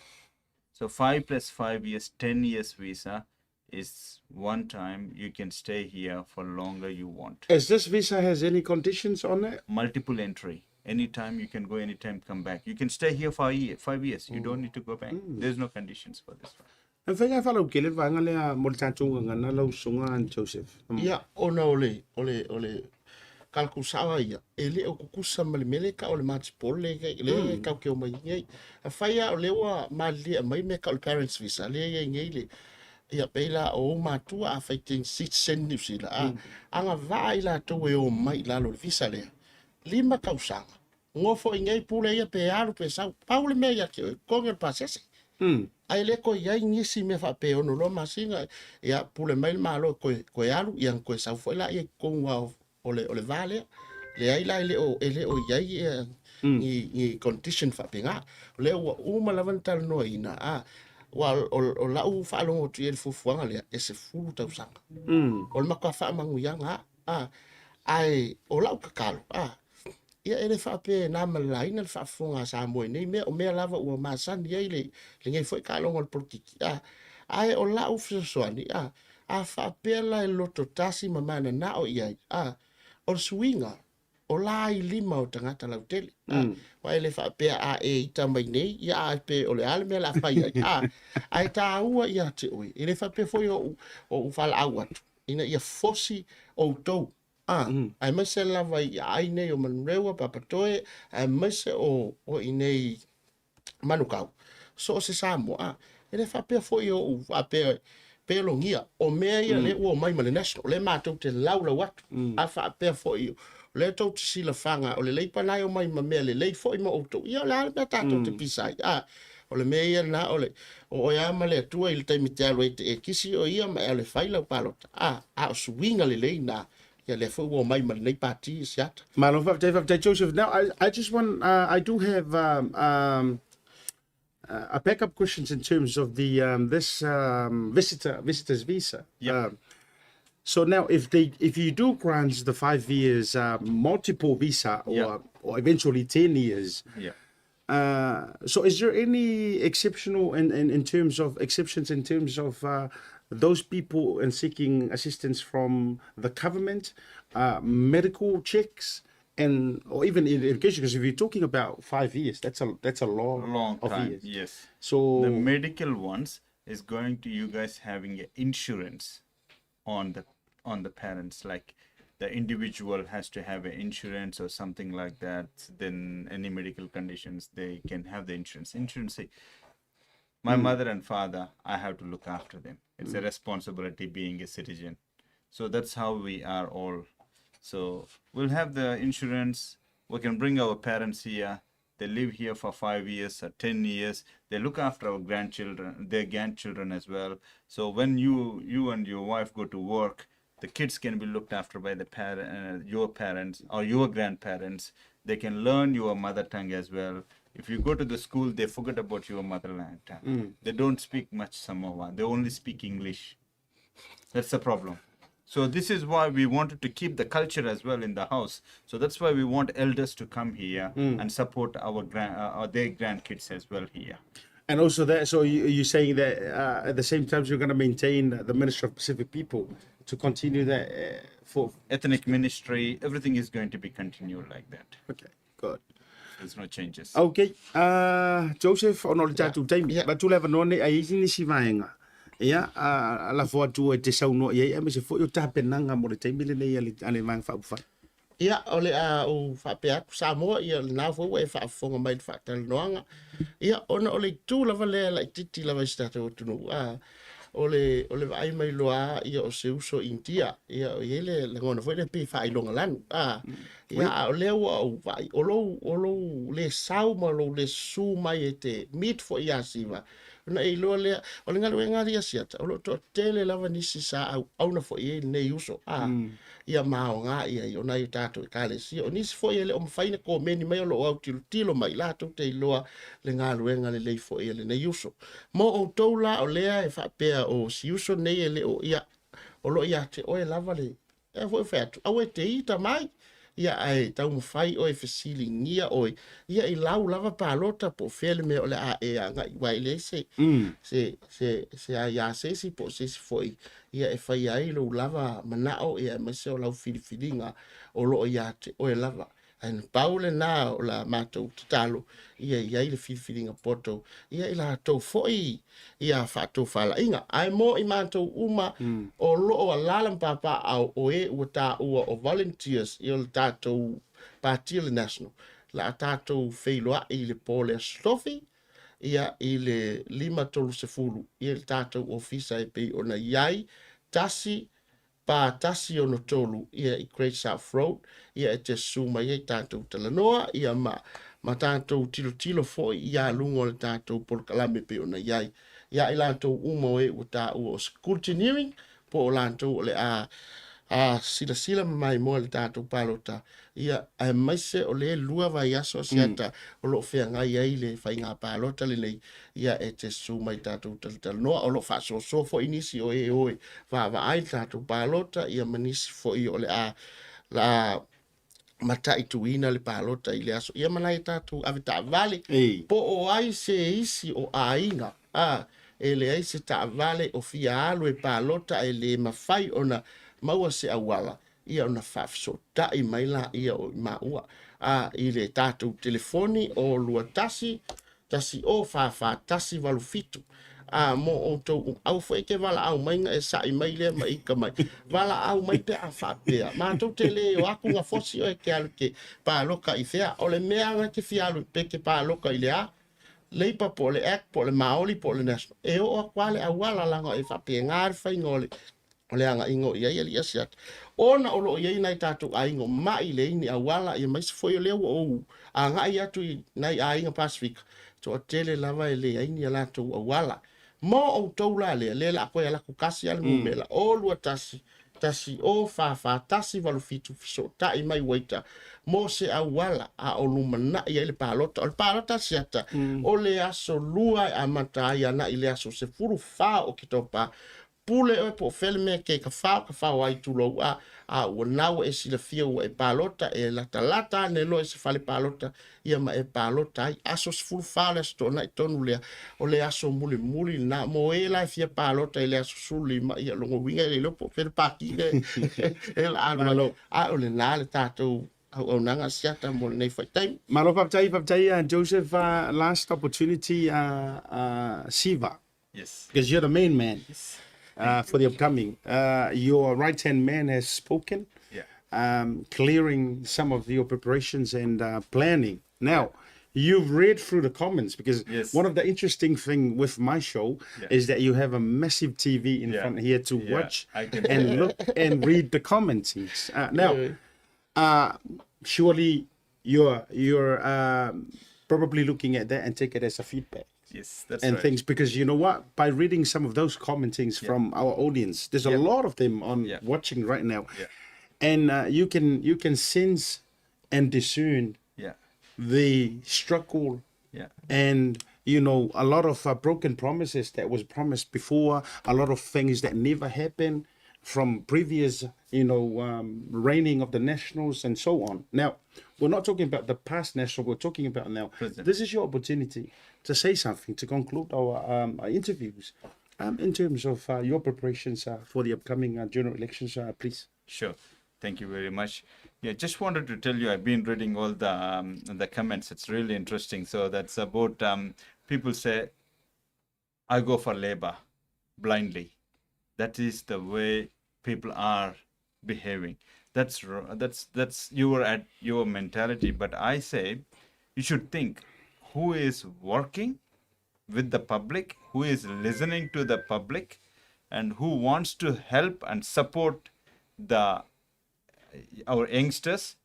[SPEAKER 9] So 5 plus 5 years, 10 years visa is one time. You can stay here for longer you want.
[SPEAKER 1] Is this visa has any conditions on it?
[SPEAKER 9] Multiple entry. Anytime you can go, anytime come back. You can stay here for a year, 5 years. You don't need to go back. There's no conditions for this one.
[SPEAKER 1] And fai fa lau kele vanga lea mo le tatou gagana lau susuga Joseph.
[SPEAKER 8] Ia, ona o le kalkusawa ia, e le o kukusa ma le mele ka o le matipole le kau ke o mai nei. A fai a o le ua malilia mai me ka o le parents visa, le ia nei le ia peila o matua a fai ten citizen New Zealand. A anga vaa i latou e o mai lalo le visa lea. 5 tausaga. Ngofo i nei pule ia pe alu pe sau. Pau le mea ia ke o konge le pasese. Ai le ko iai nisi me fa pe ono lo masinga ia pule mai le malo ko alu ia ko sau foi la ia konga o le vale le ai la le o ele o iai ni condition fa penga le o uma la vantal no ina a wa o la u fa lo tu el fufuanga le e se fu tau sanga o le makwa fa mangu yanga a ai o la u kakalo a ia ele fa pe na malaina le faafofoga a Samoa nei mea o mea lava ua masani ai le lenei foi kaalogo o le polokiki a ae o la'u fesoasoani a a faapea la e loto tasi ma mananao i ai a o le suiga o la i lima o tagata lautele a wa ele faapea a e ita mai nei ia a pe o le a le mea la fai ai a ae tāua ia te oe e le faapea foi o ou falaau atu ina ia fosi outou. Ai maise lava i ai nei o Manurewa, Papatoe, ai maise o i nei Manukau. So o se Samoa, e le faapea foi o faapea pelongia, o mea ia le ua mai ma le national, le mātou te laulau atu, a faapea foi o le tau te silafanga, o le leipa nai o mai ma mea le lei foi ma outou, ia o le ale mea tātou te pisai, o le mea ia na o le o ia ma le atua i le taimi te alu e te e kisi o ia ma e le whai lau palota, a o suinga le lei nā, ia le foi ua mai ma lenei pati i siata.
[SPEAKER 1] Malo faafetai Joseph. Now I just want I do have a backup questions in terms of the this visitors visa.
[SPEAKER 9] Yeah.
[SPEAKER 1] So now if you do grant the 5 years multiple visa or or eventually 10 years.
[SPEAKER 9] Yeah.
[SPEAKER 1] So is there any exceptional in terms of exceptions in terms of those people and seeking assistance from the government, medical checks, and or even in education? Because if you're talking about 5 years, that's a long of
[SPEAKER 9] time.
[SPEAKER 1] Years.
[SPEAKER 9] Yes.
[SPEAKER 1] So
[SPEAKER 9] the medical ones is going to you guys having insurance on the parents, like the individual has to have an insurance or something like that. Then any medical conditions, they can have the insurance. Insurance. My mother and father, I have to look after them. It's a responsibility being a citizen. So that's how we are all. So we'll have the insurance. We can bring our parents here. They live here for 5 years or 10 years. They look after our grandchildren, their grandchildren as well. So when you and your wife go to work, the kids can be looked after by the parent, your parents or your grandparents. They can learn your mother tongue as well. If you go to the school, they forget about your motherland tongue. They don't speak much Samoa. They only speak English. That's the problem. So this is why we wanted to keep the culture as well in the house. So that's why we want elders to come here and support our their grandkids as well here.
[SPEAKER 1] And also that, so you're saying that at the same time you're going to maintain the Ministry of Pacific People to continue that for
[SPEAKER 9] ethnic ministry, everything is going to be continued like that.
[SPEAKER 1] Okay, good.
[SPEAKER 9] There's no changes.
[SPEAKER 1] Okay, Joseph, ona o le tatou taimi, avatu le avanoa nei, a i ai nisi vaega, ia, lafo atu e te saunoa i ai, aemaise foi o tapenaga mo le taimi lenei a le Vaega Faaupufai.
[SPEAKER 8] Ia, o le a ou faapea atu, Samoa, ia, o lena foi ua e faafofoga mai i le faatalanoaga. Ia, ona o le itu lava lea laitiiti lava i si tatou atunuu, a, o le, o le vaai mai loa lava ia o se uso India, ia, e i ai le lagona foi lea pei e faailoga lanu, a, ia, a o lea ua ou vaai, o lou, o lou le sau ma lou le susu mai e te meet foi ia Siva, ona e iloa lea, o le galuega a Asiata, o lo o toatele lava nisi sa auauna foi i ai lenei uso, a, ia ma aoga i ai o nai o tatou ekalesia. O nisi foi e le o mafai ona komeni mai o lo o autilotilo mai, latou te iloa le galuega lelei foi a lenei uso. Mo outou la o lea e faapea o si uso nei e le o, ia, o lo o ia te oe lava le, e foi fai atu, aua e te ita mai, ia ae taumafai oe e fesiligia oe, ia i lau lava palota po o fea le mea o le a e agai, aua e leai se, se, se, se aia se isi po o se isi foi, ia e faia ai lou lava manao, ia aemaise o lau filifiliga o lo o ia te oe lava. Ae na pau lena o la matou tatalo, ia i ai le filifiliga poto, ia i latou foi ia faatofalaiga. Ae mo i matou uma o lo o alaala ma papaaao o e ua taua o volunteers i o le tatou Pati o le National, la a tatou feiloai i le po o le Aso Tofi, ia i le 5:30 ia i le tatou ofisa e pei ona i ai, 1 4163 ia i Great South Road, ia e te susu mai ai tatou talanoa, ia ma, ma tatou tilotilo foi ia luga o le tatou polokalame e pei ona i ai. Ia i latou uma o e ua taua o scrutineering, po o latou o le a a silasila ma maimoa i le tatou palota, ia, aemaise o le 2 vaiaso Asiata o lo o feagai ai le faiga palota lenei, ia e te susu mai tatou talatalanoa. O lo o faasoasoa foi nisi o e o e vaavaai le tatou palota, ia ma nisi foi o le a la mataituina le palota i le aso. Ia ma nai tatou avetaavale, po o ai se isi o aiga, a, e leai se taavale o fia alu e palota ae le mafai ona maua se auala, ia ona faafesootai mai laia o i maua, a, i le tatou telefoni o 21 1 0 4 4 1 8 7, a, mo outou, aua foi e te valaau mai na e sa'i mai lea ma ika mai, valaau mai pe a faapea, matou te le o atu gafosi oe e te alu e te paloka i fea, o le mea na e te fia alu pe te paloka i le a, Labour po o le Act po o le Maori po o le National, e oo atu lava le auala leaga e faapena le faiga o le o le agaiga o i ai alii Asiata, ona o lo o i ai nai tatou aiga o ma'i leai ni auala, aemaise foi o lea ua ou agai atu i nai aiga Pasefika, toatele lava e leai ni a latou auala. Mo outou la lea, lea o le a toe alu atu tasi lava le numera, 0 2 1 1 0 4 4 1 8 7, fesootai mai waiter mo se auala a o lumanai ai le palota. O le palota Asiata, o le aso 2 e amata ai ana i le aso 14 o Oketopa, Pule oe po o fea le mea ke ka fao, ka fao ai tulou a, a ua nau e silafia ua e palota, e latalata ane loa i se fale palota, ia ma e palota ai. Aso 14 o le aso Toonai tonu lea, o le aso mulimuli lena. Mo e la e fia palota i le aso 15, ia lona uiga e le iloa po o fea le paki lea e la alu ai. A o lena le tatou auaunaga siata mo lenei faitaimi.
[SPEAKER 1] Malo faafetai, faafetai Joseph. Last opportunity Siva.
[SPEAKER 9] Yes.
[SPEAKER 1] Because you're the main man
[SPEAKER 9] Yes.
[SPEAKER 1] for the upcoming. Your right-hand man has spoken,
[SPEAKER 9] Yeah.
[SPEAKER 1] clearing some of your preparations and planning. Now, you've read through the comments because
[SPEAKER 9] Yes.
[SPEAKER 1] one of the interesting thing with my show
[SPEAKER 9] Yeah.
[SPEAKER 1] is that you have a massive TV in
[SPEAKER 9] Yeah.
[SPEAKER 1] front here to
[SPEAKER 9] Yeah,
[SPEAKER 1] watch
[SPEAKER 9] I can
[SPEAKER 1] and look and read the comments. Now, surely your Probably looking at that and take it as a feedback.
[SPEAKER 9] Yes, that's
[SPEAKER 1] and
[SPEAKER 9] right.
[SPEAKER 1] things because you know what, by reading some of those commentings from our audience, there's a lot of them on watching right now, and you can sense and discern the struggle and you know a lot of broken promises that was promised before, a lot of things that never happened from previous, you know, reigning of the nationals and so on. Now, we're not talking about the past national, we're talking about now.
[SPEAKER 9] Present.
[SPEAKER 1] This is your opportunity to say something, to conclude our interviews in terms of your preparations for the upcoming general elections, please.
[SPEAKER 9] Sure. Thank you very much. Yeah, just wanted to tell you, I've been reading all the comments. It's really interesting. So that's about people say, I go for Labor blindly. That is the way people are behaving. That's your at your mentality. But I say, you should think who is working with the public, who is listening to the public, and who wants to help and support the our youngsters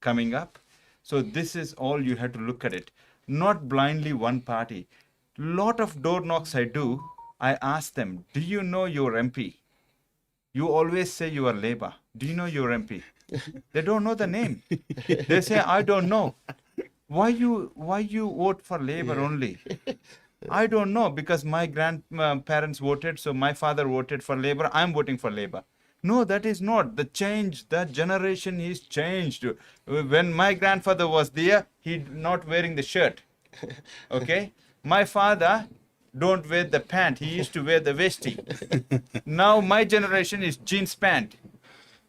[SPEAKER 9] coming up. So this is all you have to look at it, not blindly one party. Lot of door knocks I do, I ask them, do you know your MP? You always say you are Labour. Do you know your MP? They don't know the name. They say, I don't know. Why you vote for Labour only? I don't know, because my grandparents voted, so my father voted for Labour. I'm voting for Labour. No, that is not. The change, the generation is changed. When my grandfather was there, he not wearing the shirt. Okay? My father don't wear the pant. He used to wear the vestie. Now my generation is jeans pant.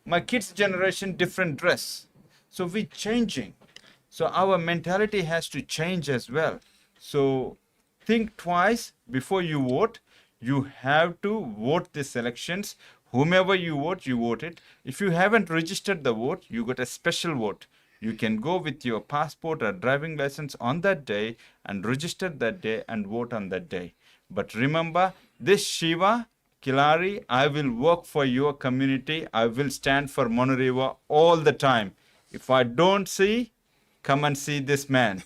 [SPEAKER 9] My kids' generation, different dress. So we're changing. So our mentality has to change as well. So think twice before you vote. You have to vote these elections. Whomever you vote, you vote it. If you haven't registered the vote, you got a special vote. You can go with your passport or driving license on that day and register that day and vote on that day. But remember, this Siva Kilari, I will work for your community. I will stand for Manurewa all the time. If I don't see, come and see this man.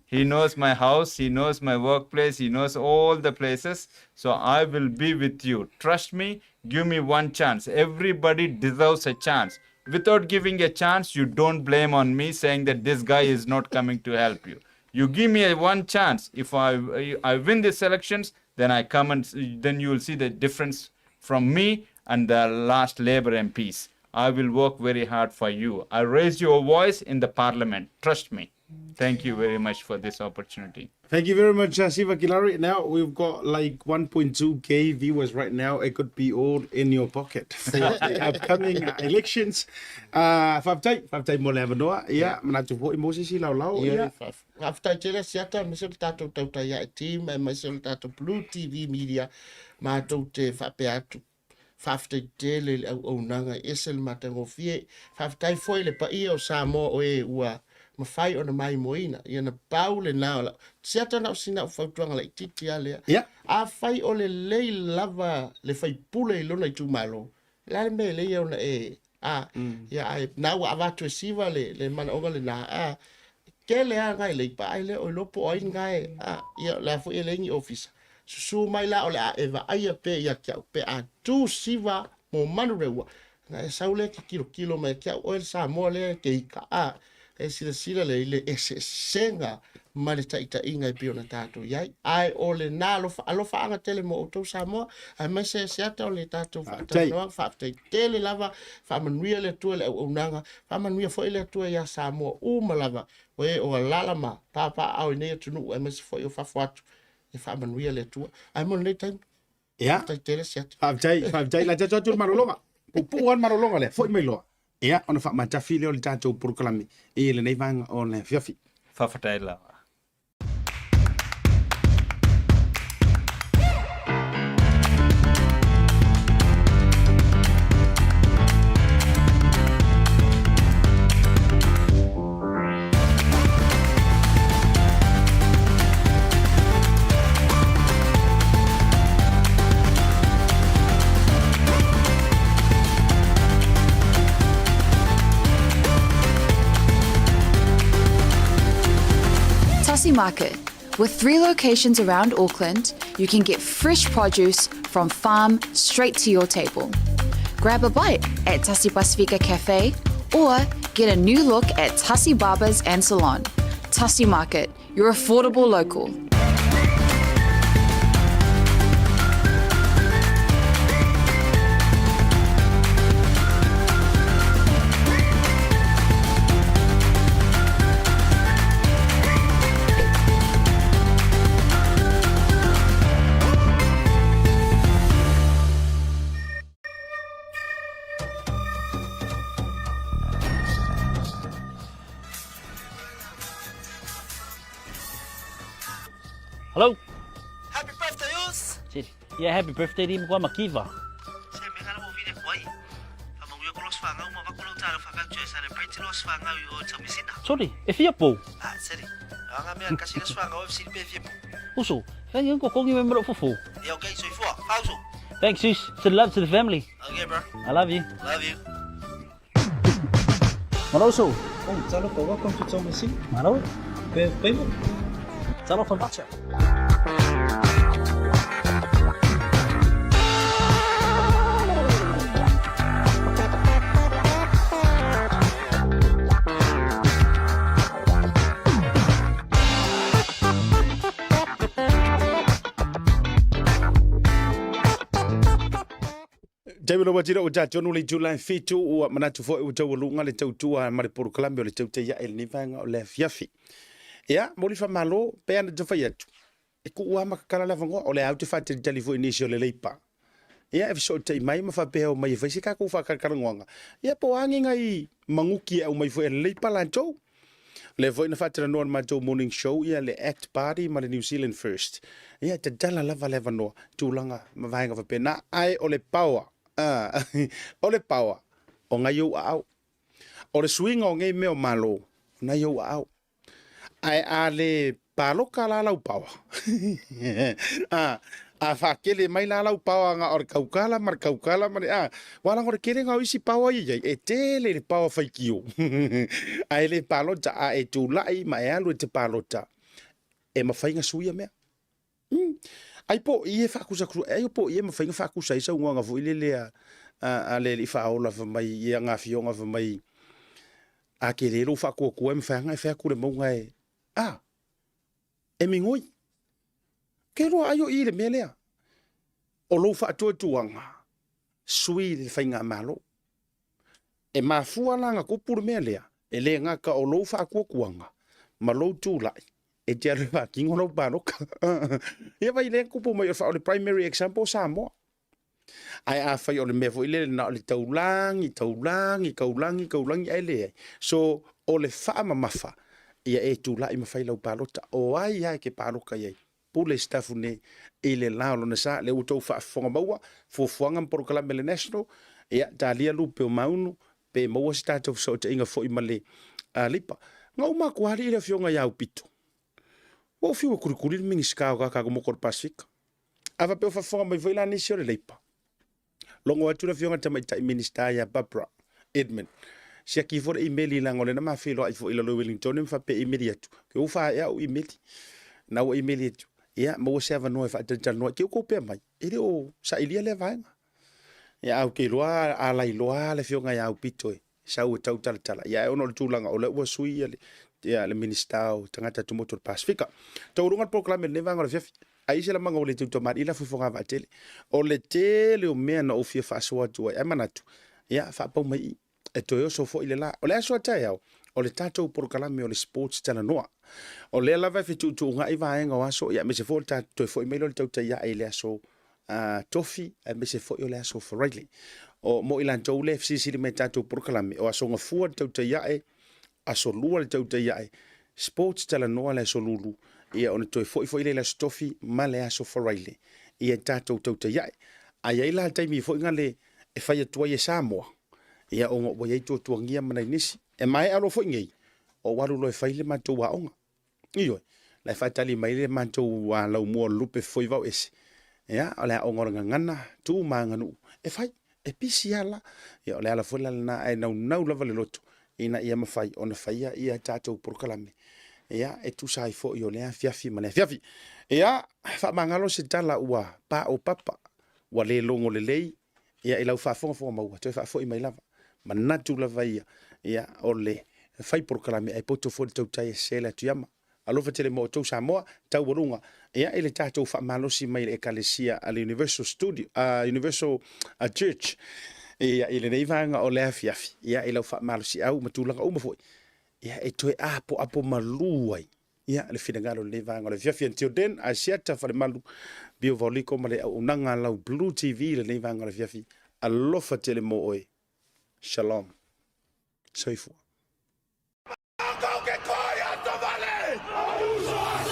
[SPEAKER 9] He knows my house, he knows my workplace, he knows all the places. So I will be with you. Trust me, give me one chance. Everybody deserves a chance. Without giving a chance, you don't blame on me saying that this guy is not coming to help you. You give me a one chance. If I win these elections, then I come and then you will see the difference from me and the last Labour MPs. I will work very hard for you. I raise your voice in the parliament. Trust me. Thank you very much for this opportunity.
[SPEAKER 1] Thank you very much, Siva Kilari. Now we've got like 1.2K viewers right now. It could be all in your pocket for the upcoming elections. Faafetai mo le avanoa. Ia, manatu foi mo sisi lau lau.
[SPEAKER 8] Ia, faafetai tele siata, aemaise o le tatou tautai ae team, aemaise o le tatou Blue TV Media, matou te faapea atu. Faafetai tele le auaunaga e ese le matagofie. Faafetai foi le paia o Samoa o e ua mafai ona maimoina. Ia na pau le na o lau. Siata na o sina o fautuanga la ititi a lea.
[SPEAKER 1] Yeah.
[SPEAKER 8] A fai o le lei lava le fai pule i lona i tumalo. La le me le ia ona e. A, ia ai, na ua avatu e siva le manaoga le na. A, ke le a ngai le ipa ai le o lopo o ai ngai. A, ia la fo e le ngi ofisa. Susu mai la o le a eva aia pe ia kia pe a tu siva mo Manurewa. Na e saule ki kilo kilo mai kia o el Samoa le ke ika a. E sila sila le ile e se senga ma le taita inga e pio na tātou iai. Ai o le nā alofa anga tele mo outou Samoa. Ai mai se ata o le tātou whaatanoa, whaafetai tele lava, whaamanuia le atua le auaunaga, whaamanuia foi le atua ia Samoa uma lava. O e o alala ma pāpā au i nei atunuu, ai mai se foi o fafo atu. E whaamanuia le atua. Ai mo nei taimi.
[SPEAKER 1] Ia.
[SPEAKER 8] Whaafetai tele se ata.
[SPEAKER 1] Whaafetai, la tātou atu le marolonga. Pupu an marolonga le, foi mai loa. Ia, ona whaamatafi leo le tātou porokalame. E le nei vanga o le fiafi.
[SPEAKER 9] Whaafetai lava.
[SPEAKER 2] Market. With three locations around Auckland, you can get fresh produce from farm straight to your table. Grab a bite at Tasi Pasifika Cafe or get a new look at Tasi Barbers and Salon. Tasi Market, your affordable local.
[SPEAKER 5] Hello.
[SPEAKER 6] Happy birthday, us!
[SPEAKER 5] Yeah, happy birthday di mo makiva.
[SPEAKER 6] Se me kana mo vile kwai. Fa mangu ko los fanga uma va ko lo talo fa voucher celebrate los fanga i o tamisina.
[SPEAKER 5] Sorry, e fia po.
[SPEAKER 6] Ah, seri. Anga me kasi los fanga o fc pe fia po.
[SPEAKER 5] Uso, thank you ko kongi me mro fufu.
[SPEAKER 6] Yeah, okay, so ifua. Fauso.
[SPEAKER 5] Thanks, sis. Send love to the family.
[SPEAKER 6] Okay, bro.
[SPEAKER 5] I love you.
[SPEAKER 6] Love you.
[SPEAKER 5] Malo uso.
[SPEAKER 10] Oh, talofa, welcome to Tomasina.
[SPEAKER 5] Malo.
[SPEAKER 10] Pe payment.
[SPEAKER 5] Talofa voucher.
[SPEAKER 1] Taimi lava tira o tātonu le itula e fitu ua manatu foi ua taualuga le tautua ma le polokalame o le tautaiaʻe i lenei vaega o le afiafi. Ia, moli faamalo pe ana te fai atu. E kuu lava ma kakala le avanoa, o lea ou te faatalitali foi i nisi o le Leipa. Ia, e fesootai mai ma faapea o mai e fai se tatou faakalakalanoaga. Ia, po o a ni nai maguki e aumai foi e le Leipa latou. Lea foi na faatalanoa i le matou morning show ia le Act Party ma le New Zealand First. Ia, e tatala lava le avanoa, tulaga ma vaega faapena, ae o le power, ah, o le power, o ngai ou aao. O le suiga o nei mea o Malo, o nai ou aao. Ae a le paloka la lau paoa, a, a faakele mai la lau paoa na o le kaukala ma le kaukala ma le, a, ua laga o le kelega o isi paoa ia i ai, e tele le paoa faitio. Ae le palota, a e tulai ma e alu e te palota, e mafai ona suia mea. Ai po o i e faakusakusa, ai po o i e mafai ona faakusa ai saunoaga foi lele a, a, a le alii faaola fai mai i ana afioga fai mai, a tele lou faatuatua e mafai lava ona e fai atu le mauga e, a, e migoi. Ke loa ai o i le mea lea. O lou faatuatuaga, sui le faigamalo. E mafua la ona tupu le mea lea, e le gata o lou faatuatuaga ma lou tulai e te alu e faatino lau paloka. Ia vai lea tupu mai o le primary example o Samoa. Ae afai o le mea foi lele na o le taulagi, taulagi, taulagi, taulagi ae leai. So, o le faamamafa, ia e tulai ma fai lau palota. O ai lava e te paloka i ai? Pule Sitafu nei i le la o lona sa, lea ua outou faafofoga maua, fuafuaga ma polokalame a le National, ia, talia lupe o Maunu, pe maua se tatou fesootaiga foi ma le Lipa. Na uma atu lava alii le afioga ia Aupito. Ua ou fiu e kulikuli le Minisita o Kakago Moko o le Pasefika. A faapea o faafofoga mai foi la nisi o le Leipa. Logo atu le afioga i le tamaitai Minisita ia Barbara Edmund. Siaki ifo le imeli leaga o lea na ma feiloai foi i lalo i Wellington ma faapea e imeli atu. Ke ua faaea au imeli. Na ua imeli atu. Ia, maua se avanoa e faatalitalanoa ai. Ke outou pea mai, e le o sailia lea vaega. Ia, ae ou te iloa a lailoa le afioga ia Aupito e sau e tau talatala. Ia, ae ona o le tulaga o lea ua sui ia le, ia le Minisita o Tagata Tumotu o le Pasefika. Taualuga le polokalame i lenei vaega o le afiafi. Ai se lamaga ua le teutamali'i la fuifoga vaatele. O le tele o mea na ou fia faasoa atu ai, ae manatu, ia, faapau mai i, e toe oso foi le la. O le aso a taeao, o le tatou polokalame o le Sports Talanoa. O lea lava e fetuutuuga'i vaega o aso, ia, aemaise foi o le tatou toe foi mai lea o le tautai ae i le aso Tofi, aemaise foi o le aso Faraile. O, mo i latou lea e fesilisili mai i tatou polokalame, o aso Gafua le tautai ae, aso Lua le tautai ae, Sports Talanoa le aso Lulu, ia ona toe foi foi lea i le aso Tofi ma le aso Faraile ia tatou tautai ae. A i ai la taimi foi gale e fai atu ai e Samoa, ia ona ua i ai tuatuagia ma nai nisi. E maea loa foi nei, ou alu loa e fai le matou aoga. Ioe, la e faatali mai le matou laumua o le lupe foi vao ese. Ia, o le aoga o le gagana, tu ma aganuu, e fai, e pisi lava la. Ia, o le ala foi la lena, ae naunau lava le loto ina ia mafai ona faia ia tatou polokalame. Ia, e tusa ai foi o lea afiafi ma lea afiafi. Ia, faamagalo se tala ua pao papa, ua le logo lelei, ia i lau faafogafoga maua, toe faafoi mai lava. Manatu lava ia, ia, o le fai polokalame ae poto foi le tautai e sese le atu iama. Alofa tele mo outou Samoa, taualuga, ia, i le tatou faamalosi mai le Ekalesia a le Universal Studio, Universal Church, ia, i lenei vaega o le afiafi, ia, i lau faamalosiau ma tulaga uma foi, ia, e toe apoapo malu ai, ia, le finagalo i lenei vaega o le afiafi. Until then, Asiata Falemalu, Bio Vaoliko ma le auaunaga a lau Blue TV i lenei vaega o le afiafi. Alofa tele mo oe. Shalom. Soifua.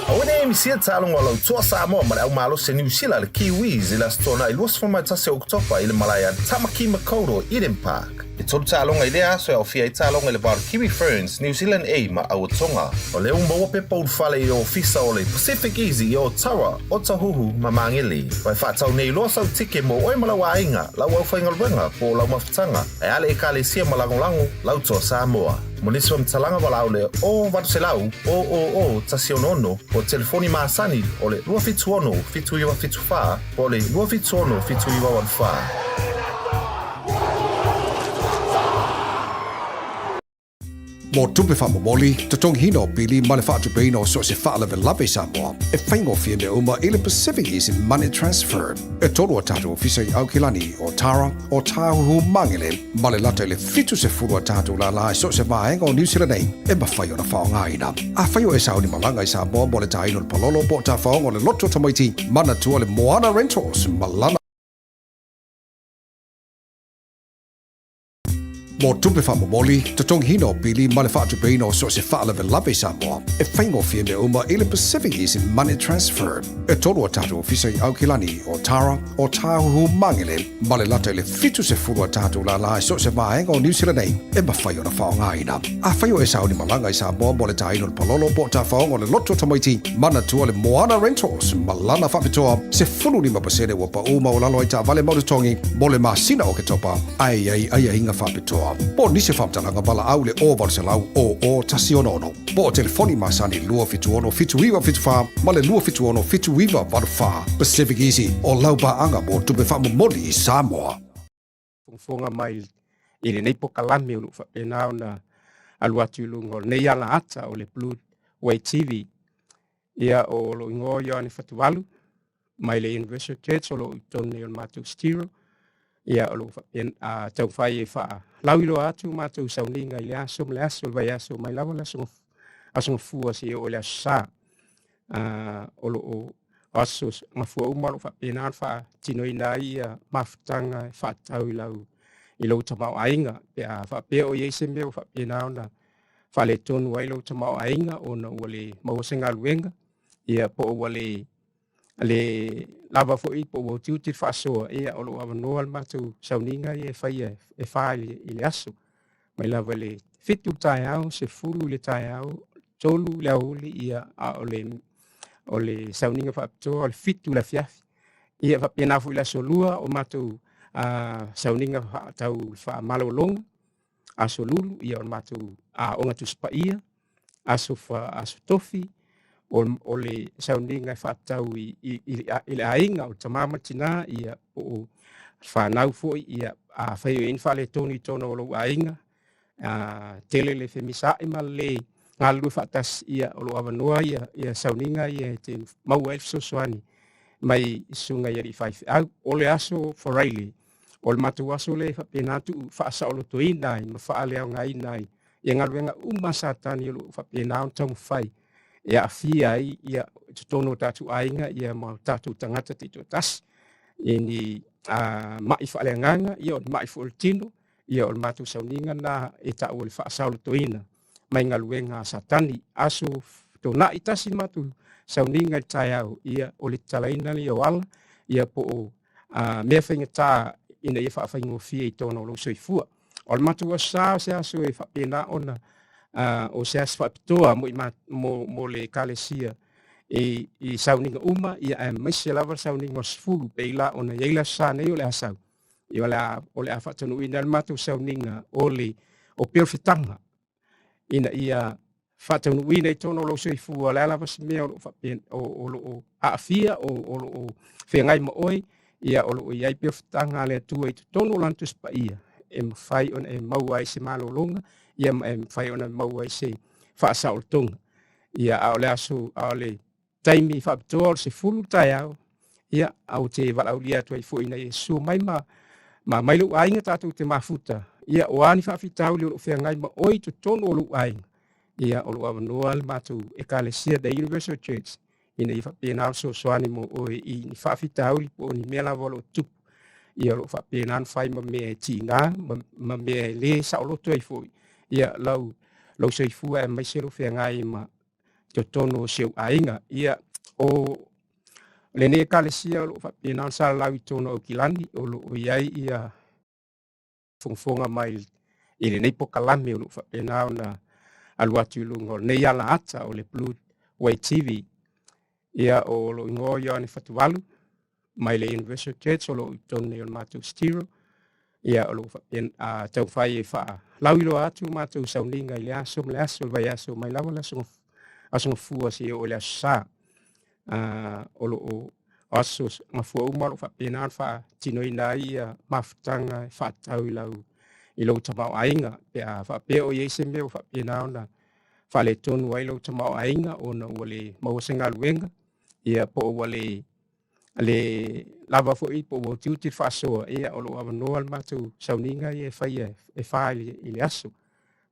[SPEAKER 11] Aua ne i misia taaloga o lau toa Samoa ma le au malosi a Niu Sila le Kiwis i le Aso Toonai 21 o Oketopa i le malae a Tamaki Makaurau Eden Park. E tolu taaloga i lea aso e aofia ai taaloga i le va o le Kiwi Ferns, New Zealand A ma Aua Tonga. O lea ua maua pepa ulufale i ofisa o le Pacific Easy i Otawa, Otahuhu ma Magele. Ua e faatau nei loa sau tike mo oe ma lau aiga, lau aufaigaluega po o lau mafutaga, ae a le Ekalesia ma lagolago lau toa Samoa. Mo nisi faamatalaga valaau le 0800 000 166 po o telefoni masani o le 276 7974 po o le 276 7984.
[SPEAKER 12] Mo tupe faamomoli, totogiina o pili ma le faatupeina o so o se faalavelave i Samoa, e faigofie mea uma i le Pacific Easy Money Transfer. E tolu a tatou ofisa i Aukilani, Otara, Otāhuhu, Magele, ma le lata i le 70 a tatou lālā i so o se vaega o Niu Sila nei e mafai ona faaaogaina. Afai o e sauni malaga i Samoa mo le tāina o le palolo po o tafaoga o le loto tamaiti, manatua le Moana Rentals ma lana. Mo tupe faamomoli, totogiina o pili ma le faatupeina o so o se faalavelave i Samoa, e faigofie mea uma i le Pacific Easy Money Transfer. E tolu a tatou ofisa i Aukilani, Otara, Otāhuhu, Magele, ma le lata i le 70 a tatou lālā i so o se vaega o Niu Sila nei e mafai ona faaaogaina. Afai o e sauni malaga i Samoa mo le tāina o le palolo po o tafaoga o le loto tamaiti, manatua le Moana Rentals ma lana faapitoa 15% ua paʻū maualalo ai taavale mau totogi mo le masina o Oketopa. Ae i ai aiaiga faapitoa. Po o nisi faamatalaga valaau i le 0800 00 166 po o telefoni masani 276 7974 ma le 276 7984. Pacific Easy, o lau paaga mo tupe faamomoli i Samoa.
[SPEAKER 3] Fogafoga mai i lenei pokalame o lo o faapena ona alu atu i luga o lenei alaata o le Blue Way TV. Ia, o lou igoa o Ioane Fatuvalu mai le Universal Church o lo o i totonu nei o le matou stereo. Ia, o lo o faapena, taumafai e faalauiloa atu matou sauniga i le aso ma le aso, le vaiaso mai lava le aso, aso Gafua seia oo i le aso Sa. O lo o aso Gafua uma o lo o faapena ona faatinoina ai ia mafutaga e faatatau i lau i lou tamaoaiga pe a faapea o i ai se mea ua faapena ona faaletonu ai lou tamaoaiga ona ua le maua se galuega, ia po o ua le le lava foi po ua utiuti le faasoa, ia o lo o avanoa le matou sauniga ia e faia e fa i le aso. Mai lava i le 7 i le taeao, 10 i le taeao, 3 i le aoauli, ia a o le sauniga faapitoa o le 7 i le afiafi. Ia faapena foi i le aso lua o matou sauniga tau faamalologa, aso lulu ia o le matou aoga Tusi Paia, aso fa aso tofi o le sauniga e faatatau i le aiga o le tama ma le tina ia po o fanau foi ia afai o i ai ni faaletonu i totonu o lou aiga tele le femisaai ma le galulue faatasi ia o lo o avanoa ia sauniga ia e te maua ai le fesoasoani mai susuga i alii faifeau. O le aso Friday O le matou aso lea e faapena atu faasaolotoina ai ma faaleaogaina ai ia galuega uma a Satani o lo o faapena ona taumafai e aafia ai ia totonu o tatou aiga ia ma tatou tagata taitoatasi i ni mai faaleagaga ia o ni mai foi o le tino ia o le matou sauniga lena e taua o le faasaolotoina mai galuega a Satani. Aso Toonai tasi le matou sauniga i le taeao ia o le tatalaina lea o ala ia po o mea faigata ina ia faafaigofie i totonu o lou soifua. O le matou aso Sa o se aso e faapena ona o se aso faapitoa mo, mo, mo le Ekalesia i sauniga uma, ia aemaise lava le sauniga o 10, pei la ona i ai le aso Sa nei o le a sau. Ia o le a faataunuuina le matou sauniga o le o peo fetaga ina ia faataunuuina i totonu o lou soifua, o le a lava se mea o loo faapena o loo aafia o loo feagai ma oe, ia o loo i ai pea ofotaga a le Atua i totonu o Lana Tusi Paia e mafai ona e maua ai se malologa, ia ma e mafai ona maua ai se faasaolotoga. Ia a o le aso a o le taimi faapitoa o le 10 taeao, ia a ou te valaaulia atu ai foi ina ia susu mai ma mai lou aiga tatou te mafuta. Ia o a ni faafitauli o loo feagai ma oe i totonu o lou aiga, ia o loo avanoa le matou Ekalesia The Universal Church ina ia faapena ona fesoasoani mo oe i ni faafitauli po o ni mea lava o loo tupu. Ia o loo faapena ona fai ma mea e tiga ma mea e le saoloto ai foi ia lou soifua aemaise lou feagai ma totonu o si ou aiga. Ia o lenei Ekalesia o loo faapena ona salalau i totonu o Aukilani, o loo i ai ia fogafoga mai i lenei pokalame o loo faapena ona alu atu i luga o lenei alaata o le Blue Way TV. Ia o lou igoa Ioane Fatuvalu mai le Universal Church o loo i totonu nei o le matou studio. Ia o loo faapena taumafai e faalauiloa atu matou sauniga i le aso ma le aso, le vaiaso mai lava le aso Gafua seia oo i le aso Sa. O loo aso Gafua uma o loo faapena ona faatinoina ai ia mafutaga e faatatau i lou tamaoaiga, pe a faapea o i ai se mea ua faapena ona faaletonu ai lou tamaoaiga ona ua le maua se galuega, ia po o ua le lava foi, po ua utiuti le faasoa. Ia o loo avanoa le matou sauniga ia e faia e 4 i le aso,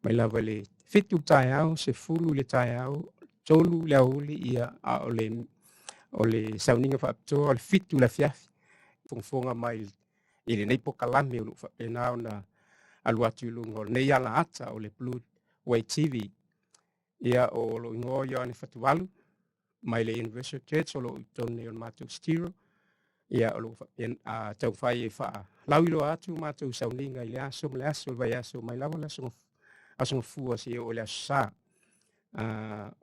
[SPEAKER 3] mai lava i le 7 taeao, 10 i le taeao, 3 i le aoauli. Ia a o le sauniga faapitoa o le 7 i le afiafi. Fogafoga mai i lenei pokalame o loo faapena ona alu atu i luga o lenei alaata o le Blue Way TV. Ia o lou igoa Ioane Fatuvalu mai le Universal Church o loo i totonu nei o le matou studio. Ia o loo faapena taumafai e faalauiloa atu matou sauniga i le aso ma le aso, le vaiaso mai lava le aso Gafua seia oo i le aso Sa.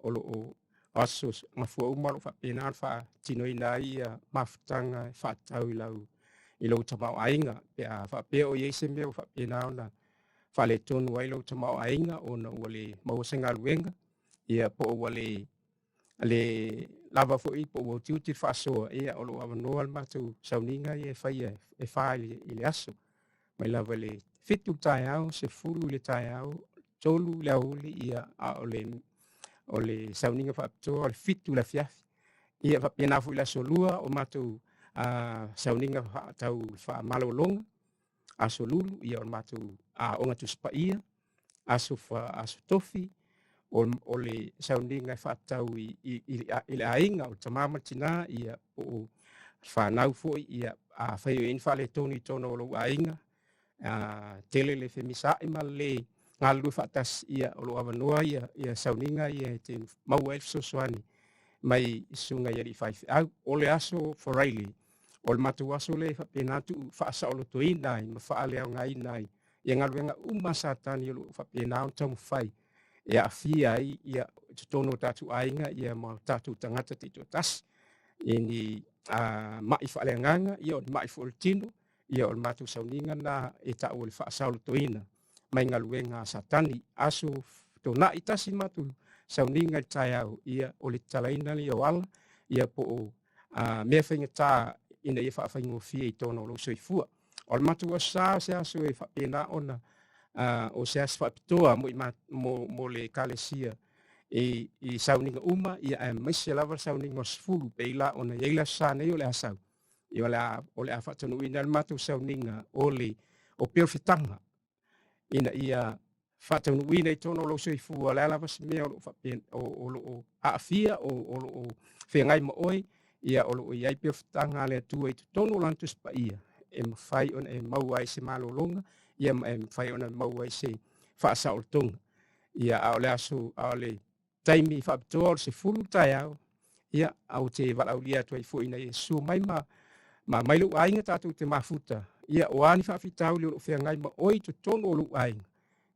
[SPEAKER 3] O loo aso Gafua uma o loo faapena ona faatinoina ai ia mafutaga e faatatau i lou tamaoaiga, pe a faapea o i ai se mea ua faapena ona faaletonu ai lou tamaoaiga ona ua le maua se galuega, ia po o ua le lava foi, po ua utiuti le faasoa. Ia o loo avanoa le matou sauniga ia e faia e 4 i le aso, mai lava i le 7 taeao, 10 i le taeao, 3 i le aoauli. Ia a o le sauniga faapitoa o le 7 i le afiafi. Ia faapena foi le aso Lua o matou sauniga tau faamalologa, aso Lulu ia o le matou aoga Tusi Paia, aso Tofi o le sauniga e faatatau i le aiga o le tama ma le tina, ia po o fanau foi. Ia afai o i ai ni faaletonu i totonu o lou aiga, tele le femisaai ma le galulue faatasi, ia o loo avanoa ia sauniga ia e te maua ai le fesoasoani mai susuga i alii faifeau. O le aso Friday o le matou aso lea e faapena tuu faasaolotoina ai ma faaleaogaina ai ia galuega uma a Satani o loo faapena ona taumafai e aafia ai ia totonu o tatou aiga ia ma tatou tagata taitoatasi i ni mai faaleagaga, ia o ni mai foi o le tino. Ia o le matou sauniga na e taua le faasaolotoina mai galuega a Satani. Aso Tona'i tasi matou sauniga i le taeao, ia o le tatalaina lea o ala, ia po o mea faigata ina ia faafaigofie i totonu o lou soifua. O le matou aso Sa o se aso e faapena ona o se aso faapitoa mo le Ekalesia i sauniga uma, ia aemaise lava le sauniga o 10 pei la ona i ai le aso Sa nei o le a sau. Ia o le a faataunuuina le matou sauniga o le o pea o fetaga ina ia faataunuuina i totonu o lou soifua, o le a lava se mea o loo faapena o loo aafia o loo feagai ma oe, ia o loo i ai pea ofotaga a le Atua i totonu o Lana Tusi Paia e mafai ona e maua ai se malologa, ia ma e mafai ona maua ai se faasaolotoga. Ia a o le aso a o le taimi faapitoa o le 10 taeao, ia a ou te valaaulia atu ai foi ina ia susu mai ma mai lou aiga tatou te mafuta. Ia o a ni faafitauli o loo feagai ma oe i totonu o lou aiga,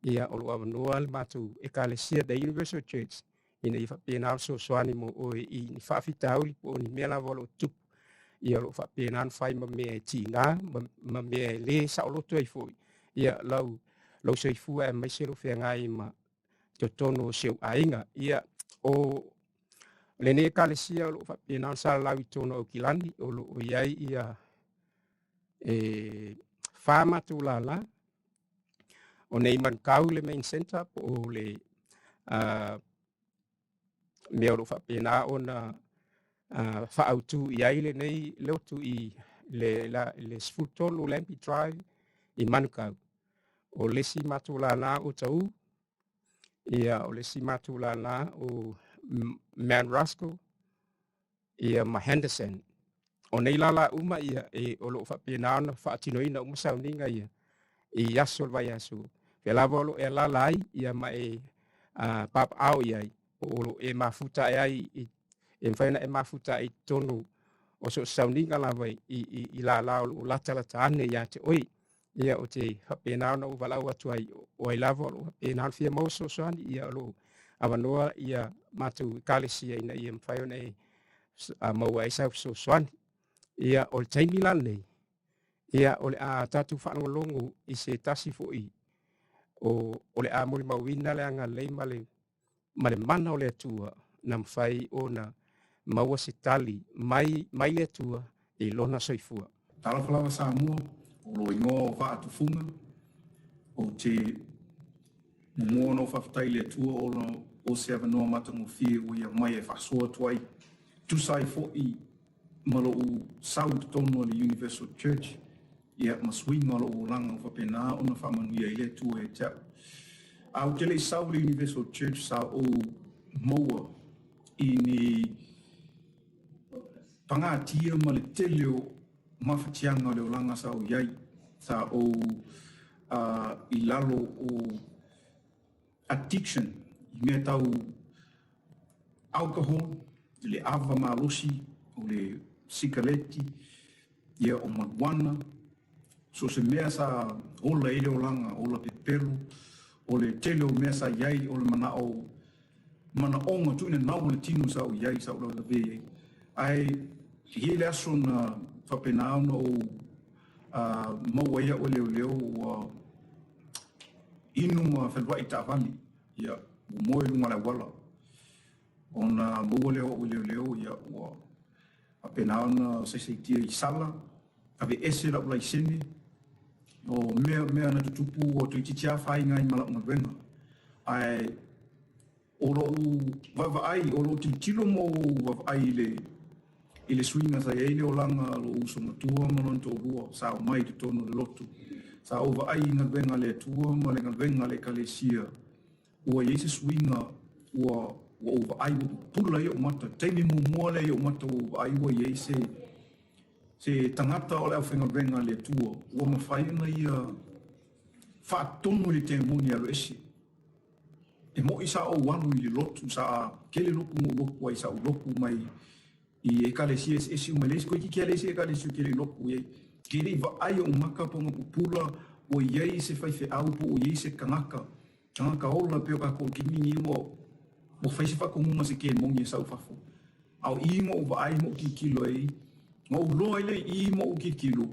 [SPEAKER 3] ia o loo avanoa le matou Ekalesia The Universal Church ina ia faapena ona fesoasoani mo oe i ni faafitauli po o ni mea lava o loo tupu. Ia o loo faapena ona fai ma mea e tiga ma mea e le saoloto ai foi ia lou soifua aemaise lou feagai ma totonu o si ou aiga. Ia, o lenei ekalesia o loo faapena ona salalau i totonu o Aukilani, o loo i ai ia e fa matou lala, o nei Manukau le main center po o le mea o loo faapena ona faaautu i ai lenei lotu i le 13 Lampi Drive i Manukau. O le isi matou lala o Taʻu, ia o le isi matou lala o Mount Roskill, ia ma Henderson. O nei lala uma ia e o loo faapena ona faatinoina uma sauniga ia i aso o le vaiaso. Fea lava o loo e alaala ai ia ma e papaao i ai, po o loo e mafuta ae ai i, e mafai ona e mafuta ae i totonu o so o se sauniga lava i lala o loo latalata ane ia te oe. Ia ou te faapena ona ou valaau atu ai, o ai lava o loo faapena ona fia maua fesoasoani, ia o loo avanoa ia matou ekalesia ina ia mafai ona e maua ai sau fesoasoani. Ia o le taimi la lenei, ia o le a tatou faalogologo i se tasi foi o le a molimauina le agalelei ma le mana o le Atua na mafai ona maua se tali mai le Atua i lona soifua.
[SPEAKER 13] Talofa lava Samoa, o lou igoa o Vaatufuga, ou te muamua ona ou faafetai i le Atua ona o se avanoa matagofie ua ia mai e faasoa atu ai, tusa ai foi ma lou sau i totonu o le Universal Church, ia ma suiga o lou olaga ua faapena ona faamanuia ai le Atua ia te au. A ou te le i sau i le Universal Church sa ou maua i ni pagatia ma le tele o mafatiaga o le olaga sa ou i ai, sa ou i lalo o addiction i mea tau alcohol, le ava malosi, o le sikaleti, ia o marijuana, so se mea sa ola ai le olaga, ola pepelo, o le tele o mea sa i ai, o le manao manaoga tuuina nau o le tino sa ou i ai, sa ou lavelavea i ai. Ae i ai le aso na faapena ona ou maua ai au e leoleo ua inu ma feluai taavale, ia, ua moe i luga o le auala. Ona maua lea o au e leoleo, ia, ua faapena ona saisaitia i sala, aveese lau laisene, o mea, mea na tutupu ua toeitiiti lava afaina ai ma lau galuega. Ae o lou vaavaai, o lou tilotilo ma ou vaavaai i le, i le suiga sa i ai le olaga a lou uso matua ma lona toalua sa omai i totonu o le lotu. Sa ou vaai i galuega a le Atua ma le galuega a le Ekalesia ua i ai se suiga ua ua ou vaai ua pupula ai ou mata. Taimi muamua lea i ou mata ua ou vaai ua i ai se se tagata o le aufaigaluega a le Atua ua mafai ona ia faatonu i le temoni e alu ese. E moʻi sa ou alu i le lotu, sa tele lotu na ou lotu ai, sa ou lotu mai i ekalesia eseese uma, e leai se toeitiiti lava leai se ekalesia ou te le i lotu i ai. Ke le i vaai ou maka po o pupula ua i ai se faifeau po ua i ai se kanaka, tagata ola pei o tatou i le taimi lenei ua ua fai se faatonuga se kemoni e sau i fafo. A o i na ou vaai ma ou tilotilo ai, na ou iloa ai lea i i ma ou tilotilo,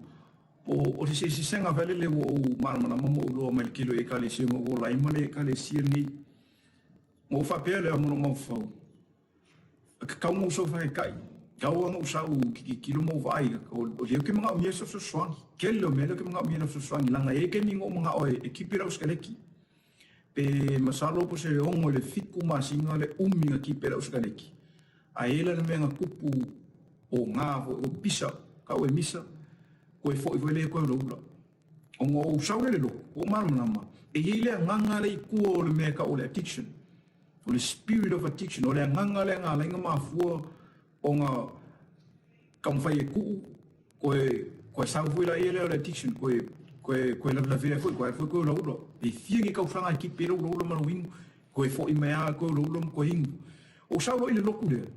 [SPEAKER 13] o o se sesega foi lele ua ou malamalama ma ou iloa mai le tele o ekalesia na ou ola ai ma le ekalesia lenei. Na ou faapea lea ma lou mafaufau, E tatau ona ou sau faetai, tatau ona ou sau ou te tilotilo ma ou vaai, o lea ou te manaomia se fesoasoani. Tele o mea lea ou te manaomia lau fesoasoani, leaga e i ai taimi na ou manao e tipi lau sikaleti. Pe masalo po o se 6 i le 7 masina le umi na tipi ai lau sikaleti. Ae i ai la le mea na tupu o na foi, ua pisa, tau e misa, toe foi foi lea toe ulaula. Ona ou sau lea i le lotu, ua ou malamalama, e i ai le agaga lea i tua o le mea e tau o le addiction. O le spirit of addiction, o le agaga lea na ala ai ona mafua ona taumafai e tuu, toe, toe sau foi laia lea o le addiction, toe, toe, toe lavelavea foi, toe alu foi toe ulaula. E fia ni tausaga e tipi ai lou ulaula ma lou inu, toe foi mai lava toe ulaula ma toe inu. Ou sau loa i le lotu lea,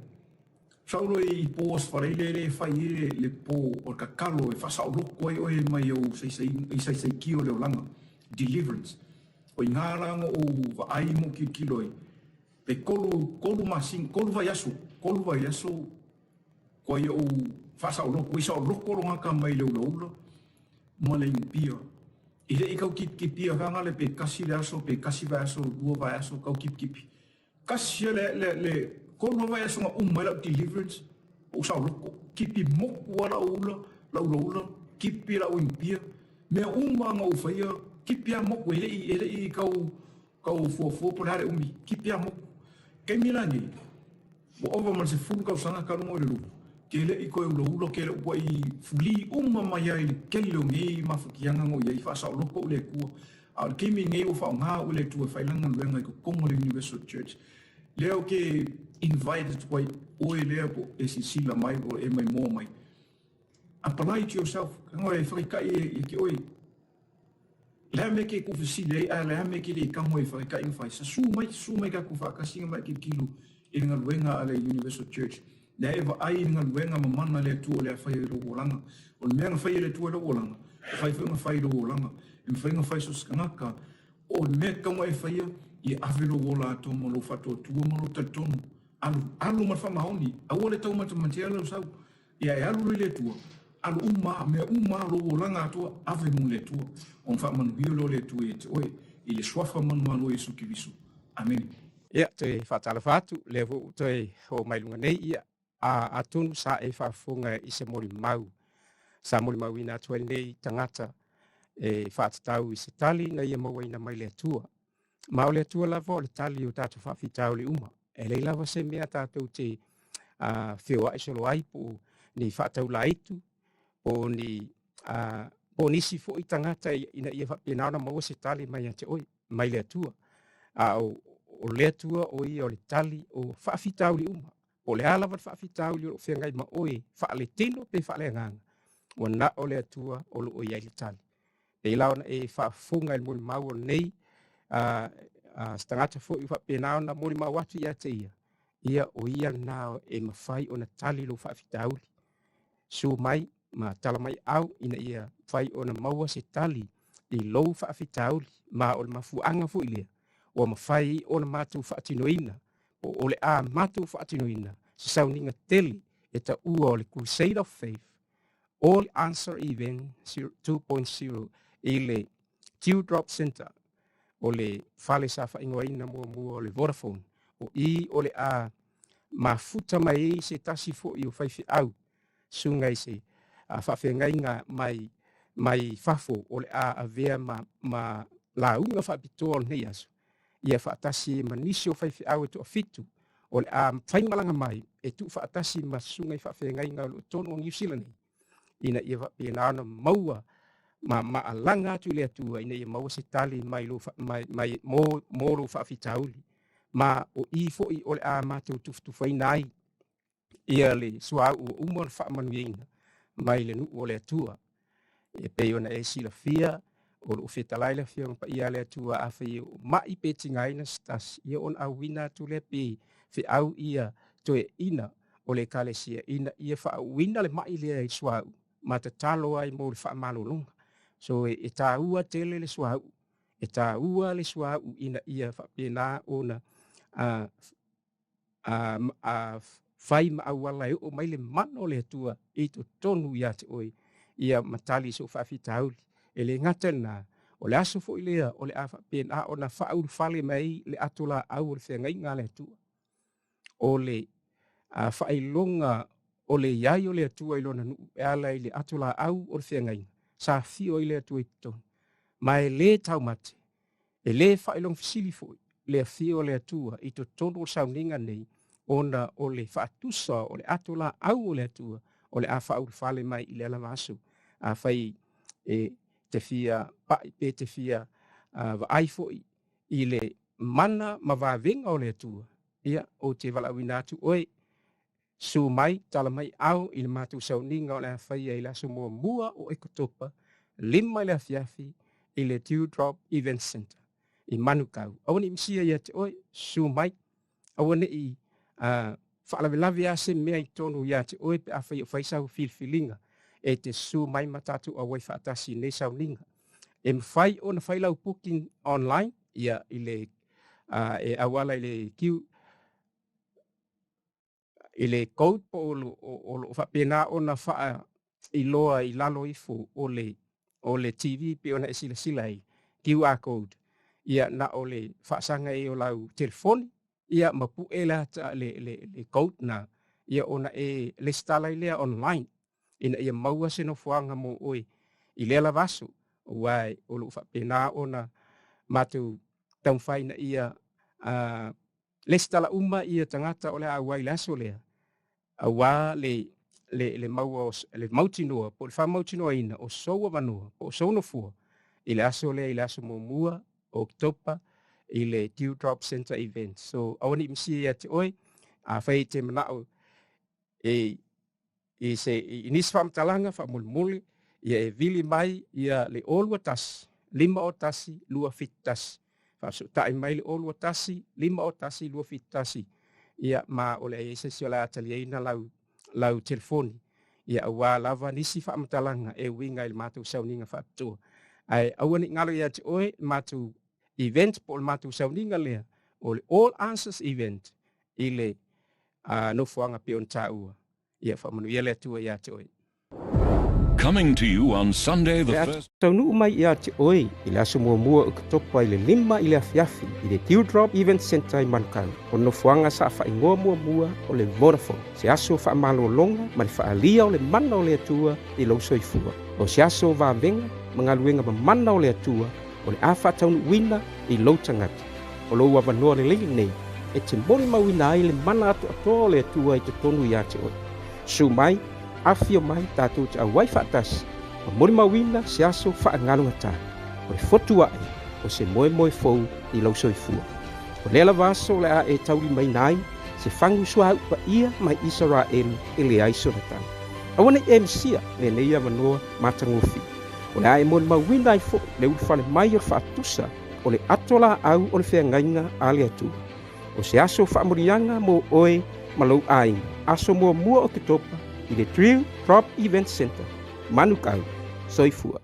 [SPEAKER 13] sau loa i po o Sefaleile lea e fai ai le, le po o le tatalo e faasaoloto ai oe mai ou saisaitia o le olaga, deliverance. O i ina la na ou vaai ma ou tilotilo ai, pe tolu, tolu masina, tolu vaiaso, tolu vaiaso kua ia ou faasaoloto, ua i saoloto logata mai le ulaula ma le inupia. E leʻi kau kipikipia fagale pe kasi le aso pe kasi vaiaso lua vaiaso kau kipikipi. Kasi ia le le le kolu a vaiaso na uma ai la'u deliverance ou saoloko. Kipi moku a la'u ula la'u ulaula kipi la'u inupia mea uma na ou faia kipi a moku e leʻi e leʻi kau kau fuafua po o le a le umi kipi a moku. Taimi la nei Ua ova ma le 10 tausaga talu ona i le lupu, ke leʻi toe ulaula ke leʻu ua i fulī uma mai ai i le tele o nei mafatiaga na o i ai faasaoloko o le Atua. A o le taimi lenei ua faaaoga au e le Atua e fai lana galuega i totonu o le Universal Church. Lea ou te invite atu ai oe lea po o e silasila mai po o e maimoa mai. Apply to yourself, tago e faitaitai ia te oe. Le a mea ke tuufesili ai ae le a mea ke le tago e faitaitai ma fai. Sasu mai, susu mai tatou faatasi ma e tilotilo i le galuega a le Universal Church. Lea e vaai i le galuega mamana a le Atua o le a fai ai lou olaga. O le mea na fai e le Atua i lou olaga, e mafai foi ona fai i lou olaga. E mafai ona fai so o se tagata. O le mea e tatau ona e faia, ia ave lou ola atoa ma lou faatuatua ma lou talitonu. Alu, alu ma le faamaoni. Aua le taumatamatea lau sau. Ia e alu loa i le Atua, alu uma a, mea uma a, lou olaga atoa, ave mo le Atua, ona faamanuia loa le Atua ia te oe, i le Suafa manumalo o Iesu Keriso. Amene.
[SPEAKER 3] Ia, toe faatalofa atu, lea foi ua toe oo mai luga nei, ia, a, atonu sa e faafofoga i se molimau sa molimauina atu ai lenei tagata e faatatau i se tali na ia mauaina mai le Atua. Ma o le Atua lava o le tali o tatou faafitauli uma. E leai lava se mea tatou te feoai solo ai po o ni faataulaitu po o ni po o nisi foi tagata ina ia faapena ona maua se tali mai ia te oe, mai le Atua. A o, o le Atua o ia o le tali o faafitauli uma. Po o le a lava le faafitauli o lo o feagai ma oe faaletino pe faaleagaga, ua na o le Atua o lo o i ai le tali. Pei la ona e faafofoga i le molimau o lenei se tagata foi ua faapena ona molimau atu ia te ia, ia o ia lena e mafai ona tali lou faafitauli. Susu mai ma tala mai au ina ia mafai ona maua se tali i lou faafitauli, ma o le mafuaaga foi lea ua mafai ona matou faatinoina po o le a matou faatinoina se sauniga tele e taua o le Crusade of Faith All Answer Event 2.0 i le Dewdrop Centre o le fale sa faaigoaina muamua o le Vodafone. O i o le a mafuta mai ai se tasi foi o faifeau susuga i se faafeagaiga mai mai fafo o le a avea ma, ma lauga faapitoa o lenei aso ia faatasi ma nisi o faifeau e toafitu o le a faimalaga mai e tuufaatasi ma susuga i faafeagaiga o lo o tonu o Niu Sila nei ina ia faapena ona maua ma maalaga atu i le Atua ina ia maua se tali mai lou mai, mai mo, mo lou faafitauli ma o i foi o le a matou tufatufaina ai ia le suauu ua uma ona faamanuiaina mai le nuu o le Atua. E pei ona e silafia, o loo fetalai le Afioga Paia a le Atua, afai o ma'i pe tigaina se tasi, ia ona auina atu lea pe feau ia toeaina o le Ekalesia ina ia faauuina le ma'i lea i suauu ma tatalo ai mo le faamalologa. So e, e tāua tele le suauu, e tāua le suauu ina ia faapena ona a, a fai ma auala e oo mai le mana o le Atua i totonu ia te oe, ia ma tali i sou faafitauli. E le gata i lena, o le aso foi lea o le a faapena ona faaulufale mai ai le ato laau o le feagaiga a le Atua. O le a, faailoga o le i ai o le Atua i lona nuu e ala i le ato laau o le feagaiga, sa afio ai le Atua i totonu. Ma e le taumate, E le faailoga fesili foi le afio o le Atua i totonu o le sauniga nei, ona o le faatusa o le ato laau o le Atua o le a faaulufale mai i lea lava aso. Afai e te fia pai pe te fia vaai foi i le mana ma vavega o le Atua, ia, ou te valaauina atu oe, Susu mai, tala mai au i le matou sauniga o le a faia i le aso muamua o Oketopa, 5 i le afiafi i le Dewdrop Event Centre i Manukau. Aua ne i misia ia te oe, susu mai, aua ne i faalavelave lava se mea i totonu ia te oe pe afai o fai sau filifiliga e te susu mai ma tatou auai faatasi i lenei sauniga. E mafai ona fai lau booking online ia i le e auala i le Q i le code po o lo o faapena ona faailoa i lalo ifo o le O le TV pei ona e silasila ai, QR code, ia na o le faasaga ai o lau telefoni, ia ma pue le ata le, le, le code na, ia ona e lesitala ai lea online, ina ia maua se nofoaga mo oe i lea lava aso, aua o lo o faapena ona matou taumafai ina ia lesitala uma ia tagata o le a auai i le aso lea, aua le le le maua o le mautinoa po o le faamautinoaina o sou avanoa po o sou nofoa i le aso lea i le aso muamua o Oketopa i le Dewdrop Centre event. So aua ne i misia ia te oe, afai e te manao e i se i nisi faamatalaga faamolemole, ia e vili mai ia le 021 501 271. Faafesootai mai le 021 501 271 ia ma o le a i ai se isi o le a taliaina lau lau telefoni ia aua lava nisi faamatalaga e uiga i le matou sauniga faapitoa. Ae aua ne i galo ia te oe le matou event po o le matou sauniga lea o le All Answers Event i le nofoaga pei ona taua. Ia faamanuia le Atua ia te oe.
[SPEAKER 7] Coming to you on Sunday the
[SPEAKER 3] Le a
[SPEAKER 7] first.
[SPEAKER 3] taunuu mai ia te oe i le aso muamua o Oketopa i le 5 i le afiafi i le Dewdrop Event Centre i Manukau, o nofoaga sa faaigoa muamua o le Vodafone, se aso faamalologa ma le faaalia o le mana o le Atua i lou soifua. O se aso vavega ma galuega mamana o le Atua o le a faataunuuina i lou tagata. O lou avanoa lelei lenei e te molimauina ai le mana atoatoa o le Atua i totonu ia te oe. Susu mai, afifio mai tatou te auai faatasi ma molimauina se aso faagalugatā o le fotu aʻe o se moemoe fou i lou soifua. O lea lava aso o le a e taulimaina ai se fagu suauu paia mai Isaraelu e leai sona tau. Aua ne i e misia lenei avanoa matagofie. O le a e molimauina ai foi le ulufale mai o le faatusa o le ato laau o le feagaiga a le Atua. O se aso faamanuiaga mo oe ma lou aiga, aso muamua o Oketopa i le Drill Drop Event Centre, Manukau. Soifua.